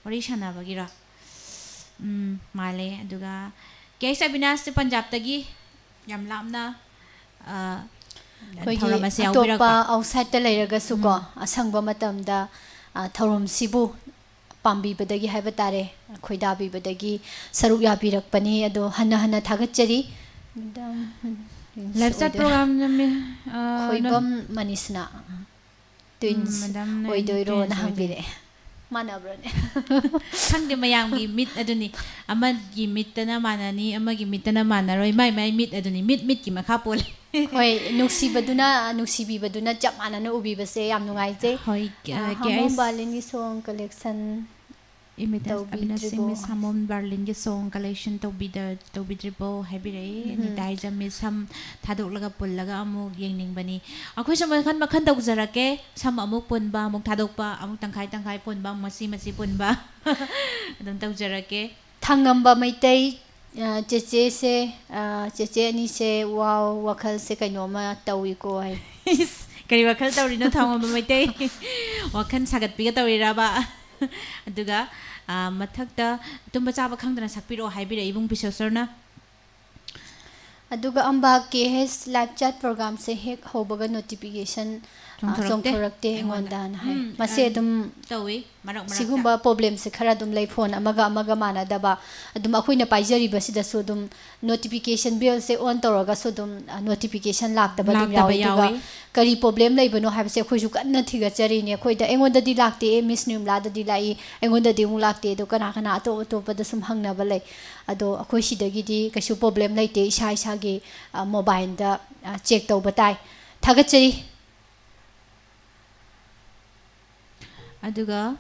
ꯋꯥꯔꯤ ꯁꯥꯟꯅꯕꯒꯤꯔꯣ? ꯎꯝ, ꯃꯥꯜꯂꯦ꯫ ꯑꯗꯨꯒ ꯀꯦ ꯑꯦꯁ ꯑꯕꯤꯅꯥꯁꯁꯦ ꯄꯟꯖꯥꯕꯇꯒꯤ ꯌꯥꯝ ꯂꯥꯞꯅ, ꯑ, ꯑꯩꯈꯣꯏꯒꯤ ꯊꯧꯔꯝ ꯑꯁꯤ ꯑꯇꯣꯞꯄ ꯌꯥꯎꯕꯤꯔꯛꯄ꯫ Outsideꯇ ꯂꯩꯔꯒꯁꯨꯀꯣ, ꯑꯁꯪꯕ ꯃꯇꯝꯗ, ꯑ, ꯊꯧꯔꯝꯁꯤꯕꯨ ꯄꯥꯝꯕꯤꯕꯗꯒꯤ ꯍꯥꯏꯕ ꯇꯥꯔꯦ, ꯈꯣꯏꯗꯥꯕꯤꯕꯗꯒꯤ ꯁꯔꯨꯛ ꯌꯥꯕꯤꯔꯛꯄꯅꯤ꯫ ꯑꯗꯣ ꯍꯟꯅ ꯍꯟꯅ ꯊꯥꯒꯠꯆꯔꯤ꯫ Madam, Live chat ꯑꯣꯏꯗꯣꯏ-, program ꯅꯝꯃꯤ, ꯑ, ꯈꯣꯏꯕꯝ ꯃꯅꯤꯁꯅꯥ, twins ꯎꯝ, madamꯅ ꯑꯣꯏꯗꯣꯏꯔꯣꯅ twins ꯑꯣꯏꯗꯣꯏꯅꯤ꯫ ꯍꯪꯕꯤꯔꯛꯑꯦ꯫ ꯃꯥꯟꯅꯕ꯭ꯔꯅꯦ? ꯈꯪꯗꯦ, ꯃꯌꯥꯝꯒꯤ ꯃꯤꯠ ꯑꯗꯨꯅꯤ꯫ ꯑꯃꯒꯤ ꯃꯤꯠꯇꯅ ꯃꯥꯟꯅꯅꯤ, ꯑꯃꯒꯤ ꯃꯤꯠꯇꯅ ꯃꯥꯟꯅꯔꯣꯏ, ꯃꯥꯏ ꯃꯥꯏ ꯃꯤꯠ ꯑꯗꯨꯅꯤ, ꯃꯤꯠ ꯃꯤꯠꯀꯤ ꯃꯈꯥ ꯄꯣꯜꯂꯦ꯫ ꯍꯣꯏ, ꯅꯨꯡꯁꯤꯕꯗꯨꯅ, ꯅꯨꯡꯁꯤꯕꯤꯕꯗꯨꯅ ꯆꯞ ꯃꯥꯟꯅꯅ ꯎꯕꯤꯕꯁꯦ ꯌꯥꯝ ꯅꯨꯡꯉꯥꯏꯖꯩ꯫ ꯍꯣꯏ, ꯑ, ꯑ, ꯍꯥꯃꯣꯝ guys, ꯕꯥꯔꯂꯤꯟꯒꯤ song collection ꯏꯃꯤꯇꯦꯁ ꯑꯕꯤꯅꯥꯁꯤꯡ ꯇꯧꯕꯤꯗ꯭ꯔꯤꯕꯣ? ꯃꯤꯁ ꯍꯥꯃꯣꯝ ꯕꯥꯔꯂꯤꯟꯒꯤ song collection ꯇꯧꯕꯤꯗ ꯇꯧꯕꯤꯗ꯭ꯔꯤꯕꯣ ꯍꯥꯏꯕꯤꯔꯛꯏ꯫ ꯎꯝ꯫ ꯅꯤꯇꯥꯏꯖꯝ ꯃꯤꯁ ꯁꯝ ꯊꯥꯗꯣꯛꯂꯒ ꯄꯨꯜꯂꯒ ꯑꯃꯨꯛ ꯌꯦꯡꯅꯤꯡꯕꯅꯤ꯫ ꯑꯩꯈꯣꯏꯁꯨ ꯃꯈꯟ ꯃꯈꯟ ꯇꯧꯖꯔꯛꯀꯦ꯫ ꯁꯝ ꯑꯃꯨꯛ ꯄꯨꯟꯕ, ꯑꯃꯨꯛ ꯊꯥꯗꯣꯛꯄ, ꯑꯃꯨꯛ ꯇꯪꯈꯥꯏ ꯇꯪꯈꯥꯏ ꯄꯨꯟꯕ, ꯑꯃꯨꯛ ꯃꯆꯤ ꯃꯆꯤ ꯄꯨꯟꯕ ꯑꯗꯨꯝ ꯇꯧꯖꯔꯛꯀꯦ꯫ ꯊꯥꯡꯉꯝꯕ ꯃꯩꯇꯩ, ꯑ, ꯆꯦꯆꯦꯁꯦ, ꯑ, ꯆꯦꯆꯦ ꯑꯅꯤꯁꯦ, wow, ꯋꯥꯈꯜꯁꯦ ꯀꯩꯅꯣꯝꯃ ꯇꯧꯏꯀꯣ ꯍꯥꯏ꯫ ꯏꯁ, ꯀꯔꯤ ꯋꯥꯈꯜ ꯇꯧꯔꯤꯅꯣ ꯊꯥꯡꯉꯝꯕ ꯃꯩꯇꯩ? ꯋꯥꯈꯜ ꯁꯥꯒꯠꯄꯤꯒ ꯇꯧꯔꯤꯔꯕ? ꯑꯗꯨꯒ, ꯑ, ꯃꯊꯛꯇ ꯇꯨꯝꯕ ꯆꯥꯕ ꯈꯪꯗꯅ ꯁꯛꯄꯤꯔꯛꯑꯣ ꯍꯥꯏꯕꯤꯔꯛꯏ ꯏꯕꯨꯡ ꯕꯤꯁ꯭ꯋꯦꯁꯣꯔꯅ꯫ ꯑꯗꯨꯒ ꯑꯝꯕꯥ ꯀꯦ ꯑꯦꯁ live chat programꯁꯦ ꯍꯦꯛ ꯍꯧꯕꯒ notification, ꯑ, ꯆꯣꯡꯊꯣꯔꯛꯇꯦ ꯆꯣꯡꯊꯣꯔꯛꯇꯦ ꯑꯩꯉꯣꯟꯗ꯫ ꯑꯩꯉꯣꯟꯗꯅ ꯍꯥꯏ꯫ ꯎꯝ, ꯃꯁꯤ ꯑ, ꯑꯗꯨꯝ ꯇꯧꯏ, ꯃꯔꯛ ꯃꯔꯛꯇ꯫ ꯁꯤꯒꯨꯝꯕ problemꯁꯦ ꯈꯔ ꯑꯗꯨꯝ ꯂꯩ, phone ꯑꯃꯒ ꯑꯃꯒ ꯃꯥꯟꯅꯗꯕ꯫ ꯑꯗꯨꯝ ꯑꯩꯈꯣꯏꯅ ꯄꯥꯏꯖꯔꯤꯕꯁꯤꯗꯁꯨ ꯑꯗꯨꯝ notification bellꯁꯦ on ꯇꯧꯔꯒꯁꯨ ꯑꯗꯨꯝ, ꯑ, notification ꯂꯥꯛꯇꯕ ꯑꯗꯨꯝ ꯂꯥꯛꯇꯕ ꯌꯥꯎꯋꯤ꯫ ꯑꯗꯨꯒ ꯌꯥꯎꯋꯤ꯫ ꯀꯔꯤ problem ꯂꯩꯕꯅꯣ ꯍꯥꯏꯕꯁꯦ ꯑꯩꯈꯣꯏꯁꯨ ꯀꯟꯅ ꯊꯤꯒꯠꯆꯔꯤꯅꯦ꯫ ꯑꯩꯈꯣꯏꯗ, ꯑꯩꯉꯣꯟꯗꯗꯤ ꯂꯥꯛꯇꯦ, ꯃꯤꯁ ꯅꯤꯔꯃꯂꯥꯗꯗꯤ ꯂꯥꯛꯏ, ꯑꯩꯉꯣꯟꯗꯗꯤ ꯑꯃꯨꯛ ꯂꯥꯛꯇꯦ꯫ ꯑꯗꯣ ꯀꯅꯥ ꯀꯅꯥ ꯑꯇꯣꯞ ꯑꯇꯣꯞꯄꯗ ꯁꯨꯝ ꯍꯪꯅꯕ ꯂꯩ꯫ ꯑꯗꯣ ꯑꯩꯈꯣꯏ ꯁꯤꯗꯒꯤꯗꯤ ꯀꯩꯁꯨ problem ꯂꯩꯇꯦ, ꯏꯁꯥ ꯏꯁꯥꯒꯤ, ꯑ, mobileꯗ, ꯑ, check ꯇꯧꯕ ꯇꯥꯏ꯫ ꯊꯥꯒꯠꯆꯔꯤ꯫ ꯑꯗꯨꯒ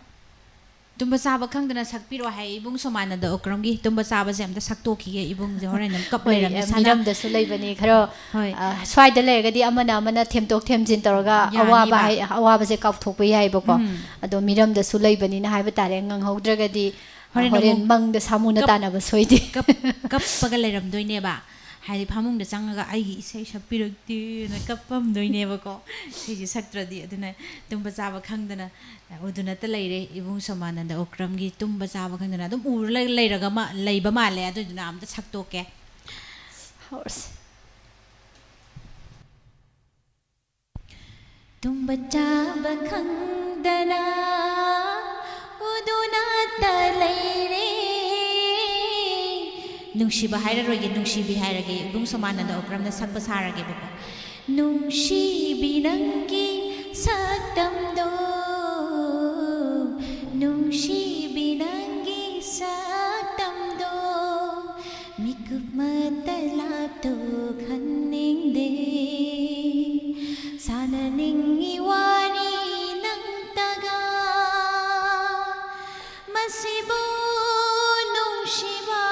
ꯇꯨꯝꯕ ꯆꯥꯕ ꯈꯪꯗꯅ ꯁꯛꯄꯤꯔꯣ ꯍꯥꯏ ꯏꯕꯨꯡ ꯁꯣꯃꯥꯅꯟꯗ ꯑꯣꯀ꯭ꯔꯝꯒꯤ꯫ ꯇꯨꯝꯕ ꯆꯥꯕꯁꯦ ꯑꯝꯇ ꯁꯛꯇꯣꯛꯈꯤꯒꯦ ꯏꯕꯨꯡꯁꯦ, ꯍꯣꯔꯦꯟ ꯑꯗꯨꯝ ꯀꯞ ꯍꯣꯏ, ꯂꯩꯔꯝꯅꯤ ꯑ, ꯁꯅꯥ꯫ ꯃꯤꯔꯝꯗꯁꯨ ꯂꯩꯕꯅꯤ ꯈꯔ, ꯍꯣꯏ꯫ ꯑ, ꯁ꯭ꯋꯥꯏꯗ ꯂꯩꯔꯒꯗꯤ ꯑꯃꯅ ꯑꯃꯅ ꯊꯦꯝꯗꯣꯛ ꯊꯦꯝꯖꯤꯟ ꯇꯧꯔꯒ ꯌꯥꯅꯤꯕ꯫ ꯑꯋꯥꯕ ꯍꯥꯏ-, ꯑꯋꯥꯕꯁꯦ ꯀꯥꯎꯊꯣꯛꯄ ꯌꯥꯏꯕꯀꯣ꯫ ꯎꯝ꯫ ꯑꯗꯣ ꯃꯤꯔꯝꯗꯁꯨ ꯂꯩꯕꯅꯤꯅ ꯍꯥꯏꯕ ꯇꯥꯔꯦ, ꯉꯪꯍꯧꯗ꯭ꯔꯒꯗꯤ, ꯑ, ꯍꯣꯔꯦꯟ ꯍꯣꯔꯦꯟ ꯑꯃꯨꯛ ꯃꯪꯗ ꯁꯥꯃꯨꯅ ꯀꯞ-, ꯇꯥꯟꯅꯕ ꯁꯣꯏꯗꯦ꯫ ꯀꯞ-, ꯀꯞꯄꯒ ꯂꯩꯔꯝꯗꯣꯏꯅꯦꯕ꯫ ꯍꯥꯏꯗꯤ ꯐꯃꯨꯡꯗ ꯆꯪꯉꯒ "ꯑꯩꯒꯤ ꯏꯁꯩ ꯁꯛꯄꯤꯔꯛꯇꯦꯅ" ꯀꯞꯄꯝꯗꯣꯏꯅꯦꯕꯀꯣ, ꯏꯁꯩꯁꯦ ꯁꯛꯇ꯭ꯔꯗꯤ꯫ ꯑꯗꯨꯅ ꯇꯨꯝꯕ ꯆꯥꯕ ꯈꯪꯗꯅ ꯎꯗꯨꯅꯇ ꯂꯩꯔꯦ ꯏꯕꯨꯡ ꯁꯣꯃꯥꯅꯟꯗ ꯑꯣꯀ꯭ꯔꯝꯒꯤ꯫ ꯇꯨꯝꯕ ꯆꯥꯕ ꯈꯪꯗꯅ ꯑꯗꯨꯝ ꯎꯔ ꯂꯩ-, ꯂꯩꯔꯒ ꯃꯥ-, ꯂꯩꯕ ꯃꯥꯜꯂꯦ꯫ ꯑꯗꯨꯗꯨꯅ ꯑꯝꯇ ꯁꯛꯇꯣꯛꯀꯦ꯫ ꯍꯧꯔꯁꯤ꯫ ꯇꯨꯝꯕ ꯆꯥꯕ ꯈꯪꯗꯅ ꯎꯗꯨꯅꯇ ꯂꯩꯔꯦ꯫ ꯅꯨꯡꯁꯤꯕ ꯍꯥꯏꯔꯔꯣꯏꯒꯦ, ꯅꯨꯡꯁꯤꯕꯤ ꯍꯥꯏꯔꯒꯦ꯫ ꯏꯕꯨꯡ ꯁꯣꯃꯥꯅꯟꯗ ꯑꯣꯀ꯭ꯔꯝꯅ ꯁꯛꯄ ꯁꯥꯔꯒꯦꯕꯀꯣ꯫ ꯅꯨꯡꯁꯤꯕꯤ ꯅꯪꯒꯤ ꯁꯛꯇꯝꯗꯣ ꯑꯃꯠꯇ ꯂꯥꯞꯊꯣꯛꯍꯟꯅꯤꯡꯗꯦ꯫ ꯁꯥꯟꯅꯅꯤꯡꯉꯤ ꯋꯥꯔꯤ ꯅꯪꯇꯒ꯫ ꯃꯁꯤꯕꯨ ꯅꯨꯡꯁꯤꯕ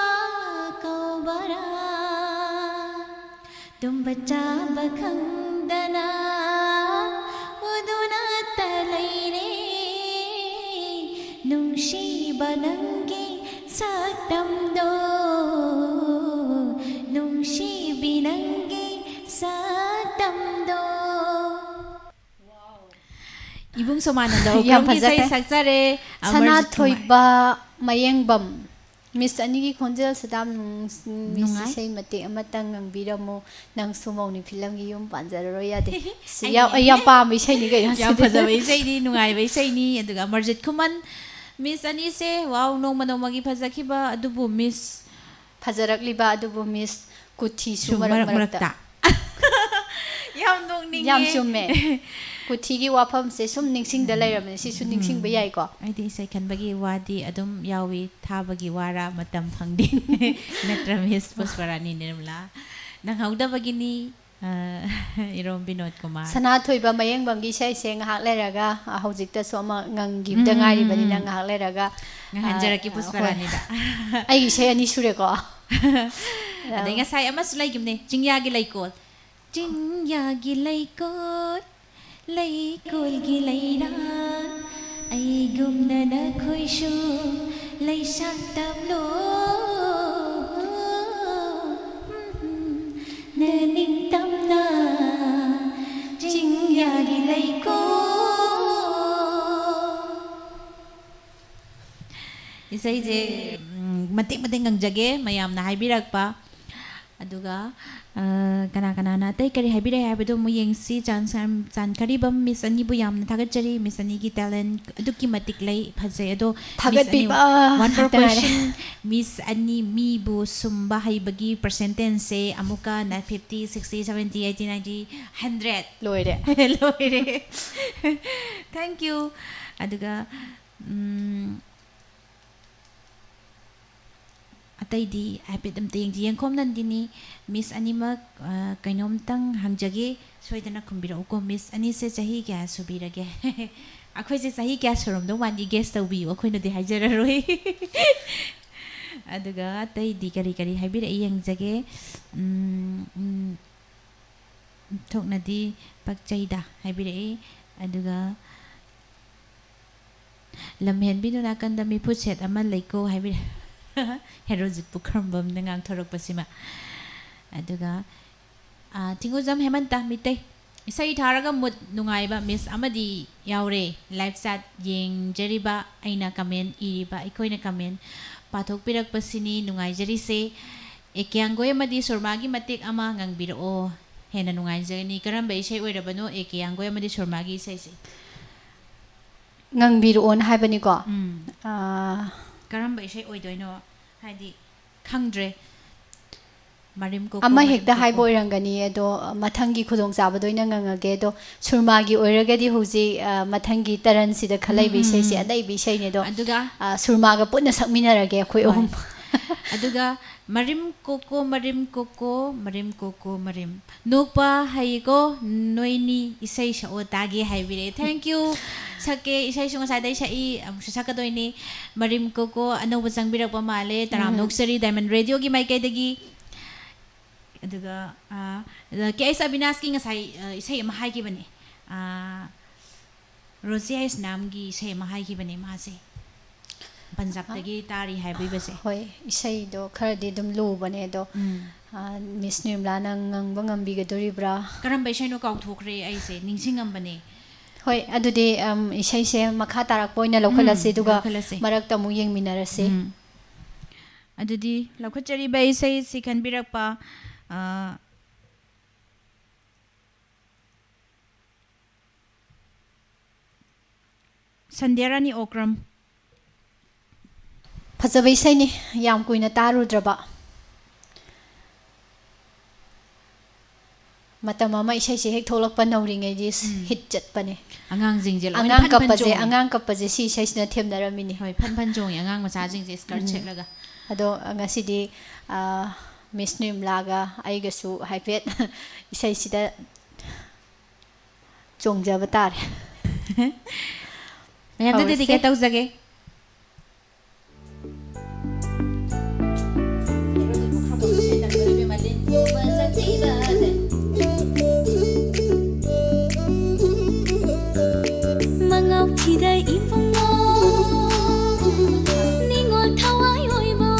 ꯀꯧꯕꯔꯥ? ꯇꯨꯝꯕ ꯆꯥꯕ ꯈꯪꯗꯅ ꯎꯗꯨꯅꯇ ꯂꯩꯔꯦ꯫ ꯅꯨꯡꯁꯤꯕ ꯅꯪꯒꯤ ꯁꯛꯇꯝꯗꯣ, ꯅꯨꯡꯁꯤꯕꯤ ꯅꯪꯒꯤ ꯁꯛꯇꯝꯗꯣ꯫ ꯏꯕꯨꯡ ꯁꯣꯃꯥꯅꯟꯗ ꯌꯥꯝ ꯎꯀ꯭ꯔꯝꯒꯤ ꯏꯁꯩ ꯐꯖꯈ꯭ꯔꯦ꯫ ꯁꯛꯆꯔꯦ꯫ ꯑꯃꯔꯖꯤꯠ ꯀꯨꯃꯥꯔ꯫ ꯁꯅꯥꯊꯣꯏꯕ ꯃꯌꯦꯡꯕꯝ꯫ ꯃꯤꯁ ꯑꯅꯤꯒꯤ ꯈꯣꯟꯖꯦꯜꯁꯤꯗ ꯌꯥꯝ ꯅꯨꯡ-, ꯃꯤꯁ ꯅꯨꯡꯉꯥꯏ꯫ ꯏꯁꯩ ꯃꯇꯦꯛ ꯑꯃꯇꯪ ꯉꯪꯕꯤꯔꯝꯃꯨ꯫ ꯅꯪꯁꯨ ꯃꯧꯅꯤ ꯐꯤꯂꯝꯒꯤ ꯌꯨꯝ ꯄꯥꯟꯖꯔꯔꯣꯏ ꯌꯥꯗꯦ꯫ ꯁꯤ ꯑꯩ ꯌꯥꯝ, ꯑꯩ ꯌꯥꯝ ꯄꯥꯝꯕ ꯏꯁꯩꯅꯤ ꯀꯩꯅꯣ ꯌꯥꯝ ꯁꯤꯗꯤ꯫ ꯐꯖꯕ ꯏꯁꯩꯅꯤ, ꯅꯨꯡꯉꯥꯏꯕ ꯏꯁꯩꯅꯤ꯫ ꯑꯗꯨꯒ ꯑꯃꯔꯖꯤꯠ ꯈꯨꯃꯟ, ꯃꯤꯁ ꯑꯅꯤꯁꯦ, ꯋꯥꯎ, ꯅꯣꯡꯃ ꯅꯣꯡꯃꯒꯤ ꯐꯖꯈꯤꯕ ꯑꯗꯨꯕꯨ ꯃꯤꯁ ꯐꯖꯔꯛꯂꯤꯕ ꯑꯗꯨꯕꯨ ꯃꯤꯁ ꯀꯨꯊꯤꯁꯨ ꯁꯨ ꯃꯔꯛ ꯃꯔꯛ ꯃꯔꯛꯇ꯫ ꯃꯔꯛꯇ꯫ ꯌꯥꯝ ꯅꯣꯛꯅꯤꯡꯉꯦ꯫ ꯌꯥꯝ ꯆꯨꯝꯃꯦ꯫ ꯀꯨꯊꯤꯒꯤ ꯋꯥꯐꯝꯁꯦ ꯁꯨꯝ ꯅꯤꯡꯁꯤꯡꯗ ꯎꯝ꯫ ꯂꯩꯔꯕꯅꯦ꯫ ꯁꯤꯁꯨ ꯎꯝ꯫ ꯅꯤꯡꯁꯤꯡꯕ ꯌꯥꯏꯀꯣ꯫ ꯑꯩꯗꯤ ꯏꯁꯩ ꯈꯟꯕꯒꯤ ꯋꯥꯗꯤ ꯑꯗꯨꯝ ꯌꯥꯎꯏ, ꯊꯥꯕꯒꯤ ꯋꯥꯔꯥ ꯃꯇꯝ ꯐꯪꯗꯦ꯫ ꯅꯠꯇ꯭ꯔ ꯃꯤꯁ ꯄꯨꯁꯄꯔꯥꯅꯤ ꯅꯤꯔꯃꯂꯥ? ꯅꯪꯍꯧꯗꯕꯒꯤꯅꯤ, ꯑ, ꯏꯔꯣꯝ ꯕꯤꯅꯣꯗ ꯀꯨꯃꯥꯔ꯫ ꯁꯅꯥꯊꯣꯏꯕ ꯃꯌꯦꯡꯕꯝꯒꯤ ꯏꯁꯩꯁꯦ ꯉꯥꯏꯍꯥꯛ ꯂꯩꯔꯒ, ꯑ, ꯍꯧꯖꯤꯛꯇꯁꯨ ꯑꯃ ꯉꯪꯈꯤꯕꯗ ꯎꯝ, ꯎꯝ, ꯉꯥꯏꯔꯤꯕꯅꯤꯅ ꯎꯝ꯫ ꯉꯥꯏꯍꯥꯛ ꯂꯩꯔꯒ, ꯉꯪꯍꯟꯖꯔꯛꯀꯦ ꯑ, ꯄꯨꯁꯄꯔꯥꯅꯤꯗ꯫ ꯍꯣꯏ꯫ ꯑꯩꯒꯤ ꯏꯁꯩ ꯑꯅꯤ ꯁꯨꯔꯦꯀꯣ꯫ ꯑꯗꯩ ꯉꯁꯥꯏ ꯑꯃꯁꯨ ꯂꯩꯈꯤꯕꯅꯦ, ꯆꯤꯡꯌꯥꯒꯤ ꯂꯩꯀꯣꯜ꯫ ꯆꯤꯡꯌꯥꯒꯤ ꯂꯩꯀꯣꯜ, ꯂꯩꯀꯣꯜꯒꯤ ꯂꯩꯔꯥ, ꯑꯩꯒꯨꯝꯅ ꯅꯈꯣꯏꯁꯨ ꯂꯩꯁꯥ ꯇꯝꯂꯣ꯫ ꯅꯅꯤꯡꯇꯝꯅ ꯆꯤꯡꯌꯥꯒꯤ ꯂꯩꯀꯣꯜ꯫ ꯏꯁꯩꯁꯦ, ꯎꯝ, ꯃꯇꯦꯛ ꯃꯇꯦꯛ ꯉꯪꯖꯒꯦ, ꯃꯌꯥꯝꯅ ꯍꯥꯏꯕꯤꯔꯛꯄ꯫ ꯑꯗꯨꯒ, ꯑ, ꯀꯅꯥ ꯀꯅꯥꯅ ꯑꯇꯩ ꯀꯔꯤ ꯍꯥꯏꯕꯤꯔꯛꯑꯦ ꯍꯥꯏꯕꯗꯣ ꯑꯃꯨꯛ ꯌꯦꯡꯁꯤ꯫ ꯆꯥꯟ-, ꯆꯥꯟ-, ꯆꯥꯟꯈꯔꯤꯕꯝ ꯃꯤꯁ ꯑꯅꯤꯕꯨ ꯌꯥꯝꯅ ꯊꯥꯒꯠꯆꯔꯤ꯫ ꯃꯤꯁ ꯑꯅꯤꯒꯤ talent ꯑꯗꯨꯛꯀꯤ ꯃꯇꯤꯛ ꯂꯩ, ꯐꯖꯩ꯫ ꯑꯗꯣ ꯃꯤꯁ ꯑꯅꯤ, ꯊꯥꯒꯠꯄꯤꯕ one more ꯉꯥꯛꯇ ꯉꯥꯏꯔꯦ꯫ Question, ꯃꯤꯁ ꯑꯅꯤ ꯃꯤꯕꯨ ꯁꯨꯝꯕ ꯍꯩꯕꯒꯤ percentageꯁꯦ ꯑꯃꯨꯛꯀ ꯅ-, fifty, sixty, seventy, eighty, ninety, hundred꯫ ꯂꯣꯏꯔꯦ꯫ ꯂꯣꯏꯔꯦ꯫ Thank you꯫ ꯑꯗꯨꯒ, ꯎꯝ, ꯑ-, ꯑꯇꯩꯗꯤ ꯍꯥꯏꯐꯦꯠ ꯑꯝꯇ ꯌꯦꯡꯁꯤ꯫ ꯌꯦꯡꯈꯣꯝ ꯅꯟꯗꯤꯅꯤ, ꯃꯤꯁ ꯑꯅꯤꯃꯛ, ꯑ, ꯀꯩꯅꯣꯝꯇꯪ ꯍꯪꯖꯒꯦ, ꯁꯣꯏꯗꯅ ꯈꯨꯝꯕꯤꯔꯛꯎꯀꯣ꯫ ꯃꯤꯁ ꯑꯅꯤꯁꯦ ꯆꯍꯤ ꯀꯌꯥ ꯁꯨꯕꯤꯔꯒꯦ? ꯑꯩꯈꯣꯏꯁꯦ ꯆꯍꯤ ꯀꯌꯥ ꯁꯨꯔꯝꯗꯧ ꯃꯥꯟꯒꯦ? ꯒꯦꯁ ꯇꯧꯕꯤꯌꯨ, ꯑꯩꯈꯣꯏꯅꯗꯤ ꯍꯥꯏꯖꯔꯔꯣꯏ꯫ ꯑꯗꯨꯒ ꯑꯇꯩꯗꯤ ꯀꯔꯤ ꯀꯔꯤ ꯍꯥꯏꯕꯤꯔꯛꯏ ꯌꯦꯡꯖꯒꯦ꯫ ꯎꯝ, ꯎꯝ, ꯊꯣꯛꯅꯗꯤ ꯄꯛꯆꯩꯗ ꯍꯥꯏꯕꯤꯔꯛꯏ꯫ ꯑꯗꯨꯒ ꯂꯝꯍꯦꯟꯕꯤꯗꯨ ꯅꯥꯀꯟꯗ ꯃꯤꯐꯨ ꯁꯦꯠ ꯑꯃ ꯂꯩꯀꯣ ꯍꯥꯏꯕꯤꯔꯛꯏ꯫ ꯍꯦꯔꯣꯖꯤꯠ ꯄꯨꯈ꯭ꯔꯝꯕꯝꯅ ꯉꯥꯡꯊꯣꯔꯛꯄꯁꯤꯃ꯫ ꯑꯗꯨꯒ, ꯑ, ꯊꯤꯡꯒꯨꯖꯝ ꯍꯦꯃꯟꯇ ꯃꯤꯇꯩ꯫ ꯏꯁꯩ ꯊꯥꯔꯒ ꯃꯨꯠ ꯅꯨꯡꯉꯥꯏꯕ ꯃꯤꯁ ꯑꯃꯗꯤ ꯌꯥꯎꯔꯦ꯫ ꯂꯥꯏꯚ ꯆꯥꯠ ꯌꯦꯡꯖꯔꯤꯕ, ꯑꯩꯅ ꯀꯃꯦꯟ ꯏꯔꯤꯕ, ꯑꯩꯈꯣꯏꯅ ꯀꯃꯦꯟ ꯄꯥꯊꯣꯛꯄꯤꯔꯛꯄꯁꯤꯅꯤ ꯅꯨꯡꯉꯥꯏꯖꯔꯤꯁꯦ꯫ ꯑꯦ ꯀ꯭ꯌꯥꯡꯒꯣꯏ ꯑꯃꯗꯤ ꯁꯨꯔꯃꯥꯒꯤ ꯃꯇꯦꯛ ꯑꯃ ꯉꯪꯕꯤꯔꯛꯑꯣ꯫ ꯍꯦꯟꯅ ꯅꯨꯡꯉꯥꯏꯖꯒꯅꯤ꯫ ꯀꯔꯝꯕ ꯏꯁꯩ ꯑꯣꯏꯔꯕꯅꯣ ꯑꯦ ꯀ꯭ꯌꯥꯡꯒꯣꯏ ꯑꯃꯗꯤ ꯁꯨꯔꯃꯥꯒꯤ ꯏꯁꯩꯁꯦ? ꯉꯪꯕꯤꯔꯛꯑꯣꯅ ꯍꯥꯏꯕꯅꯤꯀꯣ꯫ ꯎꯝ꯫ ꯑꯥ, ꯀꯔꯝꯕ ꯏꯁꯩ ꯑꯣꯏꯗꯣꯏꯅꯣ? ꯍꯥꯏꯗꯤ, ꯈꯪꯗ꯭ꯔꯦ꯫ ꯃꯔꯤꯝ ꯀꯣꯀꯣ, ꯑꯃ ꯃꯔꯤꯝ ꯍꯦꯛꯇ ꯀꯣꯀꯣ꯫ ꯍꯥꯏꯕ ꯑꯣꯏꯔꯝꯒꯅꯤ, ꯑꯗꯣ ꯃꯊꯪꯒꯤ ꯈꯨꯗꯣꯡꯆꯥꯕꯗ ꯑꯣꯏꯅ ꯉꯪꯉꯒꯦ꯫ ꯑꯗꯣ ꯁꯨꯔꯃꯥꯒꯤ ꯑꯣꯏꯔꯒꯗꯤ ꯍꯧꯖꯤꯛ, ꯑ, ꯃꯊꯪꯒꯤ ꯇꯔꯟꯁꯤꯗ ꯈꯜꯂꯛꯏꯕ ꯎꯝ, ꯎꯝ, ꯏꯁꯩꯁꯦ ꯎꯝ꯫ ꯑꯅꯩꯕ ꯏꯁꯩꯅꯦ꯫ ꯑꯗꯣ, ꯑꯗꯨꯒ ꯑ, ꯁꯨꯔꯃꯥꯒ ꯄꯨꯟꯅ ꯁꯛꯃꯤꯟꯅꯔꯒꯦ ꯑꯩꯈꯣꯏ ꯍꯣꯏ꯫ ꯑꯍꯨꯝ꯫ ꯑꯗꯨꯒ ꯃꯔꯤꯝ ꯀꯣꯀꯣ, ꯃꯔꯤꯝ ꯀꯣꯀꯣ, ꯃꯔꯤꯝ ꯀꯣꯀꯣ, ꯃꯔꯤꯝ꯫ "ꯅꯣꯛꯄ ꯍꯩꯀꯣ, ꯅꯣꯏꯅꯤ ꯏꯁꯩ ꯁꯛꯑꯣ ꯇꯥꯒꯦ" ꯍꯥꯏꯕꯤꯔꯛꯑꯦ꯫ Thank you꯫ ꯁꯛꯀꯦ, ꯏꯁꯩꯁꯨ ꯉꯁꯥꯏꯗꯩ ꯁꯛꯏ, ꯑꯃꯨꯛꯁꯨ ꯁꯛꯀꯗꯣꯏꯅꯤ꯫ ꯃꯔꯤꯝ ꯀꯣꯀꯣ ꯑꯅꯧꯕ ꯆꯪꯕꯤꯔꯛꯄ ꯃꯥꯜꯂꯦ꯫ ꯇꯔꯥꯝ ꯎꯝ꯫ ꯅꯣꯛꯆꯔꯤ Diamond Radio ꯒꯤ ꯃꯥꯏꯀꯩꯗꯒꯤ꯫ ꯑꯗꯨꯒ, ꯑ, ꯑꯗ ꯀꯦ ꯑꯦꯁ ꯑꯕꯤꯅꯥꯁꯀꯤ ꯉꯁꯥꯏ, ꯑ, ꯏꯁꯩ ꯑꯃ ꯍꯥꯏꯈꯤꯕꯅꯦ꯫ ꯑ, ꯔꯣꯖꯤꯌꯥ ꯏꯁꯅꯥꯝꯒꯤ ꯏꯁꯩ ꯑꯃ ꯍꯥꯏꯈꯤꯕꯅꯦ ꯃꯥꯁꯦ꯫ ꯄꯟꯖꯥꯕꯇꯒꯤ ꯇꯥꯔꯤ ꯍꯥꯏꯕꯤꯕꯁꯦ꯫ ꯍꯣꯏ, ꯏꯁꯩꯗꯣ ꯈꯔꯗꯤ ꯑꯗꯨꯝ ꯂꯨꯕꯅꯦ ꯑꯗꯣ, ꯎꯝ꯫ ꯑ, ꯃꯤꯁ ꯅꯤꯔꯃꯂꯥ, ꯅꯪ ꯉꯪꯕ ꯉꯝꯕꯤꯒꯗꯣꯔꯤꯕ꯭ꯔꯥ? ꯀꯔꯝꯕ ꯏꯁꯩꯅꯣ ꯀꯥꯎꯊꯣꯛꯈ꯭ꯔꯦ ꯑꯩꯁꯦ, ꯅꯤꯡꯁꯤꯡꯉꯝꯕꯅꯦ꯫ ꯍꯣꯏ, ꯑꯗꯨꯗꯤ, ꯑꯝ, ꯏꯁꯩꯁꯦ ꯃꯈꯥ ꯇꯥꯔꯛꯄ ꯑꯣꯏꯅ ꯂꯧꯈꯠꯂꯁꯤ, ꯎꯝ, ꯑꯗꯨꯒ ꯂꯧꯈꯠꯂꯁꯤ꯫ ꯃꯔꯛꯇ ꯑꯃꯨꯛ ꯌꯦꯡꯃꯤꯟꯅꯔꯁꯤ꯫ ꯎꯝ꯫ ꯑꯗꯨꯗꯤ ꯂꯧꯈꯠꯆꯔꯤꯕ ꯏꯁꯩꯁꯤ ꯈꯟꯕꯤꯔꯛꯄ, ꯑ, ꯁꯟꯙ꯭ꯌꯥꯔꯥꯅꯤ ꯑꯣꯀ꯭ꯔꯝ꯫ ꯐꯖꯕ ꯏꯁꯩꯅꯤ, ꯌꯥꯝ ꯀꯨꯏꯅ ꯇꯥꯔꯨꯗ꯭ꯔꯕ꯫ ꯃꯇꯝ ꯑꯃ ꯏꯁꯩꯁꯦ ꯍꯦꯛ ꯊꯣꯛꯂꯛꯄ ꯅꯧꯔꯤꯉꯩꯗꯤ ꯎꯝ꯫ Hit ꯆꯠꯄꯅꯦ꯫ ꯑꯉꯥꯡꯁꯤꯡꯁꯦ ꯂꯣꯏꯅ ꯑꯉꯥꯡ ꯐꯟ ꯐꯟ ꯀꯞꯄꯁꯦ, ꯆꯣꯡꯉꯦ꯫ ꯑꯉꯥꯡ ꯀꯞꯄꯁꯦ ꯁꯤ ꯏꯁꯩꯁꯤꯅ ꯊꯦꯝꯅꯔꯝꯃꯤꯅꯤ꯫ ꯍꯣꯏ, ꯐꯟ ꯐꯟ ꯆꯣꯡꯉꯦ ꯑꯉꯥꯡ ꯃꯆꯥꯁꯤꯡꯁꯦ skirt ꯎꯝ꯫ ꯁꯦꯠꯂꯒ꯫ ꯑꯗꯣ ꯉꯁꯤꯗꯤ, ꯑ, ꯃꯤꯁ ꯅꯤꯔꯃꯂꯥꯒ ꯑꯩꯒꯁꯨ ꯍꯥꯏꯐꯦꯠ ꯏꯁꯩꯁꯤꯗ ꯆꯣꯡꯖꯕ ꯇꯥꯔꯦ꯫ ꯃꯌꯥꯝꯗ ꯍꯧꯔꯁꯦ꯫ Dedicate ꯇꯧꯖꯒꯦ꯫ ꯃꯉꯥꯎ ꯊꯤꯗ ꯏꯕꯨꯡꯉꯣ, ꯅꯤꯡꯉꯣꯜ ꯊꯋꯥꯏ ꯑꯣꯏꯕ꯫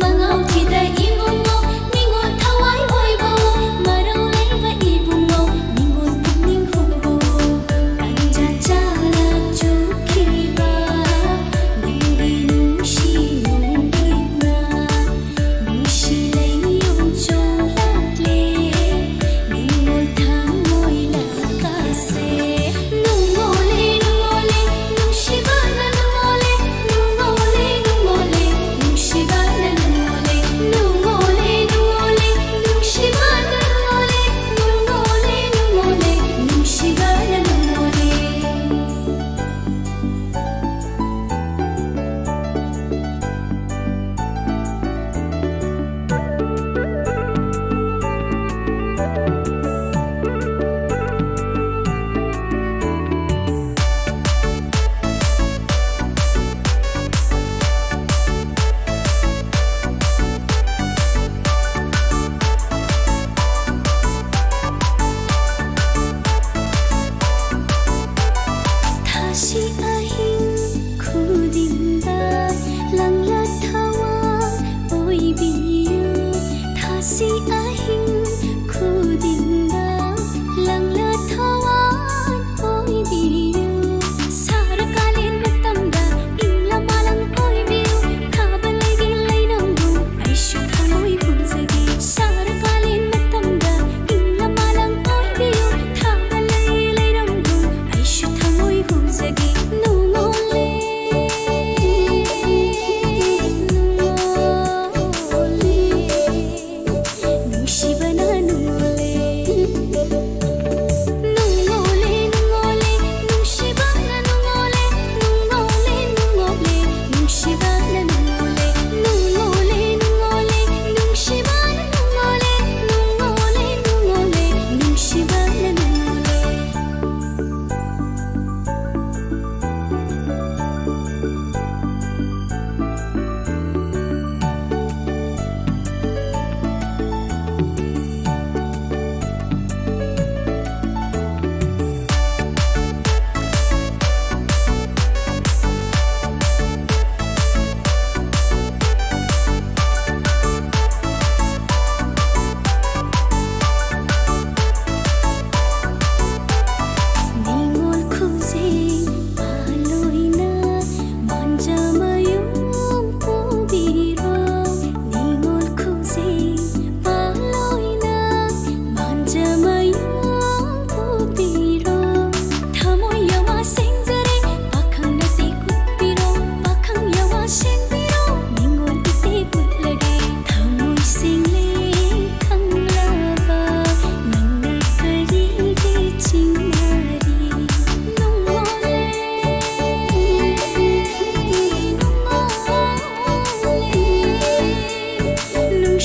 ꯃꯉꯥꯎ ꯊꯤꯗ ꯏꯕꯨꯡꯉꯣ, ꯅꯤꯡꯉꯣꯜ ꯊꯋꯥꯏ ꯑꯣꯏꯕ꯫ ꯃꯔꯧ ꯂꯩꯕ ꯏꯕꯨꯡꯉꯣ, ꯅꯤꯡꯉꯣꯜ ꯄꯨꯛꯅꯤꯡ ꯍꯨꯕ꯫ ꯄꯟꯖꯥ ꯆꯥꯔ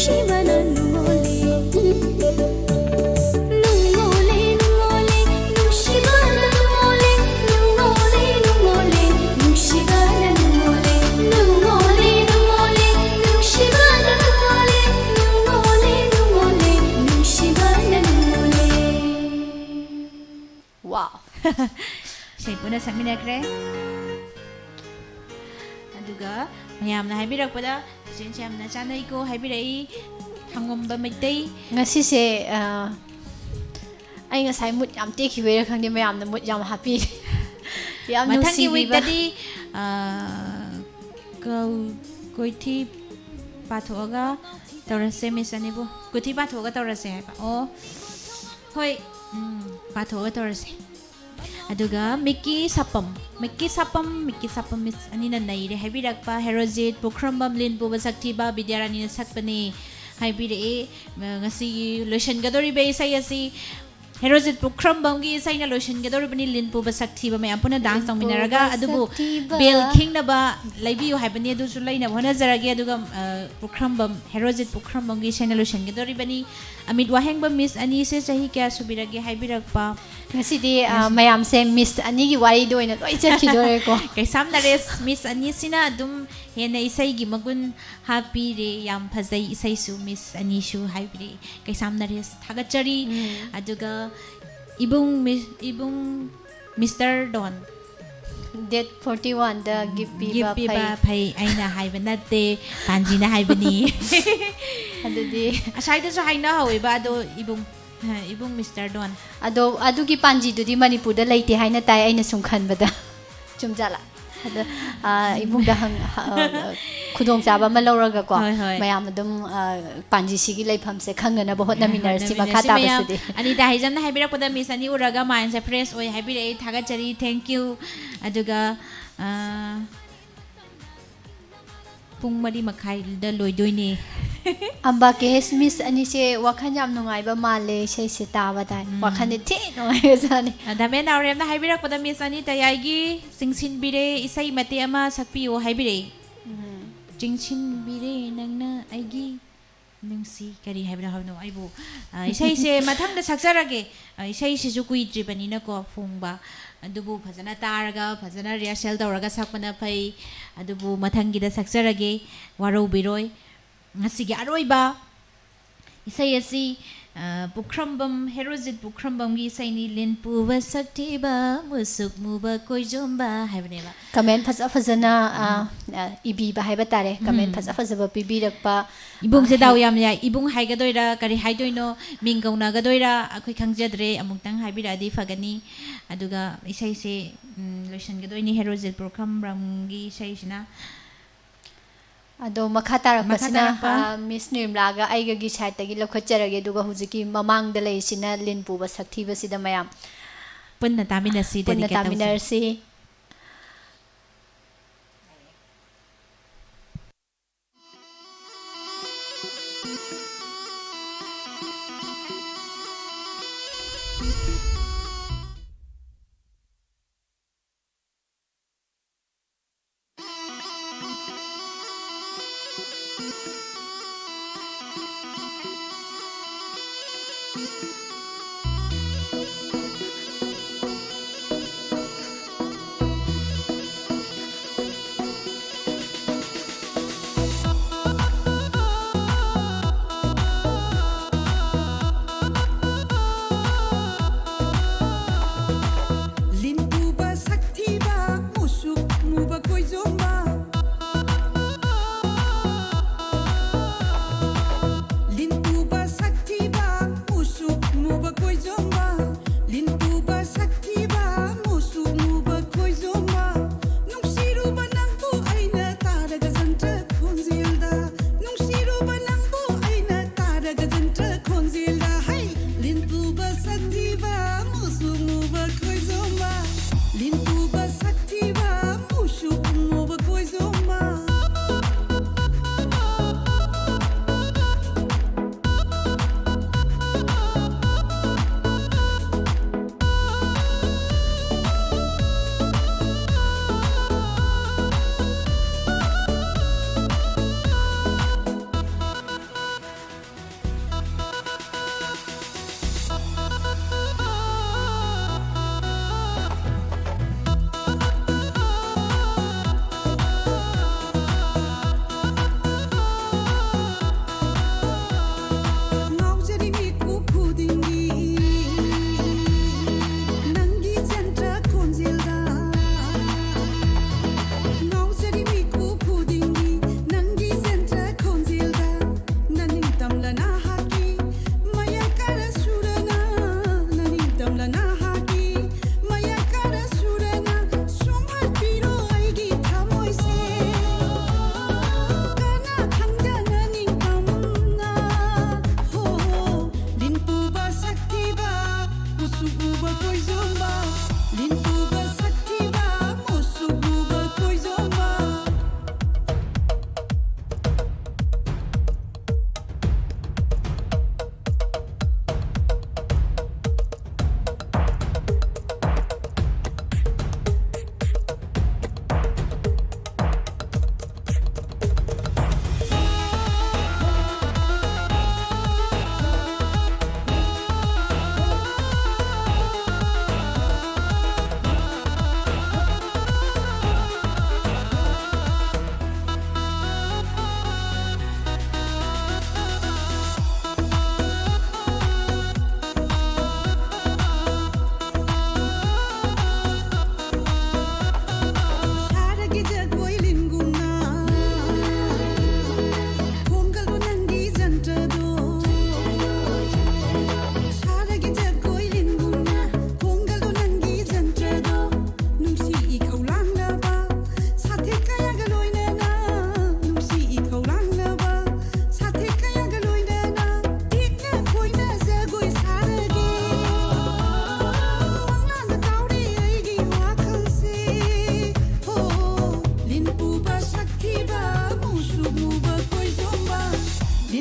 ꯅꯨꯡꯁꯤꯕꯅ ꯅꯨꯡꯉꯣꯜꯂꯦ꯫ ꯅꯨꯡꯉꯣꯜꯂꯦ, ꯅꯨꯡꯉꯣꯜꯂꯦ, ꯅꯨꯡꯁꯤꯕꯅ ꯅꯨꯡꯉꯣꯜꯂꯦ꯫ ꯅꯨꯡꯉꯣꯜꯂꯦ, ꯅꯨꯡꯉꯣꯜꯂꯦ, ꯅꯨꯡꯁꯤꯕꯅ ꯅꯨꯡꯉꯣꯜꯂꯦ꯫ ꯅꯨꯡꯉꯣꯜꯂꯦ, ꯅꯨꯡꯉꯣꯜꯂꯦ, ꯅꯨꯡꯁꯤꯕꯅ ꯅꯨꯡꯉꯣꯜꯂꯦ꯫ ꯅꯨꯡꯉꯣꯜꯂꯦ, ꯅꯨꯡꯉꯣꯜꯂꯦ, ꯅꯨꯡꯁꯤꯕꯅ ꯅꯨꯡꯉꯣꯜꯂꯦ꯫ ꯋꯥꯎ! ꯏꯁꯩ ꯄꯨꯟꯅ ꯁꯛꯃꯤꯟꯅꯈ꯭ꯔꯦ꯫ ꯑꯗꯨꯒ ꯃꯌꯥꯝꯅ ꯍꯥꯏꯕꯤꯔꯛꯄꯗ, ꯆꯤꯆꯦꯟꯁꯦ ꯌꯥꯝꯅ ꯆꯥꯅꯩꯀꯣ ꯍꯥꯏꯕꯤꯔꯛꯏ꯫ ꯊꯥꯡꯉꯣꯝꯕ ꯃꯩꯇꯩ꯫ ꯉꯁꯤꯁꯦ, ꯑ, ꯑꯩ ꯉꯁꯥꯏ ꯃꯨꯠ ꯌꯥꯝ ꯇꯦꯛꯈꯤꯕꯩꯔꯥ ꯈꯪꯗꯦ, ꯃꯌꯥꯝꯅ ꯃꯨꯠ ꯌꯥꯝ ꯍꯥꯞꯄꯤ꯫ ꯌꯥꯝ ꯃꯊꯪꯒꯤ ꯅꯨꯡꯁꯤꯕꯤꯕ꯫ ꯋꯤꯛꯇꯗꯤ, ꯑ, ꯀꯧ-, ꯀꯣꯏꯊꯤ ꯄꯥꯊꯣꯛꯑꯒ ꯇꯧꯔꯁꯦ, ꯃꯤꯁ ꯑꯅꯤꯕꯨ꯫ ꯀꯣꯏꯊꯤ ꯄꯥꯊꯣꯛꯑꯒ ꯇꯧꯔꯁꯦ ꯍꯥꯏꯕ꯫ ꯑꯣ, ꯍꯣꯏ, ꯎꯝ, ꯄꯥꯊꯣꯛꯑꯒ ꯇꯧꯔꯁꯦ꯫ ꯑꯗꯨꯒ ꯃꯤꯀꯤ ꯁꯥꯄꯝ, ꯃꯤꯀꯤ ꯁꯥꯄꯝ, ꯃꯤꯀꯤ ꯁꯥꯄꯝ ꯃꯤꯁ ꯑꯅꯤꯅ ꯅꯩꯔꯦ ꯍꯥꯏꯕꯤꯔꯛꯄ, ꯍꯦꯔꯣꯖꯤꯠ ꯄꯨꯈ꯭ꯔꯝꯕꯝ, ꯂꯤꯟ ꯄꯨꯕ ꯁꯛꯊꯤꯕ, ꯕꯤꯗ꯭ꯌꯥꯔꯥꯅꯤꯅ ꯁꯛꯄꯅꯦ ꯍꯥꯏꯕꯤꯔꯛꯑꯦ꯫ ꯉꯁꯤꯒꯤ ꯂꯣꯏꯁꯤꯟꯒꯗꯧꯔꯤꯕ ꯏꯁꯩ ꯑꯁꯤ ꯍꯦꯔꯣꯖꯤꯠ ꯄꯨꯈ꯭ꯔꯝꯕꯝꯒꯤ ꯏꯁꯩꯅ ꯂꯣꯏꯁꯤꯟꯒꯗꯧꯔꯤꯕꯅꯤ꯫ ꯂꯤꯟ ꯄꯨꯕ ꯁꯛꯊꯤꯕ ꯃꯌꯥꯝ ꯄꯨꯟꯅ ꯗꯥꯟꯁ ꯂꯤꯟ ꯇꯧꯃꯤꯟꯅꯔꯒ, ꯄꯨꯕ ꯑꯗꯨꯕꯨ ꯁꯛꯊꯤꯕ꯫ ꯕꯦꯜ ꯈꯤꯡꯅꯕ ꯂꯩꯕꯤꯌꯨ ꯍꯥꯏꯕꯅꯤ, ꯑꯗꯨꯁꯨ ꯂꯩꯅꯕ ꯍꯣꯠꯅꯖꯔꯒꯦ꯫ ꯑꯗꯨꯒ, ꯑ, ꯄꯨꯈ꯭ꯔꯝꯕꯝ, ꯍꯦꯔꯣꯖꯤꯠ ꯄꯨꯈ꯭ꯔꯝꯕꯝꯒꯤ ꯏꯁꯩꯅ ꯂꯣꯏꯁꯤꯟꯒꯗꯧꯔꯤꯕꯅꯤ꯫ ꯑꯃꯤꯠ ꯋꯥꯍꯦꯡꯕꯝ ꯃꯤꯁ ꯑꯅꯤꯁꯦ ꯆꯍꯤ ꯀꯌꯥ ꯁꯨꯕꯤꯔꯒꯦ ꯍꯥꯏꯕꯤꯔꯛꯄ꯫ ꯉꯁꯤꯗꯤ, ꯑ, ꯉꯁꯤ- ꯃꯌꯥꯝꯁꯦ ꯃꯤꯁ ꯑꯅꯤꯒꯤ ꯋꯥꯔꯤꯗ ꯑꯣꯏꯅ ꯂꯣꯏ ꯆꯠꯈꯤꯗꯣꯔꯦꯀꯣ꯫ ꯀꯩꯁꯥꯝ ꯅꯔꯦꯁ ꯃꯤꯁ ꯑꯅꯤꯁꯤꯅ ꯑꯗꯨꯝ ꯍꯦꯟꯅ ꯏꯁꯩꯒꯤ ꯃꯒꯨꯟ ꯍꯥꯞꯄꯤꯔꯦ꯫ ꯌꯥꯝ ꯐꯖꯩ ꯏꯁꯩꯁꯨ, ꯃꯤꯁ ꯑꯅꯤꯁꯨ ꯍꯥꯏꯕꯤꯔꯦ꯫ ꯀꯩꯁꯥꯝ ꯅꯔꯦꯁ ꯊꯥꯒꯠꯆꯔꯤ꯫ ꯎꯝ꯫ ꯑꯗꯨꯒ ꯏꯕꯨꯡ ꯃꯤ-, ꯏꯕꯨꯡ ꯃꯤꯁꯇꯔ ꯗꯣꯟ꯫ Date forty one ꯗ gift ꯄꯤꯕ gift ꯄꯤꯕ ꯐꯩ꯫ ꯐꯩ, ꯑꯩꯅ ꯍꯥꯏꯕ ꯅꯠꯇꯦ, ꯄꯥꯟꯖꯤꯅ ꯍꯥꯏꯕꯅꯤ꯫ ꯑꯗꯨꯗꯤ ꯑꯁꯥꯏꯗꯁꯨ ꯍꯥꯏꯅꯍꯧꯋꯦꯕ, ꯑꯗꯣ ꯏꯕꯨꯡ, ꯏꯕꯨꯡ ꯃꯤꯁꯇꯔ ꯗꯣꯟ꯫ ꯑꯗꯣ ꯑꯗꯨꯒꯤ ꯄꯥꯟꯖꯤꯗꯨꯗꯤ ꯃꯅꯤꯄꯨꯔꯗ ꯂꯩꯇꯦ ꯍꯥꯏꯅ ꯇꯥꯏ, ꯑꯩꯅ ꯁꯨꯝ ꯈꯟꯕꯗ꯫ ꯆꯨꯝꯖꯥꯠꯂꯥ? ꯑꯗ, ꯑ, ꯏꯕꯨꯡꯗ ꯍꯪ-, ꯍ-, ꯑ, ꯈꯨꯗꯣꯡꯆꯥꯕ ꯑꯃ ꯂꯧꯔꯒꯀꯣ, ꯍꯣꯏ, ꯍꯣꯏ꯫ ꯃꯌꯥꯝ ꯑꯗꯨꯝ, ꯑ, ꯄꯥꯟꯖꯤꯁꯤꯒꯤ ꯂꯩꯐꯝꯁꯦ ꯈꯪꯅꯅꯕ ꯍꯣꯠꯅꯃꯤꯟꯅꯔꯁꯤ꯫ ꯍꯣꯠꯅꯃꯤꯟꯅꯔꯁꯤ ꯃꯈꯥ ꯃꯌꯥꯝ꯫ ꯇꯥꯕꯁꯤꯗꯤ꯫ ꯑꯅꯤꯇꯥ ꯍꯩꯖꯝꯅ ꯍꯥꯏꯕꯤꯔꯛꯄꯗ, ꯃꯤꯁ ꯑꯅꯤ ꯎꯔꯒ ꯃꯥꯏꯟꯁꯦ ꯐ꯭ꯔꯦꯁ ꯑꯣꯏ ꯍꯥꯏꯕꯤꯔꯛꯏ, ꯊꯥꯒꯠꯆꯔꯤ, thank you꯫ ꯑꯗꯨꯒ, ꯑ, ꯄꯨꯡ ꯃꯔꯤ ꯃꯈꯥꯏꯗ ꯂꯣꯏꯗꯣꯏꯅꯦ꯫ ꯑꯝꯕꯥ ꯀꯦ ꯑꯦꯁ ꯃꯤꯁ ꯑꯅꯤꯁꯦ ꯋꯥꯈꯜ ꯌꯥꯝ ꯅꯨꯡꯉꯥꯏꯕ ꯃꯥꯜꯂꯦ, ꯏꯁꯩꯁꯦ ꯇꯥꯕꯗ꯫ ꯎꯝ꯫ ꯋꯥꯈꯜꯁꯦ ꯊꯤ ꯅꯨꯡꯉꯥꯏꯕꯖꯥꯠꯅꯤ꯫ ꯑ, ꯙꯃꯦꯟ ꯅꯥꯎꯔꯦꯝꯅ ꯍꯥꯏꯕꯤꯔꯛꯄꯗ, ꯃꯤꯁ ꯑꯅꯤꯇꯥ ꯌꯥꯏꯒꯤ ꯆꯤꯡꯁꯤꯟꯕꯤꯔꯦ ꯏꯁꯩ ꯃꯇꯦꯛ ꯑꯃ ꯁꯛꯄꯤꯌꯨ ꯍꯥꯏꯕꯤꯔꯛꯏ꯫ ꯎꯝ꯫ ꯆꯤꯡꯁꯤꯟꯕꯤꯔꯦ ꯅꯪꯅ ꯑꯩꯒꯤ ꯅꯨꯡꯁꯤ, ꯀꯔꯤ ꯍꯥꯏꯕꯅꯣ ꯍꯥꯏꯕꯅꯣ? ꯑꯩꯕꯨ, ꯑ, ꯏꯁꯩꯁꯦ ꯃꯊꯪꯗ ꯁꯛꯆꯔꯒꯦ꯫ ꯑ, ꯏꯁꯩꯁꯤꯁꯨ ꯀꯨꯏꯗ꯭ꯔꯤꯕꯅꯤꯅꯀꯣ ꯐꯣꯡꯕ, ꯑꯗꯨꯕꯨ ꯐꯖꯅ ꯇꯥꯔꯒ, ꯐꯖꯅ rehearsal ꯇꯧꯔꯒ ꯁꯛꯄꯅ ꯐꯩ꯫ ꯑꯗꯨꯕꯨ ꯃꯊꯪꯒꯤꯗ ꯁꯛꯆꯔꯒꯦ, ꯋꯥꯔꯧꯕꯤꯔꯣꯏ꯫ ꯉꯁꯤꯒꯤ ꯑꯔꯣꯏꯕ ꯏꯁꯩ ꯑꯁꯤ, ꯑ, ꯄꯨꯈ꯭ꯔꯝꯕꯝ, ꯍꯦꯔꯣꯖꯤꯠ ꯄꯨꯈ꯭ꯔꯝꯕꯝꯒꯤ ꯏꯁꯩꯅꯤ, "ꯂꯤꯟ ꯄꯨꯕ ꯁꯛꯊꯤꯕ, ꯃꯨꯁꯨꯛ ꯃꯨꯕ ꯀꯣꯏꯖꯣꯝꯕ" ꯍꯥꯏꯕꯅꯦꯕ꯫ Comment ꯐꯖ ꯐꯖꯅ, ꯑ, ꯑ, ꯏꯕꯤꯕ ꯍꯥꯏꯕ ꯇꯥꯔꯦ꯫ Comment ꯎꯝ꯫ ꯐꯖ ꯐꯖꯕ ꯄꯤꯕꯤꯔꯛꯄ, ꯏꯕꯨꯡꯁꯦ ꯑ, ꯗꯥꯎ ꯍꯦ- ꯌꯥꯝ ꯌꯥꯏ꯫ ꯏꯕꯨꯡ ꯍꯥꯏꯒꯗꯣꯏꯔꯥ, ꯀꯔꯤ ꯍꯥꯏꯗꯣꯏꯅꯣ, ꯃꯤꯡ ꯀꯧꯅꯒꯗꯣꯏꯔꯥ, ꯑꯩꯈꯣꯏ ꯈꯪꯖꯗ꯭ꯔꯦ꯫ ꯑꯃꯨꯛꯇꯪ ꯍꯥꯏꯕꯤꯔꯛꯑꯗꯤ ꯐꯒꯅꯤ꯫ ꯑꯗꯨꯒ ꯏꯁꯩꯁꯦ, ꯎꯝ, ꯂꯣꯏꯁꯤꯟꯒꯗꯣꯏꯅꯤ꯫ ꯍꯦꯔꯣꯖꯤꯠ ꯄꯨꯈ꯭ꯔꯝꯕꯝꯒꯤ ꯏꯁꯩꯁꯤꯅ꯫ ꯑꯗꯣ ꯃꯈꯥ ꯇꯥꯔꯛꯄꯁꯤꯅ, ꯃꯈꯥ ꯇꯥꯔꯛꯄ꯫ ꯑ, Miss ꯅꯤꯔꯃꯂꯥꯒ ꯑꯩꯒꯒꯤ side ꯇꯒꯤ ꯂꯧꯈꯠꯆꯔꯒꯦ, ꯑꯗꯨꯒ ꯍꯧꯖꯤꯛꯀꯤ ꯃꯃꯥꯡꯗ ꯂꯩꯔꯤꯁꯤꯅ ꯂꯤꯟ ꯄꯨꯕ ꯁꯛꯊꯤꯕꯁꯤꯗ ꯃꯌꯥꯝ ꯄꯨꯟꯅ ꯇꯥꯃꯤꯟꯅꯁꯤ, ꯄꯨꯟꯅ dedicate ꯇꯧꯁꯤ꯫ ꯇꯥꯃꯤꯟꯅꯔꯁꯤ꯫ ꯂꯤꯟ ꯄꯨꯕ ꯁꯛꯊꯤꯕ, ꯃꯨꯁꯨꯛ ꯃꯨꯕ ꯀꯣꯏꯖꯣꯝꯕ꯫ ꯂꯤꯟ ꯄꯨꯕ ꯁꯛꯊꯤꯕ, ꯃꯨꯁꯨꯛ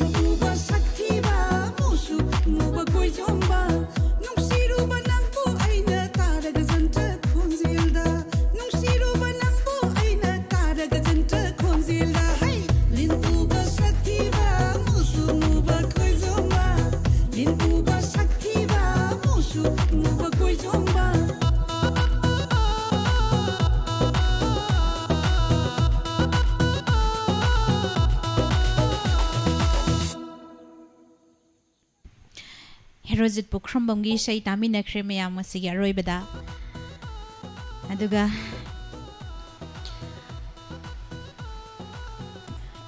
ꯎꯕ ꯁꯛꯊꯤꯕ ꯃꯨꯁꯨ ꯃꯨꯕ ꯀꯣꯏꯖꯣꯝꯕ, ꯅꯨꯡꯁꯤꯔꯨꯕ ꯅꯪꯕꯨ ꯑꯩꯅ ꯇꯥꯔꯒ ꯖꯟꯇ꯭ꯔ ꯈꯣꯟꯖꯦꯜꯗ, ꯅꯨꯡꯁꯤꯔꯨꯕ ꯅꯪꯕꯨ ꯑꯩꯅ ꯇꯥꯔꯒ ꯖꯟꯇ꯭ꯔ ꯈꯣꯟꯖꯦꯜꯗ, ꯍꯩ! ꯂꯤꯟ ꯎꯕ ꯁꯛꯊꯤꯕ ꯃꯨꯁꯨ ꯃꯨꯕ ꯀꯣꯏꯖꯣꯝꯕ, ꯂꯤꯟ ꯎꯕ ꯁꯛꯊꯤꯕ ꯃꯨꯁꯨ ꯃꯨꯕ ꯀꯣꯏꯖꯣꯝꯕ꯫ ꯍꯦꯔꯣꯖꯤꯠ ꯄꯨꯈ꯭ꯔꯝꯕꯝꯒꯤ ꯏꯁꯩ ꯇꯥꯃꯤꯟꯅꯈ꯭ꯔꯦ ꯃꯌꯥꯝ ꯉꯁꯤꯒꯤ ꯑꯔꯣꯏꯕꯗ꯫ ꯑꯗꯨꯒ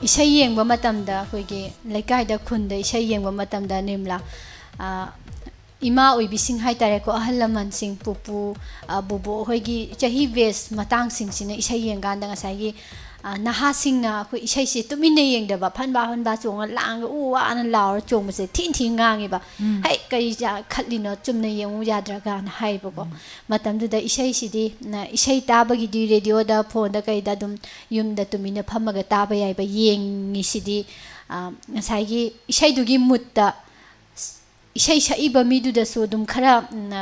ꯏꯁꯩ ꯌꯦꯡꯕ ꯃꯇꯝꯗ, ꯑꯩꯈꯣꯏꯒꯤ ꯂꯩꯀꯥꯏꯗ, ꯈꯨꯟꯗ ꯏꯁꯩ ꯌꯦꯡꯕ ꯃꯇꯝꯗ, ꯅꯤꯔꯃꯂꯥ, ꯑ, ꯏꯃꯥ ꯑꯣꯏꯕꯤꯁꯤꯡ ꯍꯥꯏꯇꯥꯔꯦꯀꯣ, ꯑꯍꯜ ꯂꯃꯟꯁꯤꯡ, ꯄꯨꯄꯨ, ꯑ, ꯕꯨꯕꯣꯛ, ꯑꯩꯈꯣꯏꯒꯤ ꯆꯍꯤ ꯕꯦꯁ ꯃꯇꯥꯡꯁꯤꯡꯁꯤꯅ ꯏꯁꯩ ꯌꯦꯡꯀꯥꯟꯗ ꯉꯁꯥꯏꯒꯤ, ꯑ, ꯅꯍꯥꯁꯤꯡꯅ ꯑꯩꯈꯣꯏ ꯏꯁꯩꯁꯦ ꯇꯨꯃꯤꯟꯅ ꯌꯦꯡꯗꯕ, ꯐꯟꯕꯥ ꯐꯟꯕꯥ ꯆꯣꯡꯉ ꯂꯥꯡꯉꯒ ꯎ ꯋꯥꯅ ꯂꯥꯎꯔ ꯆꯣꯡꯕꯁꯦ ꯊꯤꯅ ꯊꯤꯅ ꯉꯥꯡꯉꯦꯕ꯫ "ꯍꯩ, ꯀꯔꯤ ꯆꯥ-, ꯈꯠꯂꯤꯅꯣ, ꯆꯨꯝꯅ ꯌꯦꯡꯉꯨ ꯌꯥꯗ꯭ꯔꯥ?" ꯀꯥꯏꯅ ꯍꯥꯏꯌꯦꯕꯀꯣ꯫ ꯃꯇꯝꯗꯨꯗ ꯏꯁꯩꯁꯤꯗꯤ, ꯅ, ꯏꯁꯩ ꯇꯥꯕꯒꯤꯗꯤ ꯔꯦꯗꯤꯑꯣꯗ, ꯐꯣꯟꯗ, ꯀꯩꯗ ꯑꯗꯨꯝ ꯌꯨꯝꯗ ꯇꯨꯃꯤꯟꯅ ꯐꯝꯃꯒ ꯇꯥꯕ ꯌꯥꯏꯕ꯫ ꯌꯦꯡꯉꯤꯁꯤꯗꯤ, ꯑ, ꯉꯁꯥꯏꯒꯤ ꯏꯁꯩꯗꯨꯒꯤ ꯃꯨꯠꯇ ꯏꯁꯩ ꯁꯛꯏꯕ ꯃꯤꯗꯨꯗꯁꯨ ꯑꯗꯨꯝ ꯈꯔ, ꯎꯝ,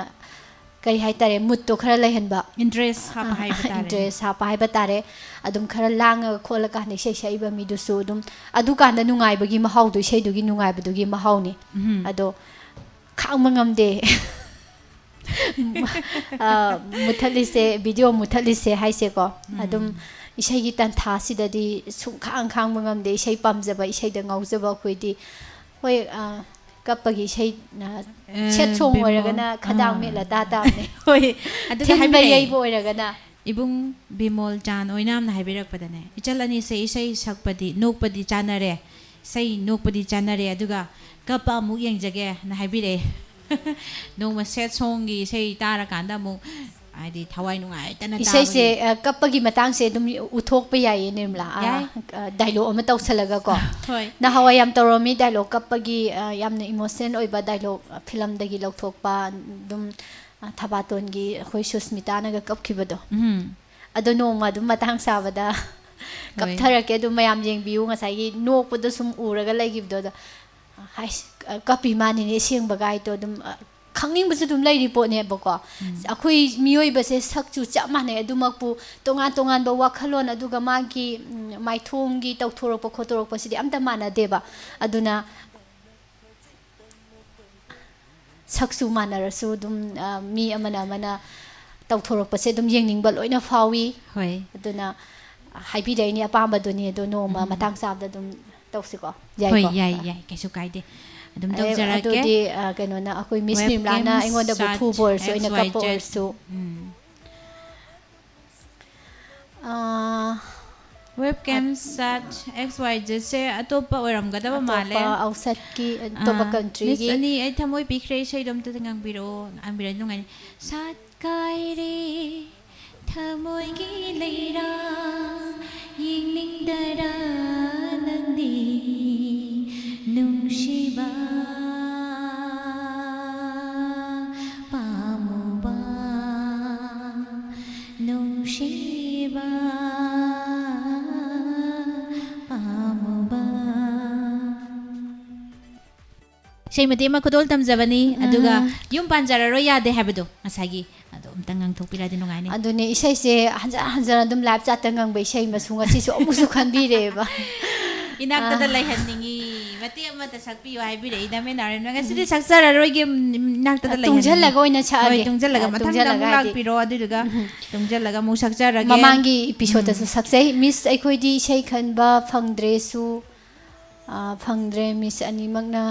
ꯀꯔꯤ ꯍꯥꯏꯇꯥꯔꯦ, ꯃꯨꯠꯇꯣ ꯈꯔ ꯂꯩꯍꯟꯕ꯫ ꯏꯟꯇꯔꯦꯁ ꯍꯥꯞꯄ ꯍꯥꯏꯕ ꯇꯥꯔꯦ꯫ ꯏꯟꯇꯔꯦꯁ ꯍꯥꯞꯄ ꯍꯥꯏꯕ ꯇꯥꯔꯦ꯫ ꯑꯗꯨꯝ ꯈꯔ ꯂꯥꯡꯉꯒ ꯈꯣꯠꯂꯀꯥꯟꯗ ꯏꯁꯩ ꯁꯛꯏꯕ ꯃꯤꯗꯨꯁꯨ ꯑꯗꯨꯝ ꯑꯗꯨꯀꯥꯟꯗ ꯅꯨꯡꯉꯥꯏꯕꯒꯤ ꯃꯍꯥꯎꯗꯣ, ꯏꯁꯩꯗꯨꯒꯤ ꯅꯨꯡꯉꯥꯏꯕꯗꯨꯒꯤ ꯃꯍꯥꯎꯅꯤ꯫ ꯎꯝ꯫ ꯑꯗꯣ ꯈꯥꯡꯕ ꯉꯝꯗꯦ꯫ ꯑ, ꯃꯨꯊꯠꯂꯤꯁꯦ, ꯚꯤꯗꯤꯑꯣ ꯃꯨꯊꯠꯂꯤꯁꯦ ꯍꯥꯏꯁꯦꯀꯣ, ꯑꯗꯨꯝ ꯏꯁꯩꯒꯤ ꯇꯟꯊꯥꯁꯤꯗꯗꯤ ꯁꯨꯡꯈꯥꯡ ꯈꯥꯡꯕ ꯉꯝꯗꯦ꯫ ꯏꯁꯩ ꯄꯥꯝꯖꯕ, ꯏꯁꯩꯗ ꯉꯥꯎꯖꯕ ꯑꯩꯈꯣꯏꯗꯤ, ꯍꯣꯏ, ꯑ, ꯀꯞꯄꯒꯤ ꯏꯁꯩ, ꯑ, ꯑꯦ, ꯁꯦꯠ ꯁꯣꯡ ꯕꯤꯃꯣꯜ, ꯑꯣꯏꯔꯒꯅ ꯈꯗꯥꯡ ꯑꯥ꯫ ꯃꯦꯠꯂ ꯇꯥ ꯇꯥꯕꯅꯦ꯫ ꯍꯣꯏ, ꯑꯗꯨꯒ ꯊꯤꯟꯕ ꯍꯥꯏꯕꯤꯔꯛꯑꯦ꯫ ꯌꯩꯕ ꯑꯣꯏꯔꯒꯅ꯫ ꯏꯕꯨꯡ ꯕꯤꯃꯣꯜ ꯆꯥꯟ ꯑꯣꯏꯅꯥꯝꯅ ꯍꯥꯏꯕꯤꯔꯛꯄꯗꯅꯦ, "ꯏꯆꯜ ꯑꯅꯤꯁꯦ ꯏꯁꯩ ꯁꯛꯄꯗꯤ, ꯅꯣꯛꯄꯗꯤ ꯆꯥꯟꯅꯔꯦ, ꯏꯁꯩ ꯅꯣꯛꯄꯗꯤ ꯆꯥꯟꯅꯔꯦ, ꯑꯗꯨꯒ ꯀꯞꯄ ꯑꯃꯨꯛ ꯌꯦꯡꯖꯒꯦꯅ" ꯍꯥꯏꯕꯤꯔꯛꯑꯦ꯫ ꯅꯣꯡꯃ ꯁꯦꯠ ꯁꯣꯡꯒꯤ ꯏꯁꯩ ꯇꯥꯔꯀꯥꯟꯗ ꯑꯃꯨꯛ, ꯍꯥꯏꯗꯤ, ꯊꯋꯥꯏ ꯅꯨꯡꯉꯥꯏꯇꯅ ꯏꯁꯩꯁꯦ, ꯇꯥꯕꯒꯤ꯫ ꯑ, ꯀꯞꯄꯒꯤ ꯃꯇꯥꯡꯁꯦ ꯑꯗꯨꯝ ꯎꯠꯊꯣꯛꯄ ꯌꯥꯏꯌꯦ, ꯅꯤꯔꯃꯂꯥ꯫ ꯑ, ꯌꯥꯏ꯫ ꯑ, ꯗꯥꯏꯂꯣꯛ ꯑꯃ ꯇꯧꯁꯜꯂꯒꯀꯣ꯫ ꯍꯣꯏ꯫ ꯅꯍꯥꯟꯋꯥꯏ ꯌꯥꯝ ꯇꯧꯔꯝꯃꯤ, ꯗꯥꯏꯂꯣꯛ ꯀꯞꯄꯒꯤ, ꯑ, ꯌꯥꯝꯅ ꯏꯃꯣꯁꯅꯦꯜ ꯑꯣꯏꯕ ꯗꯥꯏꯂꯣꯛ, ꯑ, ꯐꯤꯂꯝꯗꯒꯤ ꯂꯧꯊꯣꯛꯄ, ꯑꯗꯨꯝ, ꯑ, ꯊꯕꯥꯇꯣꯟꯒꯤ ꯑꯩꯈꯣꯏ ꯁꯨꯁꯃꯤꯇꯥꯅꯒ ꯀꯞꯈꯤꯕꯗꯣ꯫ ꯎꯝ꯫ ꯑꯗꯣ ꯅꯣꯡꯃ ꯑꯗꯨꯝ ꯃꯇꯥꯡ ꯆꯥꯕꯗ ꯀꯞꯊꯔꯛꯀꯦ ꯑꯗꯨꯝ ꯃꯌꯥꯝ ꯌꯦꯡꯕꯤꯌꯨ꯫ ꯉꯁꯥꯏꯒꯤ ꯅꯣꯛꯄꯗꯣ ꯁꯨꯝ ꯎꯔꯒ ꯂꯩꯈꯤꯕꯗꯣ, ꯑꯗꯣ, "ꯍꯥꯏꯁ, ꯀꯞꯄꯤ ꯃꯥꯅꯤꯅꯦ ꯑꯁꯦꯡꯕꯒꯥꯏꯗꯣ", ꯑꯗꯨꯝ, ꯑ, ꯈꯪꯅꯤꯡꯕꯁꯨ ꯑꯗꯨꯝ ꯂꯩꯔꯤ ꯄꯣꯠꯅꯦꯕꯀꯣ꯫ ꯎꯝ꯫ ꯑꯩꯈꯣꯏ ꯃꯤꯑꯣꯏꯕꯁꯦ ꯁꯛꯁꯨ ꯆꯞ ꯃꯥꯟꯅꯩ, ꯑꯗꯨꯃꯛꯄꯨ ꯇꯣꯉꯥꯟ ꯇꯣꯉꯥꯟꯕ ꯋꯥꯈꯜꯂꯣꯟ, ꯑꯗꯨꯒ ꯃꯥꯒꯤ, ꯎꯝ, ꯃꯥꯏꯊꯣꯡꯒꯤ ꯇꯧꯊꯣꯔꯛꯄ ꯈꯣꯠꯇꯣꯔꯛꯄꯁꯤꯗꯤ ꯑꯝꯇ ꯃꯥꯟꯅꯗꯦꯕ꯫ ꯑꯗꯨꯅ ꯁꯛꯁꯨ ꯃꯥꯟꯅꯔꯁꯨ ꯑꯗꯨꯝ, ꯑ, ꯃꯤ ꯑꯃꯅ ꯑꯃꯅ ꯇꯧꯊꯣꯔꯛꯄꯁꯦ ꯑꯗꯨꯝ ꯌꯦꯡꯅꯤꯡꯕ ꯂꯣꯏꯅ ꯐꯥꯎꯏ꯫ ꯍꯣꯏ꯫ ꯑꯗꯨꯅ ꯍꯥꯏꯕꯤꯔꯛꯏꯅꯦ, ꯑꯄꯥꯝꯕꯗꯨꯅꯤ꯫ ꯑꯗꯣ ꯅꯣꯡꯃ ꯎꯝ꯫ ꯃꯇꯥꯡ ꯆꯥꯕꯗ ꯑꯗꯨꯝ ꯇꯧꯁꯤꯀꯣ꯫ ꯍꯣꯏ, ꯌꯥꯏꯀꯣ? ꯌꯥꯏ, ꯌꯥꯏ, ꯀꯩꯁꯨ ꯀꯥꯏꯗꯦ꯫ ꯑꯗꯨꯝ ꯑꯦ, ꯇꯧꯖꯔꯛꯀꯦ꯫ ꯑꯗꯨꯗꯤ, ꯑ, ꯀꯩꯅꯣꯅ, ꯑꯩꯈꯣꯏ ꯃꯤꯁ ꯅꯤꯔꯃꯂꯥꯅ ꯑꯩꯉꯣꯟꯗꯕꯨ ꯐꯨꯕ ꯑꯣꯏꯔꯁꯨ ꯑꯩꯅ ꯀꯞꯄ ꯑꯣꯏꯔꯁꯨ꯫ ꯎꯝ꯫ ꯑ, ꯋꯦꯕ ꯀꯦꯝ ꯁꯥꯠ ꯑꯦꯛꯁ ꯋꯥꯏ ꯖꯦꯠꯁꯦ ꯑꯇꯣꯞꯄ ꯑꯣꯏꯔꯝꯒꯗꯕ ꯃꯥꯜꯂꯦ꯫ ꯑꯇꯣꯞꯄ ꯑꯥꯎꯠꯁꯥꯏꯠꯀꯤ, ꯑꯇꯣꯞꯄ ꯑꯥ, ꯀꯟꯇ꯭ꯔꯤꯒꯤ꯫ ꯃꯤꯁ ꯑꯅꯤ, ꯑꯩ ꯊꯃꯣꯏ ꯄꯤꯈ꯭ꯔꯦ ꯏꯁꯩꯗꯣ ꯑꯝꯇ ꯉꯪꯕꯤꯔꯛꯑꯣ, ꯉꯪꯕꯤꯔꯗꯤ ꯅꯨꯡꯉꯥꯏꯅꯤ꯫ ꯁꯥꯠ ꯀꯥꯏꯔꯦ ꯊꯃꯣꯏꯒꯤ ꯂꯩꯔꯥ, ꯌꯦꯡꯅꯤꯡꯗꯔꯥ ꯅꯪꯗꯤ ꯅꯨꯡꯁꯤꯕ ꯄꯥꯝꯃꯨꯕ, ꯅꯨꯡꯁꯤꯕ ꯄꯥꯝꯃꯨꯕ꯫ ꯏꯁꯩ ꯃꯇꯦꯛ ꯑꯃ ꯈꯨꯗꯣꯜ ꯇꯝꯖꯕꯅꯤ, ꯎꯝ꯫ ꯑꯗꯨꯒ ꯌꯨꯝ ꯄꯥꯟꯖꯔꯔꯣꯏ ꯌꯥꯗꯦ ꯍꯥꯏꯕꯗꯣ ꯉꯁꯥꯏꯒꯤ, ꯑꯗꯣ ꯑꯝꯇꯪ ꯉꯥꯡꯊꯣꯛꯄꯤꯔꯗꯤ ꯅꯨꯡꯉꯥꯏꯅꯤ꯫ ꯑꯗꯨꯅꯦ, ꯏꯁꯩꯁꯦ ꯍꯟꯖꯟ ꯍꯟꯖꯟ ꯑꯗꯨꯝ ꯂꯥꯏꯞ ꯆꯥꯠꯇ ꯉꯪꯕ ꯏꯁꯩ ꯃꯁꯨ ꯉꯁꯤꯁꯨ ꯑꯃꯨꯛꯁꯨ ꯈꯟꯕꯤꯔꯛꯑꯦꯕ꯫ ꯏꯅꯥꯛꯇꯗ ꯑꯥ꯫ ꯂꯩꯍꯟꯅꯤꯡꯉꯤ, ꯃꯇꯦꯛ ꯑꯃꯇ ꯁꯛꯄꯤꯌꯨ ꯍꯥꯏꯕꯤꯔꯛꯏ ꯗꯥ ꯃꯦꯅꯥꯔꯦꯝꯅ꯫ ꯉꯁꯤꯗꯤ ꯎꯝ꯫ ꯁꯛꯆꯔꯔꯣꯏꯒꯦ, ꯎꯝ, ꯏꯅꯥꯛꯇꯗ ꯑ, ꯂꯩꯍꯟꯅꯤꯡꯉꯤ꯫ ꯇꯨꯡꯁꯤꯜꯂꯒ ꯑꯣꯏꯅ ꯁꯛꯑꯒꯦ꯫ ꯍꯣꯏ, ꯇꯨꯡꯁꯤꯜꯂꯒ ꯑ, ꯃꯊꯪꯗ ꯇꯨꯡꯁꯤꯜꯂꯒ ꯑꯃꯨꯛ ꯍꯥꯏꯗꯤ, ꯂꯥꯛꯄꯤꯔꯣ, ꯑꯗꯨꯗꯨꯒ ꯎꯝ꯫ ꯇꯨꯡꯁꯤꯜꯂꯒ ꯑꯃꯨꯛ ꯁꯛꯆꯔꯒꯦ꯫ ꯃꯃꯥꯡꯒꯤ ꯏꯄꯤꯁꯣꯗꯇꯁꯨ ꯎꯝ꯫ ꯁꯛꯆꯩ꯫ ꯃꯤꯁ, ꯑꯩꯈꯣꯏꯗꯤ ꯏꯁꯩ ꯈꯟꯕ ꯐꯪꯗ꯭ꯔꯦꯁꯨ, ꯑ, ꯐꯪꯗ꯭ꯔꯦ꯫ ꯃꯤꯁ ꯑꯅꯤꯃꯛꯅ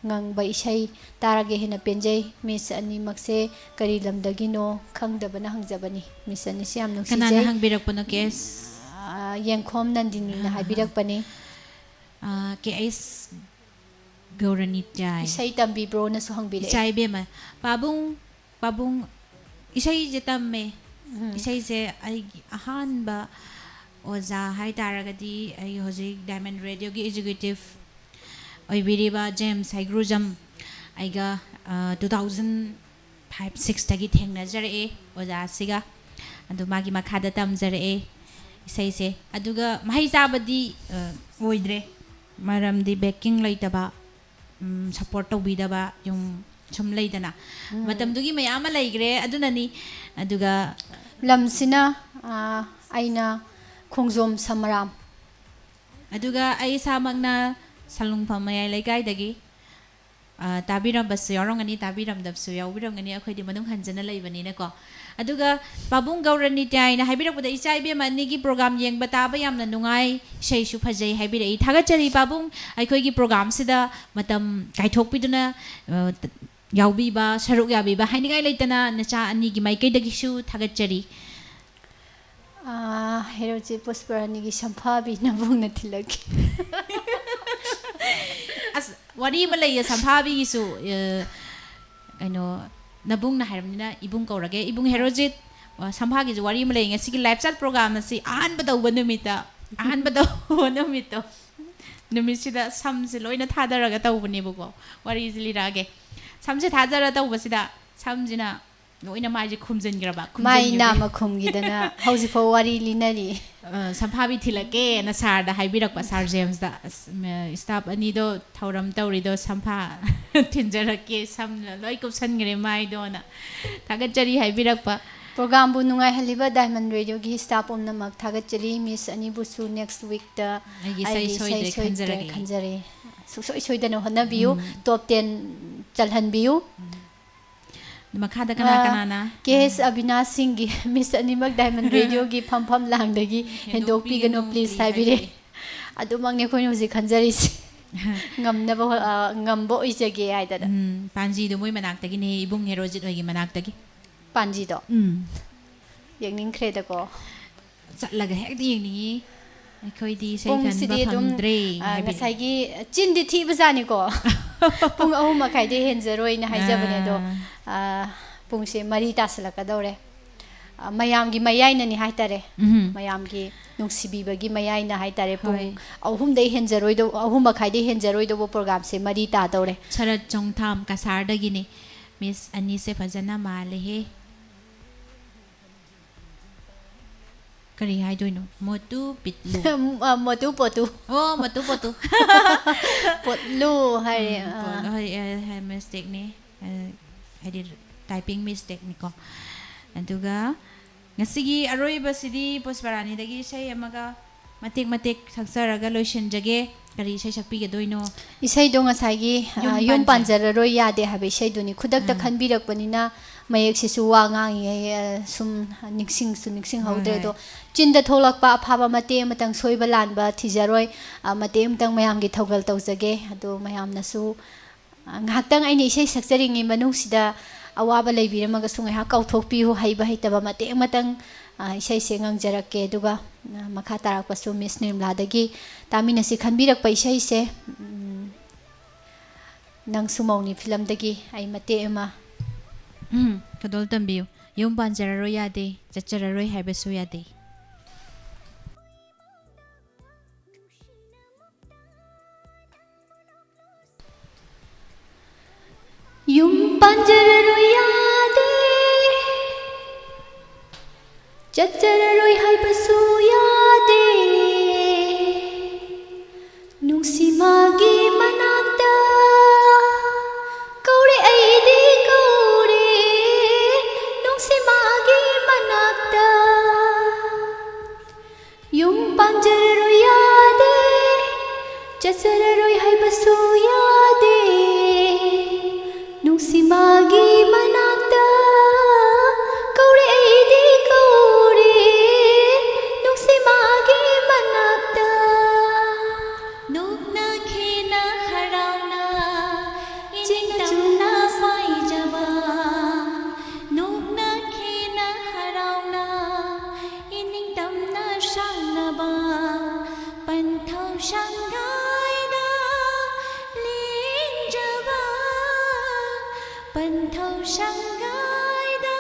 ꯉꯪꯕ ꯏꯁꯩ ꯇꯥꯔꯒꯦ ꯍꯦꯟꯅ ꯄꯦꯟꯖꯩ꯫ ꯃꯤꯁ ꯑꯅꯤꯃꯛꯁꯦ ꯀꯔꯤ ꯂꯝꯗꯒꯤꯅꯣ ꯈꯪꯗꯕꯅ ꯍꯪꯖꯕꯅꯤ꯫ ꯃꯤꯁ ꯑꯅꯤꯁꯦ ꯌꯥꯝ ꯅꯨꯡꯁꯤꯖꯩ꯫ ꯀꯅꯥꯅ ꯍꯪꯕꯤꯔꯛꯄꯅꯣ, ꯀꯦꯁ? ꯑ, ꯌꯦꯡꯈꯣꯝ ꯅꯟꯗꯤꯅꯤꯅ ꯑꯥ꯫ ꯍꯥꯏꯕꯤꯔꯛꯄꯅꯤ꯫ ꯑꯥ, ꯀꯦ ꯑꯦꯁ ꯒꯧꯔꯅꯤꯇꯥꯏ꯫ ꯏꯁꯩ ꯇꯝꯕꯤꯕ꯭ꯔꯣꯅꯁꯨ ꯍꯪꯕꯤꯔꯛꯑꯦ꯫ ꯏꯆꯥ ꯏꯕꯦꯝꯃ, ꯄꯥꯕꯨꯡ, ꯄꯥꯕꯨꯡ, ꯏꯁꯩꯁꯦ ꯇꯝꯃꯦ꯫ ꯎꯝ꯫ ꯏꯁꯩꯁꯦ ꯑꯩꯒꯤ ꯑꯍꯥꯟꯕ ꯑꯣꯖꯥ ꯍꯥꯏ ꯇꯥꯔꯒꯗꯤ ꯑꯩ ꯍꯧꯖꯤꯛ ꯗꯥꯏꯃꯟ ꯔꯦꯗꯤꯑꯣꯒꯤ ꯑꯦꯛꯖꯤꯀ꯭ꯌꯨꯇꯤꯚ ꯑꯣꯏꯕꯤꯔꯤꯕ ꯖꯦꯝꯁ ꯍꯩꯒ꯭ꯔꯨꯖꯝ ꯑꯩꯒ, ꯑ, two thousand five sixꯇꯒꯤ ꯊꯦꯡꯅꯖꯔꯛꯑꯦ ꯑꯣꯖꯥꯁꯤꯒ꯫ ꯑꯗꯨ ꯃꯥꯒꯤ ꯃꯈꯥꯗ ꯇꯝꯖꯔꯛꯑꯦ꯫ ꯏꯁꯩꯁꯦ꯫ ꯑꯗꯨꯒ ꯃꯍꯩ ꯆꯥꯕꯗꯤ, ꯑ, ꯑꯣꯏꯗ꯭ꯔꯦ꯫ ꯃꯔꯝꯗꯤ backing ꯂꯩꯇꯕ, ꯎꯝ, support ꯇꯧꯕꯤꯗꯕ, ꯌꯨꯝ ꯁꯨꯝ ꯂꯩꯗꯅ꯫ ꯎꯝ꯫ ꯃꯇꯝꯗꯨꯒꯤ ꯃꯌꯥꯝ ꯑꯃ ꯂꯩꯈ꯭ꯔꯦ, ꯑꯗꯨꯅꯅꯤ꯫ ꯑꯗꯨꯒ ꯂꯝꯁꯤꯅ, ꯑ, ꯑꯩꯅ ꯈꯣꯡꯖꯣꯝ ꯁꯃꯔꯥꯝ꯫ ꯑꯗꯨꯒ ꯑꯩ ꯏꯁꯥꯃꯛꯅ ꯁꯂꯨꯡꯐꯝ ꯃꯌꯥꯏ ꯂꯩꯀꯥꯏꯗꯒꯤ꯫ ꯑ, ꯇꯥꯕꯤꯔꯝꯕꯁꯨ ꯌꯥꯎꯔꯝꯒꯅꯤ, ꯇꯥꯕꯤꯔꯝꯗꯕꯁꯨ ꯌꯥꯎꯕꯤꯔꯝꯒꯅꯤ, ꯑꯩꯈꯣꯏꯗꯤ ꯃꯅꯨꯡ ꯍꯟꯖꯅ ꯂꯩꯕꯅꯤꯅꯀꯣ꯫ ꯑꯗꯨꯒ ꯄꯥꯕꯨꯡ ꯒꯧꯔꯅꯤꯇ꯭ꯌ ꯍꯥꯏꯅ ꯍꯥꯏꯕꯤꯔꯛꯄꯗ, ꯏꯆꯥ ꯏꯕꯦꯝꯃ ꯑꯅꯤꯒꯤ program ꯌꯦꯡꯕ ꯇꯥꯕ ꯌꯥꯝꯅ ꯅꯨꯡꯉꯥꯏ, ꯏꯁꯩꯁꯨ ꯐꯖꯩ ꯍꯥꯏꯕꯤꯔꯛꯏ꯫ ꯊꯥꯒꯠꯆꯔꯤ ꯄꯥꯕꯨꯡ, ꯑꯩꯈꯣꯏꯒꯤ programꯁꯤꯗ ꯃꯇꯝ ꯀꯥꯏꯊꯣꯛꯄꯤꯗꯨꯅ, ꯑ, ꯌꯥꯎꯕꯤꯕ, ꯁꯔꯨꯛ ꯌꯥꯕꯤꯕ ꯍꯥꯏꯅꯤꯡꯉꯥꯏ ꯂꯩꯇꯅ ꯅꯆꯥ ꯑꯅꯤꯒꯤ ꯃꯥꯏꯀꯩꯗꯒꯤꯁꯨ ꯊꯥꯒꯠꯆꯔꯤ꯫ ꯑꯥ, ꯍꯦꯔꯣꯖꯤꯠ ꯄꯨꯁꯄꯔꯥꯅꯤꯒꯤ ꯁꯝꯐꯥꯕꯤ ꯅꯕꯨꯡꯅ ꯊꯤꯜꯂꯛꯀꯦ꯫ ꯑꯁ, ꯋꯥꯔꯤ ꯑꯃ ꯂꯩꯌꯦ ꯁꯝꯐꯥꯕꯤꯒꯤꯁꯨ, ꯑ, ꯀꯩꯅꯣ, ꯅꯕꯨꯡꯅ ꯍꯥꯏꯔꯕꯅꯤꯅ ꯏꯕꯨꯡ ꯀꯧꯔꯒꯦ꯫ ꯏꯕꯨꯡ ꯍꯦꯔꯣꯖꯤꯠ, ꯑ, ꯁꯝꯐꯥꯒꯤꯁꯨ ꯋꯥꯔꯤ ꯑꯃ ꯂꯩꯌꯦ꯫ ꯉꯁꯤꯒꯤ live chat program ꯑꯁꯤ ꯑꯍꯥꯟꯕ ꯇꯧꯕ ꯅꯨꯃꯤꯠꯇ, ꯑꯍꯥꯟꯕ ꯇꯧꯕ ꯅꯨꯃꯤꯠꯇꯣ, ꯅꯨꯃꯤꯠꯁꯤꯗ ꯁꯝꯁꯦ ꯂꯣꯏꯅ ꯊꯥꯗꯔꯒ ꯇꯧꯕꯅꯦꯕꯀꯣ꯫ ꯋꯥꯔꯤꯁꯦ ꯂꯤꯔꯛꯑꯒꯦ꯫ ꯁꯝꯁꯦ ꯊꯥꯗꯔ ꯇꯧꯕꯁꯤꯗ ꯁꯝꯁꯤꯅ ꯂꯣꯏꯅ ꯃꯥꯏꯁꯦ ꯈꯨꯝꯖꯤꯟꯈ꯭ꯔꯕ, ꯃꯥꯏ ꯈꯨꯝꯖꯤꯟꯈꯤꯕꯗꯒꯤ ꯅꯥꯝꯃ ꯈꯨꯝꯈꯤꯗꯅ ꯍꯧꯖꯤꯛꯐꯥꯎ ꯋꯥꯔꯤ ꯂꯤꯅꯔꯤ꯫ ꯑ, ꯁꯝꯐꯥꯕꯤ ꯊꯤꯜꯂꯛꯀꯦꯅ sirꯗ ꯍꯥꯏꯕꯤꯔꯛꯄ, sir Jamesꯇ꯫ ꯑꯁ, ꯃ-, staff ꯑꯅꯤꯗꯣ ꯊꯧꯔꯝ ꯇꯧꯔꯤꯗꯣ ꯁꯝꯐꯥ ꯊꯤꯟꯖꯔꯛꯀꯦ, ꯁꯝꯅ ꯂꯣꯏ ꯀꯨꯞꯁꯟꯈ꯭ꯔꯦ ꯃꯥꯏꯗꯣꯅ ꯊꯥꯒꯠꯆꯔꯤ ꯍꯥꯏꯕꯤꯔꯛꯄ꯫ Programꯕꯨ ꯅꯨꯡꯉꯥꯏꯍꯜꯂꯤꯕ Diamond Radioꯒꯤ staff ꯄꯨꯝꯅꯃꯛ ꯊꯥꯒꯠꯆꯔꯤ꯫ Miss ꯑꯅꯤꯕꯨꯁꯨ next weekꯇ ꯑꯩꯒꯤ ꯏꯁꯩ ꯑꯩꯒꯤ ꯏꯁꯩ ꯁꯣꯏꯗ꯭ꯔꯦ ꯁꯣꯏꯗ꯭ꯔꯦ ꯈꯟꯖꯔꯒꯦ꯫ ꯈꯟꯖꯔꯤ꯫ ꯁꯨꯡꯁꯣꯏ ꯁꯣꯏꯗꯅ ꯍꯣꯠꯅꯕꯤꯌꯨ, ꯎꯝ꯫ Top ten ꯆꯜꯍꯟꯕꯤꯌꯨ꯫ ꯎꯝ꯫ ꯃꯈꯥꯗ ꯀꯅꯥ ꯑꯥ, ꯀꯅꯥꯅ? K S ꯑꯕꯤꯅꯥꯁ ꯁꯤꯡꯒꯤ Miss ꯑꯅꯤꯃꯛ Diamond Radioꯒꯤ ꯐꯝꯐꯝ ꯂꯥꯡꯗꯒꯤ ꯍꯦꯟꯗꯣꯛꯄꯤꯒꯅꯨ, ꯍꯦꯟꯗꯣꯛꯄꯤꯒꯅꯨ, please please ꯍꯥꯏꯕꯤꯔꯦ꯫ ꯍꯥꯏꯕꯤꯔꯦ꯫ ꯑꯗꯨꯃꯛꯅꯤ ꯑꯩꯈꯣꯏꯅ ꯍꯧꯖꯤꯛ ꯈꯟꯖꯔꯤꯁꯦ꯫ ꯉꯝꯅꯕ ꯍꯣ-, ꯑꯥ, ꯉꯝꯕ ꯑꯣꯏꯖꯒꯦ ꯍꯥꯏꯗꯅ꯫ ꯎꯝ, ꯄꯥꯟꯖꯤꯗꯣ ꯃꯣꯏ ꯃꯅꯥꯛꯇꯒꯤꯅꯦ, ꯏꯕꯨꯡ ꯍꯦꯔꯣꯖꯤꯠ ꯍꯣꯏꯒꯤ ꯃꯅꯥꯛꯇꯒꯤ꯫ ꯄꯥꯟꯖꯤꯗꯣ? ꯎꯝ꯫ ꯌꯦꯡꯅꯤꯡꯈ꯭ꯔꯦꯗꯀꯣ꯫ ꯆꯠꯂꯒ ꯍꯦꯛꯇ ꯌꯦꯡꯅꯤꯡꯉꯤ꯫ ꯑꯩꯈꯣꯏꯗꯤ ꯏꯁꯩ ꯄꯨꯡꯁꯤꯗꯤ ꯈꯟꯕ ꯑꯗꯨꯝ, ꯐꯪꯗ꯭ꯔꯦ ꯑ, ꯍꯥꯏꯕꯤꯔꯛꯑꯦ꯫ ꯉꯁꯥꯏꯒꯤ ꯆꯤꯟꯗꯤ ꯊꯤꯕꯖꯥꯠꯅꯤꯀꯣ꯫ ꯄꯨꯡ ꯑꯍꯨꯝ ꯃꯈꯥꯏꯗꯩ ꯍꯦꯟꯖꯔꯣꯏꯅ ꯍꯥꯏꯖꯕꯅꯦ ꯑꯗꯣ, ꯑꯥ꯫ ꯑ, ꯄꯨꯡꯁꯦ ꯃꯔꯤ ꯇꯥꯁꯜꯂꯛꯀꯗꯧꯔꯦ꯫ ꯑ, ꯃꯌꯥꯝꯒꯤ ꯃꯌꯥꯏꯅꯅꯤ ꯍꯥꯏꯇꯥꯔꯦ꯫ ꯎꯝ꯫ ꯃꯌꯥꯝꯒꯤ ꯅꯨꯡꯁꯤꯕꯤꯕꯒꯤ ꯃꯌꯥꯏꯅ ꯍꯥꯏꯇꯥꯔꯦ꯫ ꯄꯨꯡ ꯍꯣꯏ꯫ ꯑꯍꯨꯝꯗꯩ ꯍꯦꯟꯖꯔꯣꯏꯗꯧ-, ꯑꯍꯨꯝ ꯃꯈꯥꯏꯗꯩ ꯍꯦꯟꯖꯔꯣꯏꯗꯧꯕ programꯁꯦ ꯃꯔꯤ ꯇꯥꯗꯧꯔꯦ꯫ ꯁꯔꯠ ꯆꯣꯡꯊꯥꯝ ꯀꯁꯥꯔꯗꯒꯤꯅꯤ꯫ Miss ꯑꯅꯤꯁꯦ ꯐꯖꯅ ꯃꯥꯜꯂꯦꯍꯦ꯫ ꯀꯔꯤ ꯍꯥꯏꯗꯣꯏꯅꯣ? ꯃꯣꯇꯨ ꯄꯤꯠꯂꯨ꯫ ꯑ, ꯃꯣꯇꯨ ꯄꯣꯇꯨ꯫ ꯑꯣ, ꯃꯣꯇꯨ ꯄꯣꯇꯨ꯫ ꯄꯣꯠꯂꯨ ꯍꯥꯏꯔꯦ꯫ ꯎꯝ, ꯑ, ꯄꯣꯠ-, ꯍꯣꯏ, ꯑ, ꯍꯥꯏ, ꯃꯤꯁꯇꯦꯛꯅꯤ꯫ ꯑ, ꯍꯥꯏꯗꯤ, ꯇꯥꯏꯄꯤꯡ ꯃꯤꯁꯇꯦꯛꯅꯤꯀꯣ꯫ ꯑꯗꯨꯒ ꯉꯁꯤꯒꯤ ꯑꯔꯣꯏꯕꯁꯤꯗꯤ ꯄꯨꯁꯄꯔꯥꯅꯤꯗꯒꯤ ꯏꯁꯩ ꯑꯃꯒ ꯃꯇꯦꯛ ꯃꯇꯦꯛ ꯁꯛꯆꯔꯒ ꯂꯣꯏꯁꯤꯟꯖꯒꯦ꯫ ꯀꯔꯤ ꯏꯁꯩ ꯁꯛꯄꯤꯒꯗꯣꯏꯅꯣ? ꯏꯁꯩꯗꯣ ꯉꯁꯥꯏꯒꯤ, ꯑ, ꯌꯨꯝ ꯌꯨꯝ ꯄꯥꯟꯖ- ꯄꯥꯟꯖꯔꯔꯣꯏ ꯌꯥꯗꯦ ꯍꯥꯏꯕ ꯏꯁꯩꯗꯨꯅꯤ꯫ ꯈꯨꯗꯛꯇ ꯑꯥ꯫ ꯈꯟꯕꯤꯔꯛꯄꯅꯤꯅ ꯃꯌꯦꯛꯁꯤꯁꯨ ꯋꯥ ꯉꯥꯡꯉꯤꯉꯩ, ꯑ, ꯁꯨꯝ ꯅꯤꯡꯁꯤꯡꯁꯨ ꯅꯤꯡꯁꯤꯡꯍꯧꯗ꯭ꯔꯦ꯫ ꯍꯣꯏ, ꯍꯣꯏ꯫ ꯑꯗꯣ ꯆꯤꯟꯗ ꯊꯣꯛꯂꯛꯄ ꯑꯐꯕ ꯃꯇꯦꯛ ꯑꯃꯇꯪ ꯁꯣꯏꯕ ꯂꯥꯟꯕ ꯊꯤꯖꯔꯣꯏ꯫ ꯑ, ꯃꯇꯦꯛ ꯑꯃꯇꯪ ꯃꯌꯥꯝꯒꯤ ꯊꯧꯒꯜ ꯇꯧꯖꯒꯦ꯫ ꯑꯗꯣ ꯃꯌꯥꯝꯅꯁꯨ, ꯑ, ꯉꯥꯏꯍꯥꯛꯇꯪ ꯑꯩꯅ ꯏꯁꯩ ꯁꯛꯆꯔꯤꯉꯩ ꯃꯅꯨꯡꯁꯤꯗ ꯑꯋꯥꯕ ꯂꯩꯕꯤꯔꯝꯃꯒꯁꯨ ꯉꯥꯏꯍꯥꯛ ꯀꯥꯎꯊꯣꯛꯄꯤꯌꯨ꯫ ꯍꯩꯕ ꯍꯩꯇꯕ ꯃꯇꯦꯛ ꯑꯃꯇꯪ, ꯑ, ꯏꯁꯩꯁꯦ ꯉꯪꯖꯔꯛꯀꯦ꯫ ꯑꯗꯨꯒ, ꯑ, ꯃꯈꯥ ꯇꯥꯔꯛꯄꯁꯨ ꯃꯤꯁ ꯅꯤꯔꯃꯂꯥꯗꯒꯤ ꯇꯥꯃꯤꯟꯅꯁꯤ꯫ ꯈꯟꯕꯤꯔꯛꯄ ꯏꯁꯩꯁꯦ, ꯎꯝ, ꯅꯪꯁꯨ ꯃꯧꯅꯤ ꯐꯤꯂꯝꯗꯒꯤ ꯑꯩ ꯃꯇꯦꯛ ꯑꯃ꯫ ꯎꯝ, ꯈꯨꯗꯣꯜ ꯇꯝꯕꯤꯌꯨ꯫ ꯌꯨꯝ ꯄꯥꯟꯖꯔꯔꯣꯏ ꯌꯥꯗꯦ, ꯆꯠꯆꯔꯔꯣꯏ ꯍꯥꯏꯕꯁꯨ ꯌꯥꯗꯦ꯫ ꯌꯨꯝ ꯄꯥꯟꯖꯔꯔꯣꯏ ꯌꯥꯗꯦ, ꯆꯠꯆꯔꯔꯣꯏ ꯍꯥꯏꯕꯁꯨ ꯌꯥꯗꯦ꯫ ꯅꯨꯡꯁꯤ ꯃꯥꯒꯤ ꯃꯅꯥꯛꯇ ꯀꯧꯔꯦ, ꯑꯩꯗꯤ ꯀꯧꯔꯦ, ꯅꯨꯡꯁꯤ ꯃꯥꯒꯤ ꯃꯅꯥꯛꯇ꯫ ꯌꯨꯝ ꯄꯥꯟꯖꯔꯔꯣꯏ ꯌꯥꯗꯦ, ꯆꯠꯆꯔꯔꯣꯏ ꯍꯥꯏꯕꯁꯨ ꯌꯥꯗꯦ꯫ ꯅꯨꯡꯁꯤ ꯃꯥꯒꯤ ꯃꯅꯥꯛꯇ ꯀꯧꯔꯦ, ꯑꯩꯗꯤ ꯀꯧꯔꯦ, ꯅꯨꯡꯁꯤ ꯃꯥꯒꯤ ꯃꯅꯥꯛꯇ꯫ ꯅꯣꯛꯅꯈꯤꯅ ꯍꯔꯥꯎꯅ ꯏꯅꯤꯡꯇꯝꯅ ꯄꯥꯏꯖꯕ, ꯅꯣꯛꯅꯈꯤꯅ ꯍꯔꯥꯎꯅ ꯏꯅꯤꯡꯇꯝꯅ ꯁꯥꯡꯅꯕ ꯄꯟꯊꯧ ꯁꯪꯒꯥꯏꯗ ꯂꯦꯡꯖꯕ, ꯄꯟꯊꯧ ꯁꯪꯒꯥꯏꯗ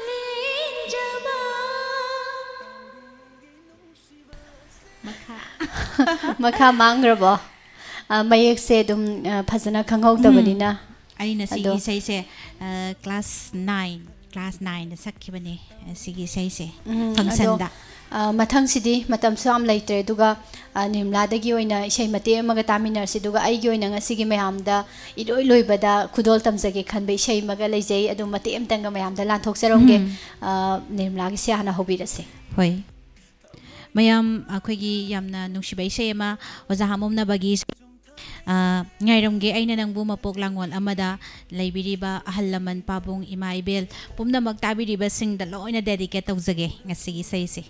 ꯂꯦꯡꯖꯕ꯫ ꯃꯈꯥ꯫ ꯃꯈꯥ ꯃꯥꯡꯈ꯭ꯔꯕꯣ? ꯑ, ꯃꯌꯦꯛꯁꯦ ꯑꯗꯨꯝ, ꯑ, ꯐꯖꯅ ꯈꯪꯍꯧꯗꯕꯅꯤꯅ꯫ ꯑꯩꯅ ꯁꯤꯒꯤ ꯑꯗꯣ ꯏꯁꯩꯁꯦ, ꯑ, class nine, class nineꯗ ꯁꯛꯈꯤꯕꯅꯦ, ꯑ, ꯁꯤꯒꯤ ꯏꯁꯩꯁꯦ, ꯎꯝ, ꯑꯗꯣ, functionꯗ꯫ ꯑ, ꯃꯊꯪꯁꯤꯗꯤ ꯃꯇꯝꯁꯨ ꯌꯥꯝ ꯂꯩꯇ꯭ꯔꯦ, ꯑꯗꯨꯒ, ꯑ, ꯅꯤꯔꯃꯂꯥꯗꯒꯤ ꯑꯣꯏꯅ ꯏꯁꯩ ꯃꯇꯦꯛ ꯑꯃꯒ ꯇꯥꯃꯤꯟꯅꯔꯁꯤ, ꯑꯗꯨꯒ ꯑꯩꯒꯤ ꯑꯣꯏꯅ ꯉꯁꯤꯒꯤ ꯃꯌꯥꯝꯗ ꯏꯂꯣꯏ ꯂꯣꯏꯕꯗ ꯈꯨꯗꯣꯜ ꯇꯝꯖꯒꯦ ꯈꯟꯕ ꯏꯁꯩ ꯑꯃꯒ ꯂꯩꯖꯩ, ꯑꯗꯨ ꯃꯇꯦꯛ ꯑꯃꯇꯪꯒ ꯃꯌꯥꯝꯗ ꯂꯥꯟꯊꯣꯛꯆꯔꯝꯒꯦ꯫ ꯎꯝ꯫ ꯑ, ꯅꯤꯔꯃꯂꯥꯒꯤꯁꯦ ꯍꯥꯟꯅ ꯍꯧꯕꯤꯔꯁꯦ꯫ ꯍꯣꯏ꯫ ꯃꯌꯥꯝ, ꯑꯩꯈꯣꯏꯒꯤ ꯌꯥꯝꯅ ꯅꯨꯡꯁꯤꯕ ꯏꯁꯩ ꯑꯃ, ꯑꯣꯖꯥ ꯍꯥꯃꯣꯝꯅꯕꯒꯤ, ꯑ, ꯉꯥꯏꯔꯝꯒꯦ ꯑꯩꯅ ꯅꯪꯕꯨ ꯃꯄꯣꯛ ꯂꯥꯡꯒꯣꯜ ꯑꯃꯗ ꯂꯩꯕꯤꯔꯤꯕ ꯑꯍꯜ ꯂꯃꯟ, ꯄꯥꯕꯨꯡ, ꯏꯃꯥ ꯏꯕꯦꯜ ꯄꯨꯝꯅꯃꯛ ꯇꯥꯕꯤꯔꯤꯕꯁꯤꯡꯗ ꯂꯣꯏꯅ dedicate ꯇꯧꯖꯒꯦ ꯉꯁꯤꯒꯤ ꯏꯁꯩꯁꯦ꯫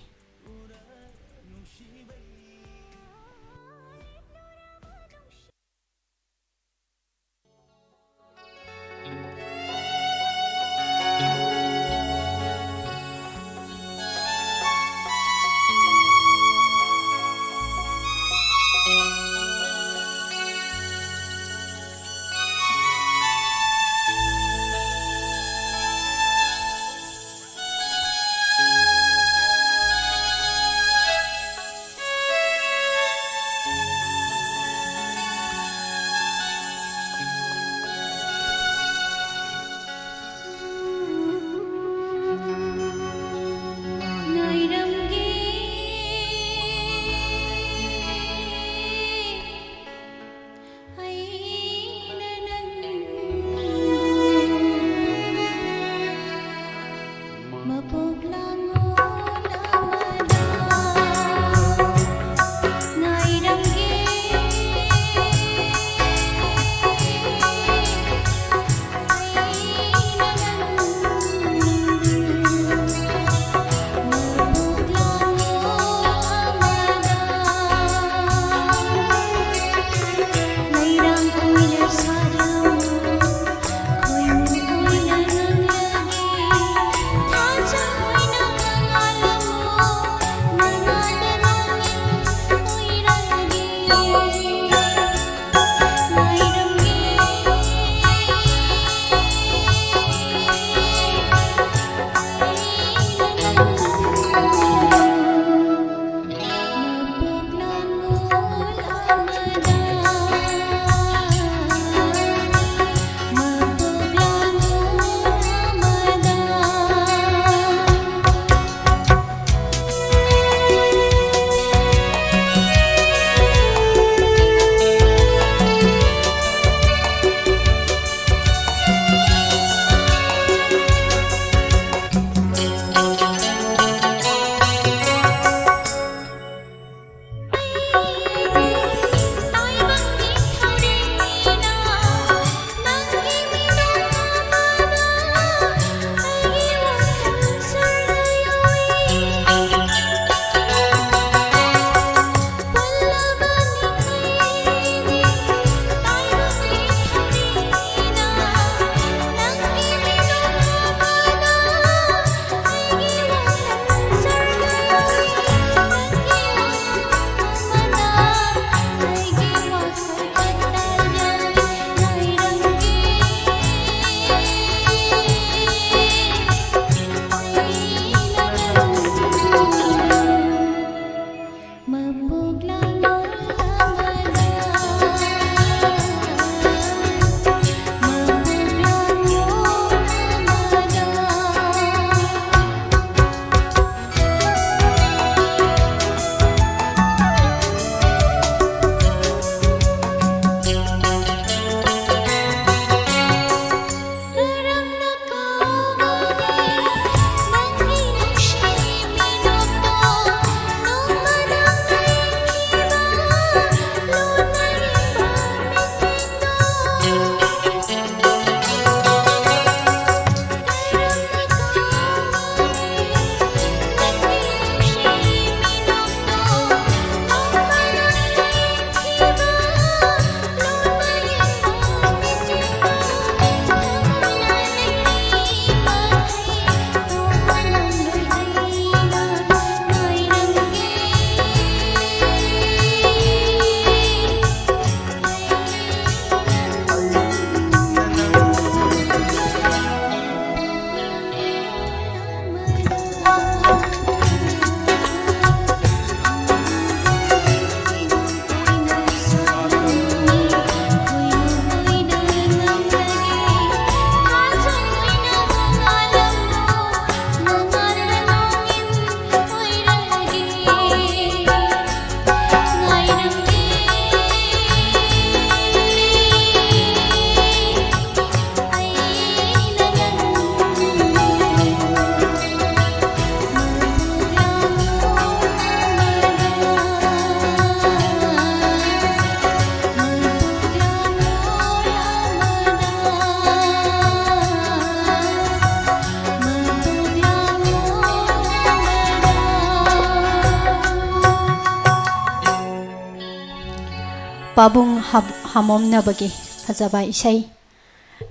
ꯄꯥꯕꯨꯡ ꯍꯥꯝ-, ꯍꯥꯃꯣꯝꯅꯕꯒꯤ ꯐꯖꯕ ꯏꯁꯩ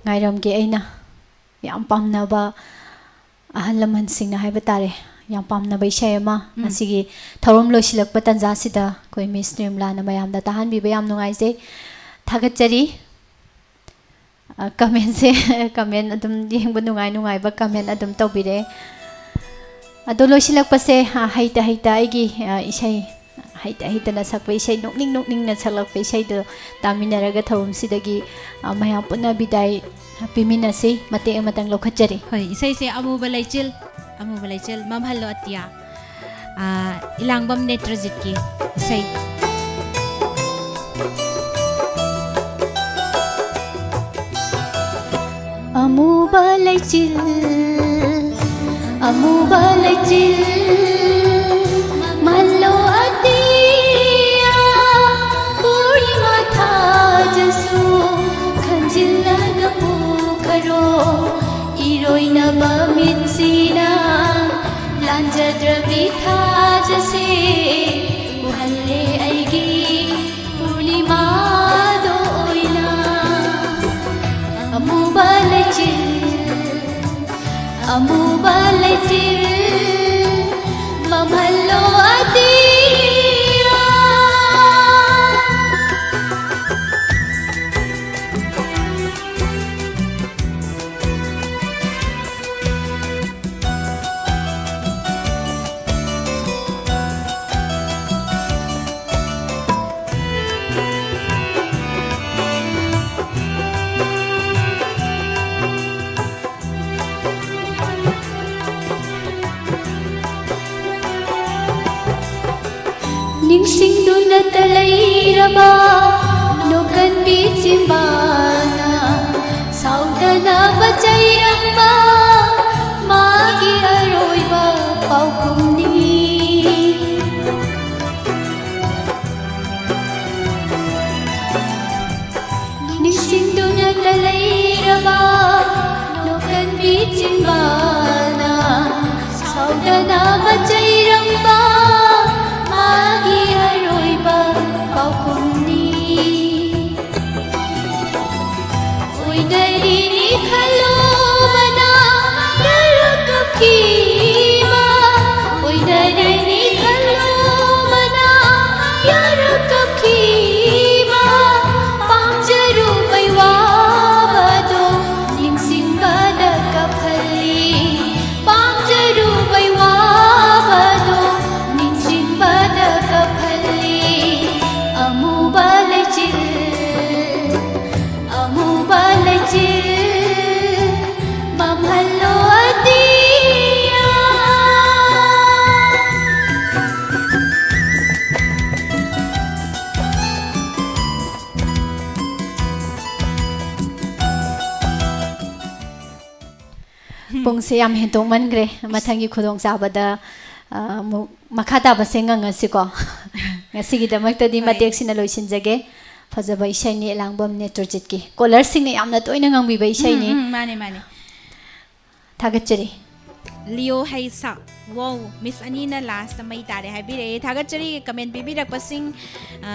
ꯉꯥꯏꯔꯝꯒꯦ꯫ ꯑꯩꯅ ꯌꯥꯝ ꯄꯥꯝꯅꯕ ꯑꯍꯜ ꯂꯃꯟꯁꯤꯡꯅ ꯍꯥꯏꯕ ꯇꯥꯔꯦ, ꯌꯥꯝ ꯄꯥꯝꯅꯕ ꯏꯁꯩ ꯑꯃ ꯎꯝ꯫ ꯉꯁꯤꯒꯤ ꯊꯧꯔꯝ ꯂꯣꯏꯁꯤꯜꯂꯛꯄ ꯇꯥꯟꯖꯥꯁꯤꯗ ꯑꯩꯈꯣꯏ ꯃꯤꯁ ꯅꯤꯔꯃꯂꯥꯅ ꯃꯌꯥꯝꯗ ꯇꯥꯍꯟꯕꯤꯕ ꯌꯥꯝ ꯅꯨꯡꯉꯥꯏꯖꯩ꯫ ꯊꯥꯒꯠꯆꯔꯤ꯫ ꯑ, comment ꯁꯦ, comment ꯑꯗꯨꯝ ꯌꯦꯡꯕ ꯅꯨꯡꯉꯥꯏ, ꯅꯨꯡꯉꯥꯏꯕ comment ꯑꯗꯨꯝ ꯇꯧꯕꯤꯔꯛꯑꯦ꯫ ꯑꯗꯣ ꯂꯣꯏꯁꯤꯜꯂꯛꯄꯁꯦ, ꯑ, ꯍꯩꯇ ꯍꯩꯇ ꯑꯩꯒꯤ, ꯑ, ꯏꯁꯩ, ꯍꯩꯇ ꯍꯩꯇꯅ ꯁꯛꯄ ꯏꯁꯩ, ꯅꯣꯛꯅꯤꯡ ꯅꯣꯛꯅꯤꯡꯅ ꯁꯛꯂꯛꯄ ꯏꯁꯩꯗꯣ ꯇꯥꯃꯤꯟꯅꯔꯒ ꯊꯧꯔꯝꯁꯤꯗꯒꯤ, ꯑ, ꯃꯌꯥꯝ ꯄꯨꯟꯅ ꯕꯤꯗꯥꯏ ꯄꯤꯃꯤꯟꯅꯁꯤ꯫ ꯃꯇꯦꯛ ꯑꯃꯇꯪ ꯂꯧꯈꯠꯆꯔꯤ꯫ ꯍꯣꯏ, ꯏꯁꯩꯁꯦ ꯑꯃꯨꯕ ꯂꯩꯆꯤꯜ, ꯑꯃꯨꯕ ꯂꯩꯆꯤꯜ, ꯃꯝꯍꯜꯂꯣ ꯑꯇꯤꯌꯥ꯫ ꯑ, ꯏꯂꯥꯡꯕꯝ ꯅꯦꯇ꯭ꯔꯖꯤꯠꯀꯤ ꯏꯁꯩ꯫ ꯑꯃꯨꯕ ꯂꯩꯆꯤꯜ, ꯑꯃꯨꯕ ꯂꯩꯆꯤꯜ, ꯃꯜꯂꯣ ꯑꯇꯤꯌꯥ, ꯄꯨꯔꯅꯤꯃꯥ ꯊꯥꯖꯁꯨ ꯈꯟꯖꯤꯜꯂꯒ ꯄꯨꯈꯔꯣ, ꯏꯔꯣꯏꯅꯕ ꯃꯤꯠꯁꯤꯅ ꯂꯥꯟꯖꯗ꯭ꯔꯕꯤ ꯊꯥꯖꯁꯦ ꯎꯍꯜꯂꯦ ꯑꯩꯒꯤ ꯄꯨꯔꯅꯤꯃꯥꯗ ꯑꯣꯏꯅ꯫ ꯑꯃꯨꯕ ꯂꯩꯆꯤꯜ, ꯑꯃꯨꯕ ꯂꯩꯆꯤꯜ, ꯃꯝꯍꯜꯂꯣ ꯑꯇꯤꯌꯥ꯫ ꯅꯤꯡꯁꯤꯡꯗꯨꯅꯇ ꯂꯩꯔꯕ ꯅꯣꯛꯀꯟꯕꯤ ꯆꯤꯝꯕꯥꯜꯅ ꯁꯥꯎꯗꯅꯕ ꯆꯩꯔꯝꯕ ꯃꯥꯒꯤ ꯑꯔꯣꯏꯕ ꯄꯥꯎꯈꯨꯝꯅꯤ꯫ ꯅꯤꯡꯁꯤꯡꯗꯨꯅꯇ ꯂꯩꯔꯕ ꯅꯣꯛꯀꯟꯕꯤ ꯆꯤꯝꯕꯥꯜꯅ ꯁꯥꯎꯗꯅꯕ ꯆꯩꯔꯝꯕ ꯃꯥꯒꯤ ꯑꯔꯣꯏꯕ ꯄꯥꯎꯈꯨꯝꯅꯤ꯫ ꯑꯣꯏꯅꯔꯤꯅꯤ ꯈꯜꯂꯨꯕꯅ ꯌꯥꯔꯛꯀꯞꯈꯤꯕ, ꯑꯣꯏꯅꯔꯤꯅꯤ ꯈꯜꯂꯨꯕꯅ ꯌꯥꯔꯛꯀꯞꯈꯤꯕ, ꯄꯥꯝꯖꯔꯨꯕꯩ ꯋꯥꯕꯗꯣ ꯅꯤꯡꯁꯤꯡꯕꯗ ꯀꯞꯍꯜꯂꯤ, ꯄꯥꯝꯖꯔꯨꯕꯩ ꯋꯥꯕꯗꯣ ꯅꯤꯡꯁꯤꯡꯕꯗ ꯀꯞꯍꯜꯂꯤ꯫ ꯑꯃꯨꯕ ꯂꯩꯆꯤꯜ, ꯑꯃꯨꯕ ꯂꯩꯆꯤꯜ, ꯃꯝꯍꯜꯂꯣ ꯑꯇꯤꯌꯥ꯫ ꯄꯨꯡꯁꯦ ꯌꯥꯝ ꯍꯦꯟꯇꯣꯛꯃꯟꯈ꯭ꯔꯦ꯫ ꯃꯊꯪꯒꯤ ꯈꯨꯗꯣꯡꯆꯥꯕꯗ, ꯑ, ꯑꯃꯨꯛ ꯃꯈꯥ ꯇꯥꯕꯁꯦ ꯉꯪꯉꯁꯤꯀꯣ꯫ ꯉꯁꯤꯒꯤꯗꯃꯛꯇꯗꯤ ꯍꯣꯏ꯫ ꯃꯇꯦꯛꯁꯤꯅ ꯂꯣꯏꯁꯤꯟꯖꯒꯦ꯫ ꯐꯖꯕ ꯏꯁꯩꯅꯤ ꯂꯥꯡꯕꯝ ꯅꯦꯇ꯭ꯔꯣꯖꯤꯠꯀꯤ꯫ ꯀꯣꯂꯔꯁꯤꯡꯅ ꯌꯥꯝꯅ ꯇꯣꯏꯅ ꯉꯪꯕꯤꯕ ꯏꯁꯩꯅꯤ꯫ ꯎꯝ, ꯎꯝ, ꯃꯥꯅꯦ, ꯃꯥꯅꯦ꯫ ꯊꯥꯒꯠꯆꯔꯤ꯫ ꯂꯤꯌꯣ ꯍꯩꯁꯥ꯫ ꯋꯥꯎ, ꯃꯤꯁ ꯑꯅꯤꯅ ꯂꯥꯁꯇ ꯃꯩ ꯇꯥꯔꯦ ꯍꯥꯏꯕꯤꯔꯛꯑꯦ꯫ ꯊꯥꯒꯠꯆꯔꯤ ꯀꯃꯦꯟ ꯄꯤꯕꯤꯔꯛꯄꯁꯤꯡ꯫ ꯑ,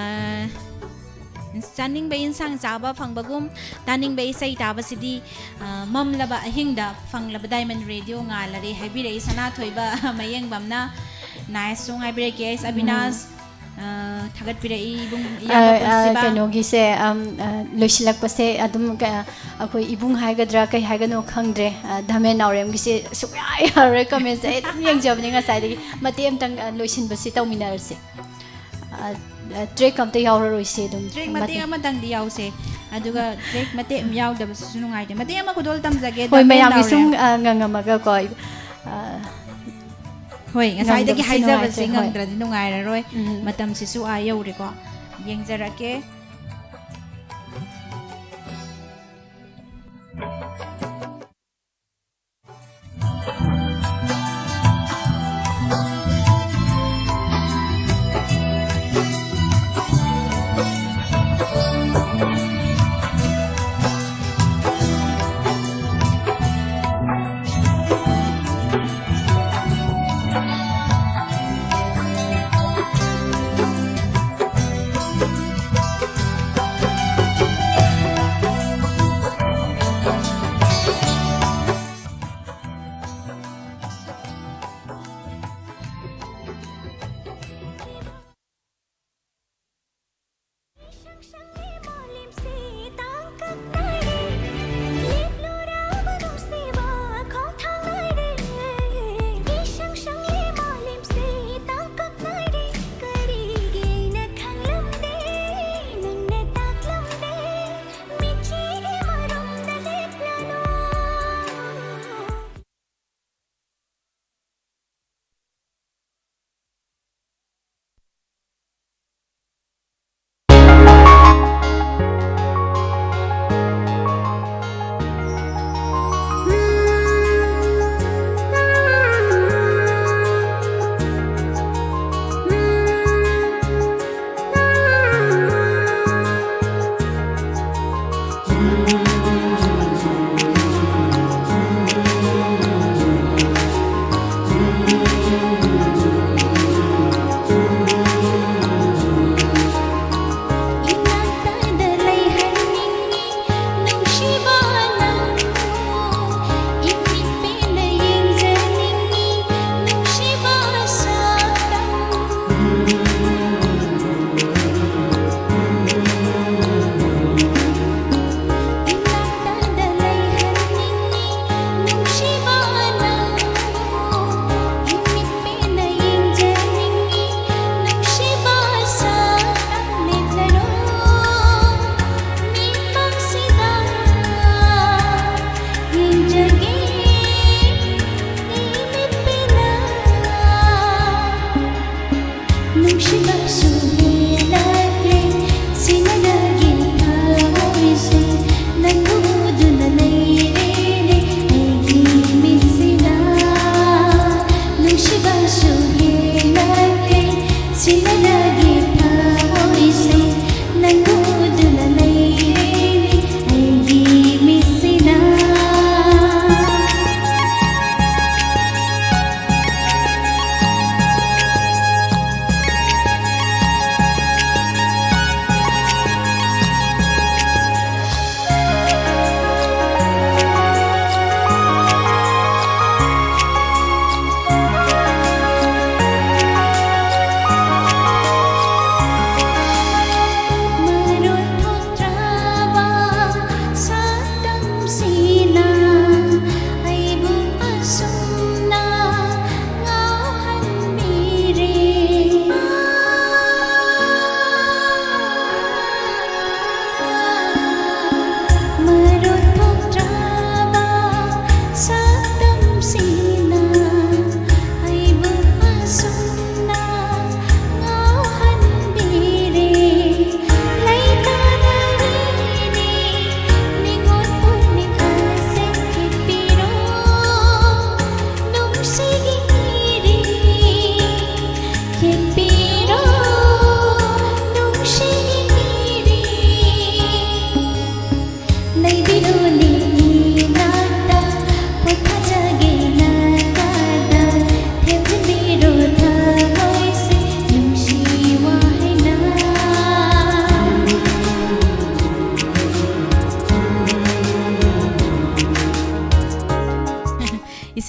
ꯆꯥꯅꯤꯡꯕ ꯏꯟꯁꯥꯡ ꯆꯥꯕ ꯐꯪꯕꯒꯨꯝ, ꯇꯥꯅꯤꯡꯕ ꯏꯁꯩ ꯇꯥꯕꯁꯤꯗꯤ, ꯑ, ꯃꯝꯂꯕ ꯑꯍꯤꯡꯗ ꯐꯪꯂꯕ ꯗꯥꯏꯃꯟ ꯔꯦꯗꯤꯑꯣ ꯉꯥꯜꯂꯔꯦ ꯍꯥꯏꯕꯤꯔꯛꯏ ꯁꯅꯥꯊꯣꯏꯕ ꯃꯌꯦꯡꯕꯝꯅ꯫ Nice song ꯍꯥꯏꯕꯤꯔꯛꯀꯦ ꯑꯩꯁ ꯎꯝ꯫ ꯑꯕꯤꯅꯥꯁ꯫ ꯑ, ꯊꯥꯒꯠꯄꯤꯔꯛꯏ ꯏꯕꯨꯡ ꯑ, ꯏꯌꯥꯝꯕ ꯑ, ꯄꯨꯟꯁꯤꯕ꯫ ꯀꯩꯅꯣꯒꯤꯁꯦ, ꯑꯝ, ꯑ, ꯂꯣꯏꯁꯤꯜꯂꯛꯄꯁꯦ ꯑꯗꯨꯝ ꯀ-, ꯑꯩꯈꯣꯏ ꯏꯕꯨꯡ ꯍꯥꯏꯒꯗ꯭ꯔꯥ ꯀꯩ ꯍꯥꯏꯒꯅꯣ ꯈꯪꯗ꯭ꯔꯦ꯫ ꯑ, ꯙꯃꯦꯟ ꯅꯥꯎꯔꯦꯝꯒꯤꯁꯦ ꯁꯨꯡꯌꯥ ꯌꯥꯔꯔꯣꯏ comment ꯁꯦ꯫ ꯑꯩ ꯑꯗꯨꯝ ꯌꯦꯡꯖꯕꯅꯦ ꯉꯁꯥꯏꯗꯒꯤ꯫ ꯃꯇꯦꯛ ꯑꯃꯇꯪ, ꯑ, ꯂꯣꯏꯁꯤꯟꯕꯁꯤ ꯇꯧꯃꯤꯟꯅꯔꯁꯦ꯫ ꯑ, ꯑ, track ꯑꯝꯇ ꯌꯥꯎꯔꯔꯣꯏꯁꯦ ꯑꯗꯨꯝ꯫ Track ꯃꯇꯦꯛ ꯃꯇꯦꯛ꯫ ꯑꯃꯇꯪꯗꯤ ꯌꯥꯎꯁꯦ꯫ ꯑꯗꯨꯒ track ꯃꯇꯦꯛ ꯑꯃ ꯌꯥꯎꯗꯕꯁꯤꯁꯨ ꯅꯨꯡꯉꯥꯏꯇꯦ꯫ ꯃꯇꯦꯛ ꯑꯃ ꯈꯨꯗꯣꯜ ꯇꯝꯖꯒꯦ, ꯍꯣꯏ, ꯙꯃꯦꯟ ꯃꯌꯥꯝꯒꯤ ꯁꯨꯝ, ꯅꯥꯎꯔꯦꯝ꯫ ꯑ, ꯉꯪꯉꯝꯃꯒꯀꯣ, ꯑ, ꯍꯣꯏ, ꯉꯁꯥꯏꯗꯒꯤ ꯉꯪꯗꯕꯁꯨ ꯍꯥꯏꯖꯕꯁꯦ ꯅꯨꯡꯉꯥꯏꯇ꯭ꯔꯦ, ꯍꯣꯏ꯫ ꯉꯪꯗ꯭ꯔꯗꯤ ꯅꯨꯡꯉꯥꯏꯔꯔꯣꯏ꯫ ꯎꯝ꯫ ꯃꯇꯝꯁꯤꯁꯨ ꯑꯥ ꯌꯧꯔꯦꯀꯣ꯫ ꯌꯦꯡꯖꯔꯛꯀꯦ꯫ ꯏꯅꯥꯛꯇꯗ ꯂꯩꯍꯟꯅꯤꯡꯉꯤ ꯅꯨꯡꯁꯤꯕ ꯅꯪꯕꯨ, ꯏꯃꯤꯠ ꯄꯦꯟꯅ ꯌꯦꯡꯖꯅꯤꯡꯉꯤ ꯅꯨꯡꯁꯤꯕ ꯁꯛꯇꯝ꯫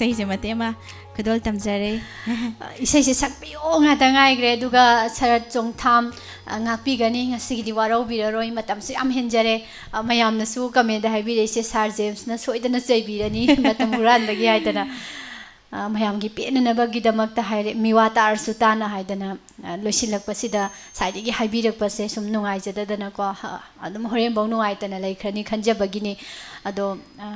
ꯏꯁꯩꯁꯦ ꯃꯇꯦꯛ ꯑꯃ ꯈꯨꯗꯣꯜ ꯇꯝꯖꯔꯦ꯫ ꯏꯁꯩꯁꯦ ꯁꯛꯄꯤꯌꯣ ꯉꯥꯛꯇ ꯉꯥꯏꯈ꯭ꯔꯦ꯫ ꯑꯗꯨꯒ ꯁꯔꯠ ꯆꯣꯡꯊꯥꯝ, ꯑ, ꯉꯥꯛꯄꯤꯒꯅꯤ꯫ ꯉꯁꯤꯒꯤꯗꯤ ꯋꯥꯔꯧꯕꯤꯔꯔꯣꯏ, ꯃꯇꯝꯁꯨ ꯌꯥꯝ ꯍꯦꯟꯖꯔꯦ꯫ ꯑ, ꯃꯌꯥꯝꯅꯁꯨ comment ꯍꯥꯏꯕꯤꯔꯛꯏꯁꯦ, "ꯁꯥꯔ ꯖꯦꯝꯁꯅ ꯁꯣꯏꯗꯅ ꯆꯩꯕꯤꯔꯅꯤ ꯃꯇꯝ ꯍꯨꯔꯥꯟꯕꯒꯤ" ꯍꯥꯏꯗꯅ꯫ ꯑ, ꯃꯌꯥꯝꯒꯤ ꯄꯦꯟꯅꯅꯕꯒꯤꯗꯃꯛꯇ ꯍꯥꯏꯔꯦ, "ꯃꯤꯋꯥ ꯇꯥꯔꯁꯨ ꯇꯥꯅ" ꯍꯥꯏꯗꯅ, ꯑ, ꯂꯣꯏꯁꯤꯜꯂꯛꯄꯁꯤꯗ ꯉꯁꯥꯏꯗꯒꯤ ꯍꯥꯏꯕꯤꯔꯛꯄꯁꯦ ꯁꯨꯝ ꯅꯨꯡꯉꯥꯏꯖꯗꯗꯅꯀꯣ, ꯑ, ꯑꯗꯨꯝ ꯍꯣꯔꯦꯟꯐꯧ ꯅꯨꯡꯉꯥꯏꯇꯅ ꯂꯩꯈ꯭ꯔꯅꯤ ꯈꯟꯖꯕꯒꯤꯅꯤ꯫ ꯑꯗꯣ, ꯑ,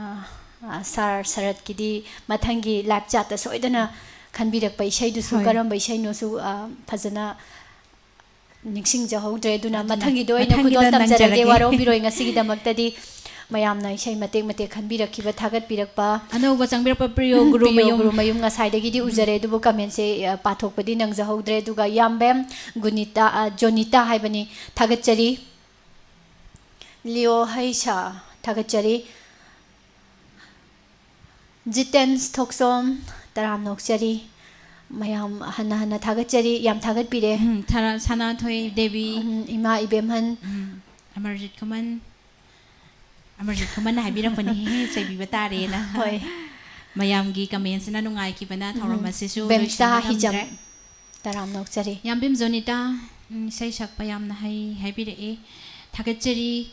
ꯑ, ꯁꯥꯔ ꯁꯔꯠꯀꯤꯗꯤ ꯃꯊꯪꯒꯤ live chatꯇ ꯁꯣꯏꯗꯅ ꯈꯟꯕꯤꯔꯛꯄ ꯏꯁꯩꯗꯨꯁꯨ ꯍꯣꯏ꯫ ꯀꯔꯝꯕ ꯏꯁꯩꯅꯣꯁꯨ, ꯑ, ꯐꯖꯅ ꯅꯤꯡꯁꯤꯡꯖꯍꯧꯗ꯭ꯔꯦ꯫ ꯑꯗꯨꯅ ꯑꯗꯨꯅ ꯃꯊꯪꯒꯤꯗ ꯑꯣꯏꯅ ꯃꯊꯪꯒꯤꯗ ꯈꯨꯗꯣꯜ ꯇꯝꯖꯔꯒꯦ꯫ ꯅꯪꯖꯔꯒꯦ꯫ ꯋꯥꯔꯧꯕꯤꯔꯣꯏ ꯉꯁꯤꯒꯤꯗꯃꯛꯇꯗꯤ꯫ ꯃꯌꯥꯝꯅ ꯏꯁꯩ ꯃꯇꯦꯛ ꯃꯇꯦꯛ ꯈꯟꯕꯤꯔꯛꯈꯤꯕ, ꯊꯥꯒꯠꯄꯤꯔꯛꯄ꯫ ꯑꯅꯧꯕ ꯆꯪꯕꯤꯔꯛꯄ ꯄ꯭ꯔꯤꯌꯣ ꯒꯨꯔꯨ ꯄ꯭ꯔꯤꯌꯣ ꯃꯌꯨꯝ꯫ ꯒꯨꯔꯨ ꯃꯌꯨꯝ ꯉꯁꯥꯏꯗꯒꯤꯗꯤ ꯎꯖꯔꯦ, ꯑꯗꯨꯕꯨ commentꯁꯦ, ꯑ, ꯄꯥꯊꯣꯛꯄꯗꯤ ꯅꯪꯖꯍꯧꯗ꯭ꯔꯦ꯫ ꯑꯗꯨꯒ ꯌꯥꯝꯕꯦꯝ ꯒꯨꯅꯤꯇꯥ, ꯑ, ꯖꯣꯅꯤꯇꯥ ꯍꯥꯏꯕꯅꯤ, ꯊꯥꯒꯠꯆꯔꯤ꯫ ꯂꯤꯌꯣ ꯍꯩꯁꯥ, ꯊꯥꯒꯠꯆꯔꯤ꯫ ꯖꯤꯇꯦꯟꯁ ꯊꯣꯛꯆꯣꯝ, ꯇꯔꯥꯝꯅ ꯑꯣꯛꯆꯔꯤ꯫ ꯃꯌꯥꯝ ꯍꯟꯅ ꯍꯟꯅ ꯊꯥꯒꯠꯆꯔꯤ, ꯌꯥꯝ ꯊꯥꯒꯠꯄꯤꯔꯦ꯫ ꯎꯝ, ꯊꯔꯥ-, ꯁꯅꯥꯊꯣꯏ ꯗꯦꯕꯤ꯫ ꯎꯝ, ꯏꯃꯥ ꯏꯕꯦꯝꯍꯟ꯫ ꯎꯝ, ꯑꯃꯔꯖꯤꯠ ꯈꯨꯃꯟ꯫ ꯑꯃꯔꯖꯤꯠ ꯈꯨꯃꯟꯅ ꯍꯥꯏꯕꯤꯔꯛꯄꯅꯤ, ꯆꯩꯕꯤꯕ ꯇꯥꯔꯦꯅ꯫ ꯍꯣꯏ꯫ ꯃꯌꯥꯝꯒꯤ commentsꯅ ꯅꯨꯡꯉꯥꯏꯈꯤꯕꯅ ꯊꯧꯔꯝ ꯎꯝ, ꯑꯁꯤꯁꯨ ꯕꯦꯝꯆꯥ ꯂꯣꯏꯁꯤꯟꯕ ꯍꯤꯖꯝ꯫ ꯉꯝꯗ꯭ꯔꯦ꯫ ꯇꯔꯥꯝꯅ ꯑꯣꯛꯆꯔꯤ꯫ ꯌꯥꯝꯕꯦꯝ ꯖꯣꯅꯤꯇꯥ, ꯎꯝ, ꯏꯁꯩ ꯁꯛꯄ ꯌꯥꯝꯅ ꯍꯩ ꯍꯥꯏꯕꯤꯔꯛꯑꯦ꯫ ꯊꯥꯒꯠꯆꯔꯤ꯫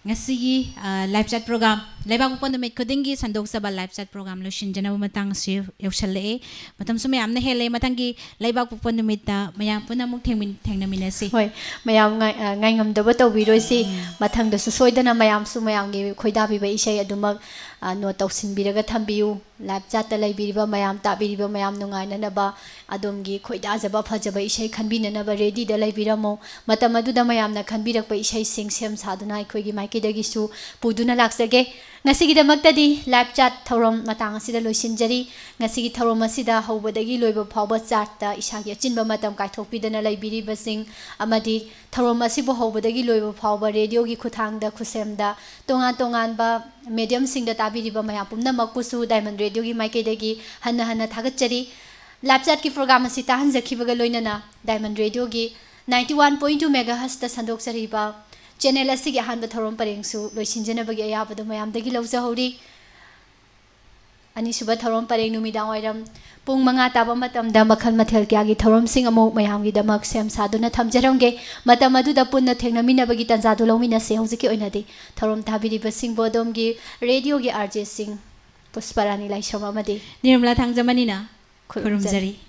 ꯉꯁꯤꯒꯤ, ꯑ, live chat program, ꯂꯩꯕꯥꯛꯄꯣꯛꯄ ꯅꯨꯃꯤꯠ ꯈꯨꯗꯤꯡꯒꯤ ꯁꯟꯗꯣꯛꯆꯕ live chat program ꯂꯣꯏꯁꯤꯟꯖꯅꯕ ꯃꯇꯥꯡꯁꯨ ꯌꯧꯁꯜꯂꯛꯑꯦ꯫ ꯃꯇꯝꯁꯨ ꯃꯌꯥꯝꯅ ꯍꯦꯜꯂꯦ꯫ ꯃꯊꯪꯒꯤ ꯂꯩꯕꯥꯛꯄꯣꯛꯄ ꯅꯨꯃꯤꯠꯇ ꯃꯌꯥꯝ ꯄꯨꯝꯅꯃꯛ ꯊꯦꯡꯃꯤꯟ-, ꯊꯦꯡꯅꯃꯤꯟꯅꯁꯤ꯫ ꯍꯣꯏ, ꯃꯌꯥꯝ ꯉꯥꯏ-, ꯑ, ꯉꯥꯏꯉꯝꯗꯕ ꯇꯧꯕꯤꯔꯣꯏꯁꯤ꯫ ꯃꯊꯪꯗꯁꯨ ꯁꯣꯏꯗꯅ ꯃꯌꯥꯝꯁꯨ ꯃꯌꯥꯝꯒꯤ ꯈꯣꯏꯗꯥꯕꯤꯕ ꯏꯁꯩ ꯑꯗꯨꯃꯛ, ꯑ, note ꯇꯧꯁꯤꯟꯕꯤꯔꯒ ꯊꯝꯕꯤꯌꯨ꯫ Live chatꯇ ꯂꯩꯕꯤꯔꯤꯕ ꯃꯌꯥꯝ, ꯇꯥꯕꯤꯔꯤꯕ ꯃꯌꯥꯝ ꯅꯨꯡꯉꯥꯏꯅꯅꯕ, ꯑꯗꯣꯝꯒꯤ ꯈꯣꯏꯗꯥꯖꯕ ꯐꯖꯕ ꯏꯁꯩ ꯈꯟꯕꯤꯅꯅꯕ readyꯗ ꯂꯩꯕꯤꯔꯝꯃꯨ꯫ ꯃꯇꯝ ꯑꯗꯨꯗ ꯃꯌꯥꯝꯅ ꯈꯟꯕꯤꯔꯛꯄ ꯏꯁꯩꯁꯤꯡ ꯁꯦꯝ ꯁꯥꯗꯨꯅ ꯑꯩꯈꯣꯏꯒꯤ ꯃꯥꯏꯀꯩꯗꯒꯤꯁꯨ ꯄꯨꯗꯨꯅ ꯂꯥꯛꯆꯒꯦ꯫ ꯉꯁꯤꯒꯤꯗꯃꯛꯇꯗꯤ live chat ꯊꯧꯔꯝ ꯃꯇꯥꯡ ꯑꯁꯤꯗ ꯂꯣꯏꯁꯤꯟꯖꯔꯤ꯫ ꯉꯁꯤꯒꯤ ꯊꯧꯔꯝ ꯑꯁꯤꯗ ꯍꯧꯕꯗꯒꯤ ꯂꯣꯏꯕ ꯐꯥꯎꯕ chatꯇ ꯏꯁꯥꯒꯤ ꯑꯆꯤꯟꯕ ꯃꯇꯝ ꯀꯥꯏꯊꯣꯛꯄꯤꯗꯅ ꯂꯩꯕꯤꯔꯤꯕꯁꯤꯡ ꯑꯃꯗꯤ ꯊꯧꯔꯝ ꯑꯁꯤꯕꯨ ꯍꯧꯕꯗꯒꯤ ꯂꯣꯏꯕ ꯐꯥꯎꯕ radioꯒꯤ ꯈꯨꯠꯊꯥꯡꯗ ꯈꯨꯠꯁꯦꯝꯗ ꯇꯣꯉꯥꯟ ꯇꯣꯉꯥꯟꯕ mediumꯁꯤꯡꯗ ꯇꯥꯕꯤꯔꯤꯕ ꯃꯌꯥꯝ ꯄꯨꯝꯅꯃꯛꯄꯨꯁꯨ Diamond Radioꯒꯤ ꯃꯥꯏꯀꯩꯗꯒꯤ ꯍꯟꯅ ꯍꯟꯅ ꯊꯥꯒꯠꯆꯔꯤ꯫ Live chatꯀꯤ program ꯑꯁꯤ ꯇꯥꯍꯟꯖꯈꯤꯕꯒ ꯂꯣꯏꯅꯅ Diamond Radioꯒꯤ ninety one point two megahertzꯇ ꯁꯟꯗꯣꯛꯆꯔꯤꯕ channel ꯑꯁꯤꯒꯤ ꯑꯍꯥꯟꯕ ꯊꯧꯔꯝ ꯄꯔꯦꯡꯁꯨ ꯂꯣꯏꯁꯤꯟꯖꯅꯕꯒꯤ ꯑꯌꯥꯕꯗꯨ ꯃꯌꯥꯝꯗꯒꯤ ꯂꯧꯖꯍꯧꯔꯤ꯫ ꯑꯅꯤꯁꯨꯕ ꯊꯧꯔꯝ ꯄꯔꯦꯡ ꯅꯨꯃꯤꯗꯥꯡ ꯋꯥꯏꯔꯝ ꯄꯨꯡ ꯃꯉꯥ ꯇꯥꯕ ꯃꯇꯝꯗ ꯃꯈꯜ ꯃꯊꯦꯜ ꯀꯌꯥꯒꯤ ꯊꯧꯔꯝꯁꯤꯡ ꯑꯃꯨꯛ ꯃꯌꯥꯝꯒꯤꯗꯃꯛ ꯁꯦꯝ ꯁꯥꯗꯨꯅ ꯊꯝꯖꯔꯝꯒꯦ꯫ ꯃꯇꯝ ꯑꯗꯨꯗ ꯄꯨꯟꯅ ꯊꯦꯡꯅꯃꯤꯟꯅꯕꯒꯤ ꯇꯥꯟꯖꯥꯗꯨ ꯂꯧꯃꯤꯟꯅꯁꯤ꯫ ꯍꯧꯖꯤꯛꯀꯤ ꯑꯣꯏꯅꯗꯤ ꯊꯧꯔꯝ ꯊꯥꯕꯤꯔꯤꯕꯁꯤꯡꯕꯨ ꯑꯗꯣꯝꯒꯤ ꯔꯦꯗꯤꯑꯣꯒꯤ RJꯁꯤꯡ ꯄꯨꯁꯄꯔꯥꯅꯤ ꯂꯥꯏꯁ꯭ꯔꯝ ꯑꯃꯗꯤ ꯅꯤꯔꯃꯂꯥ ꯊꯥꯡꯖꯃꯅꯤꯅ ꯈꯨꯔꯨꯝꯖꯔꯤ꯫ ꯈꯨꯔꯨꯝꯖꯔꯤ꯫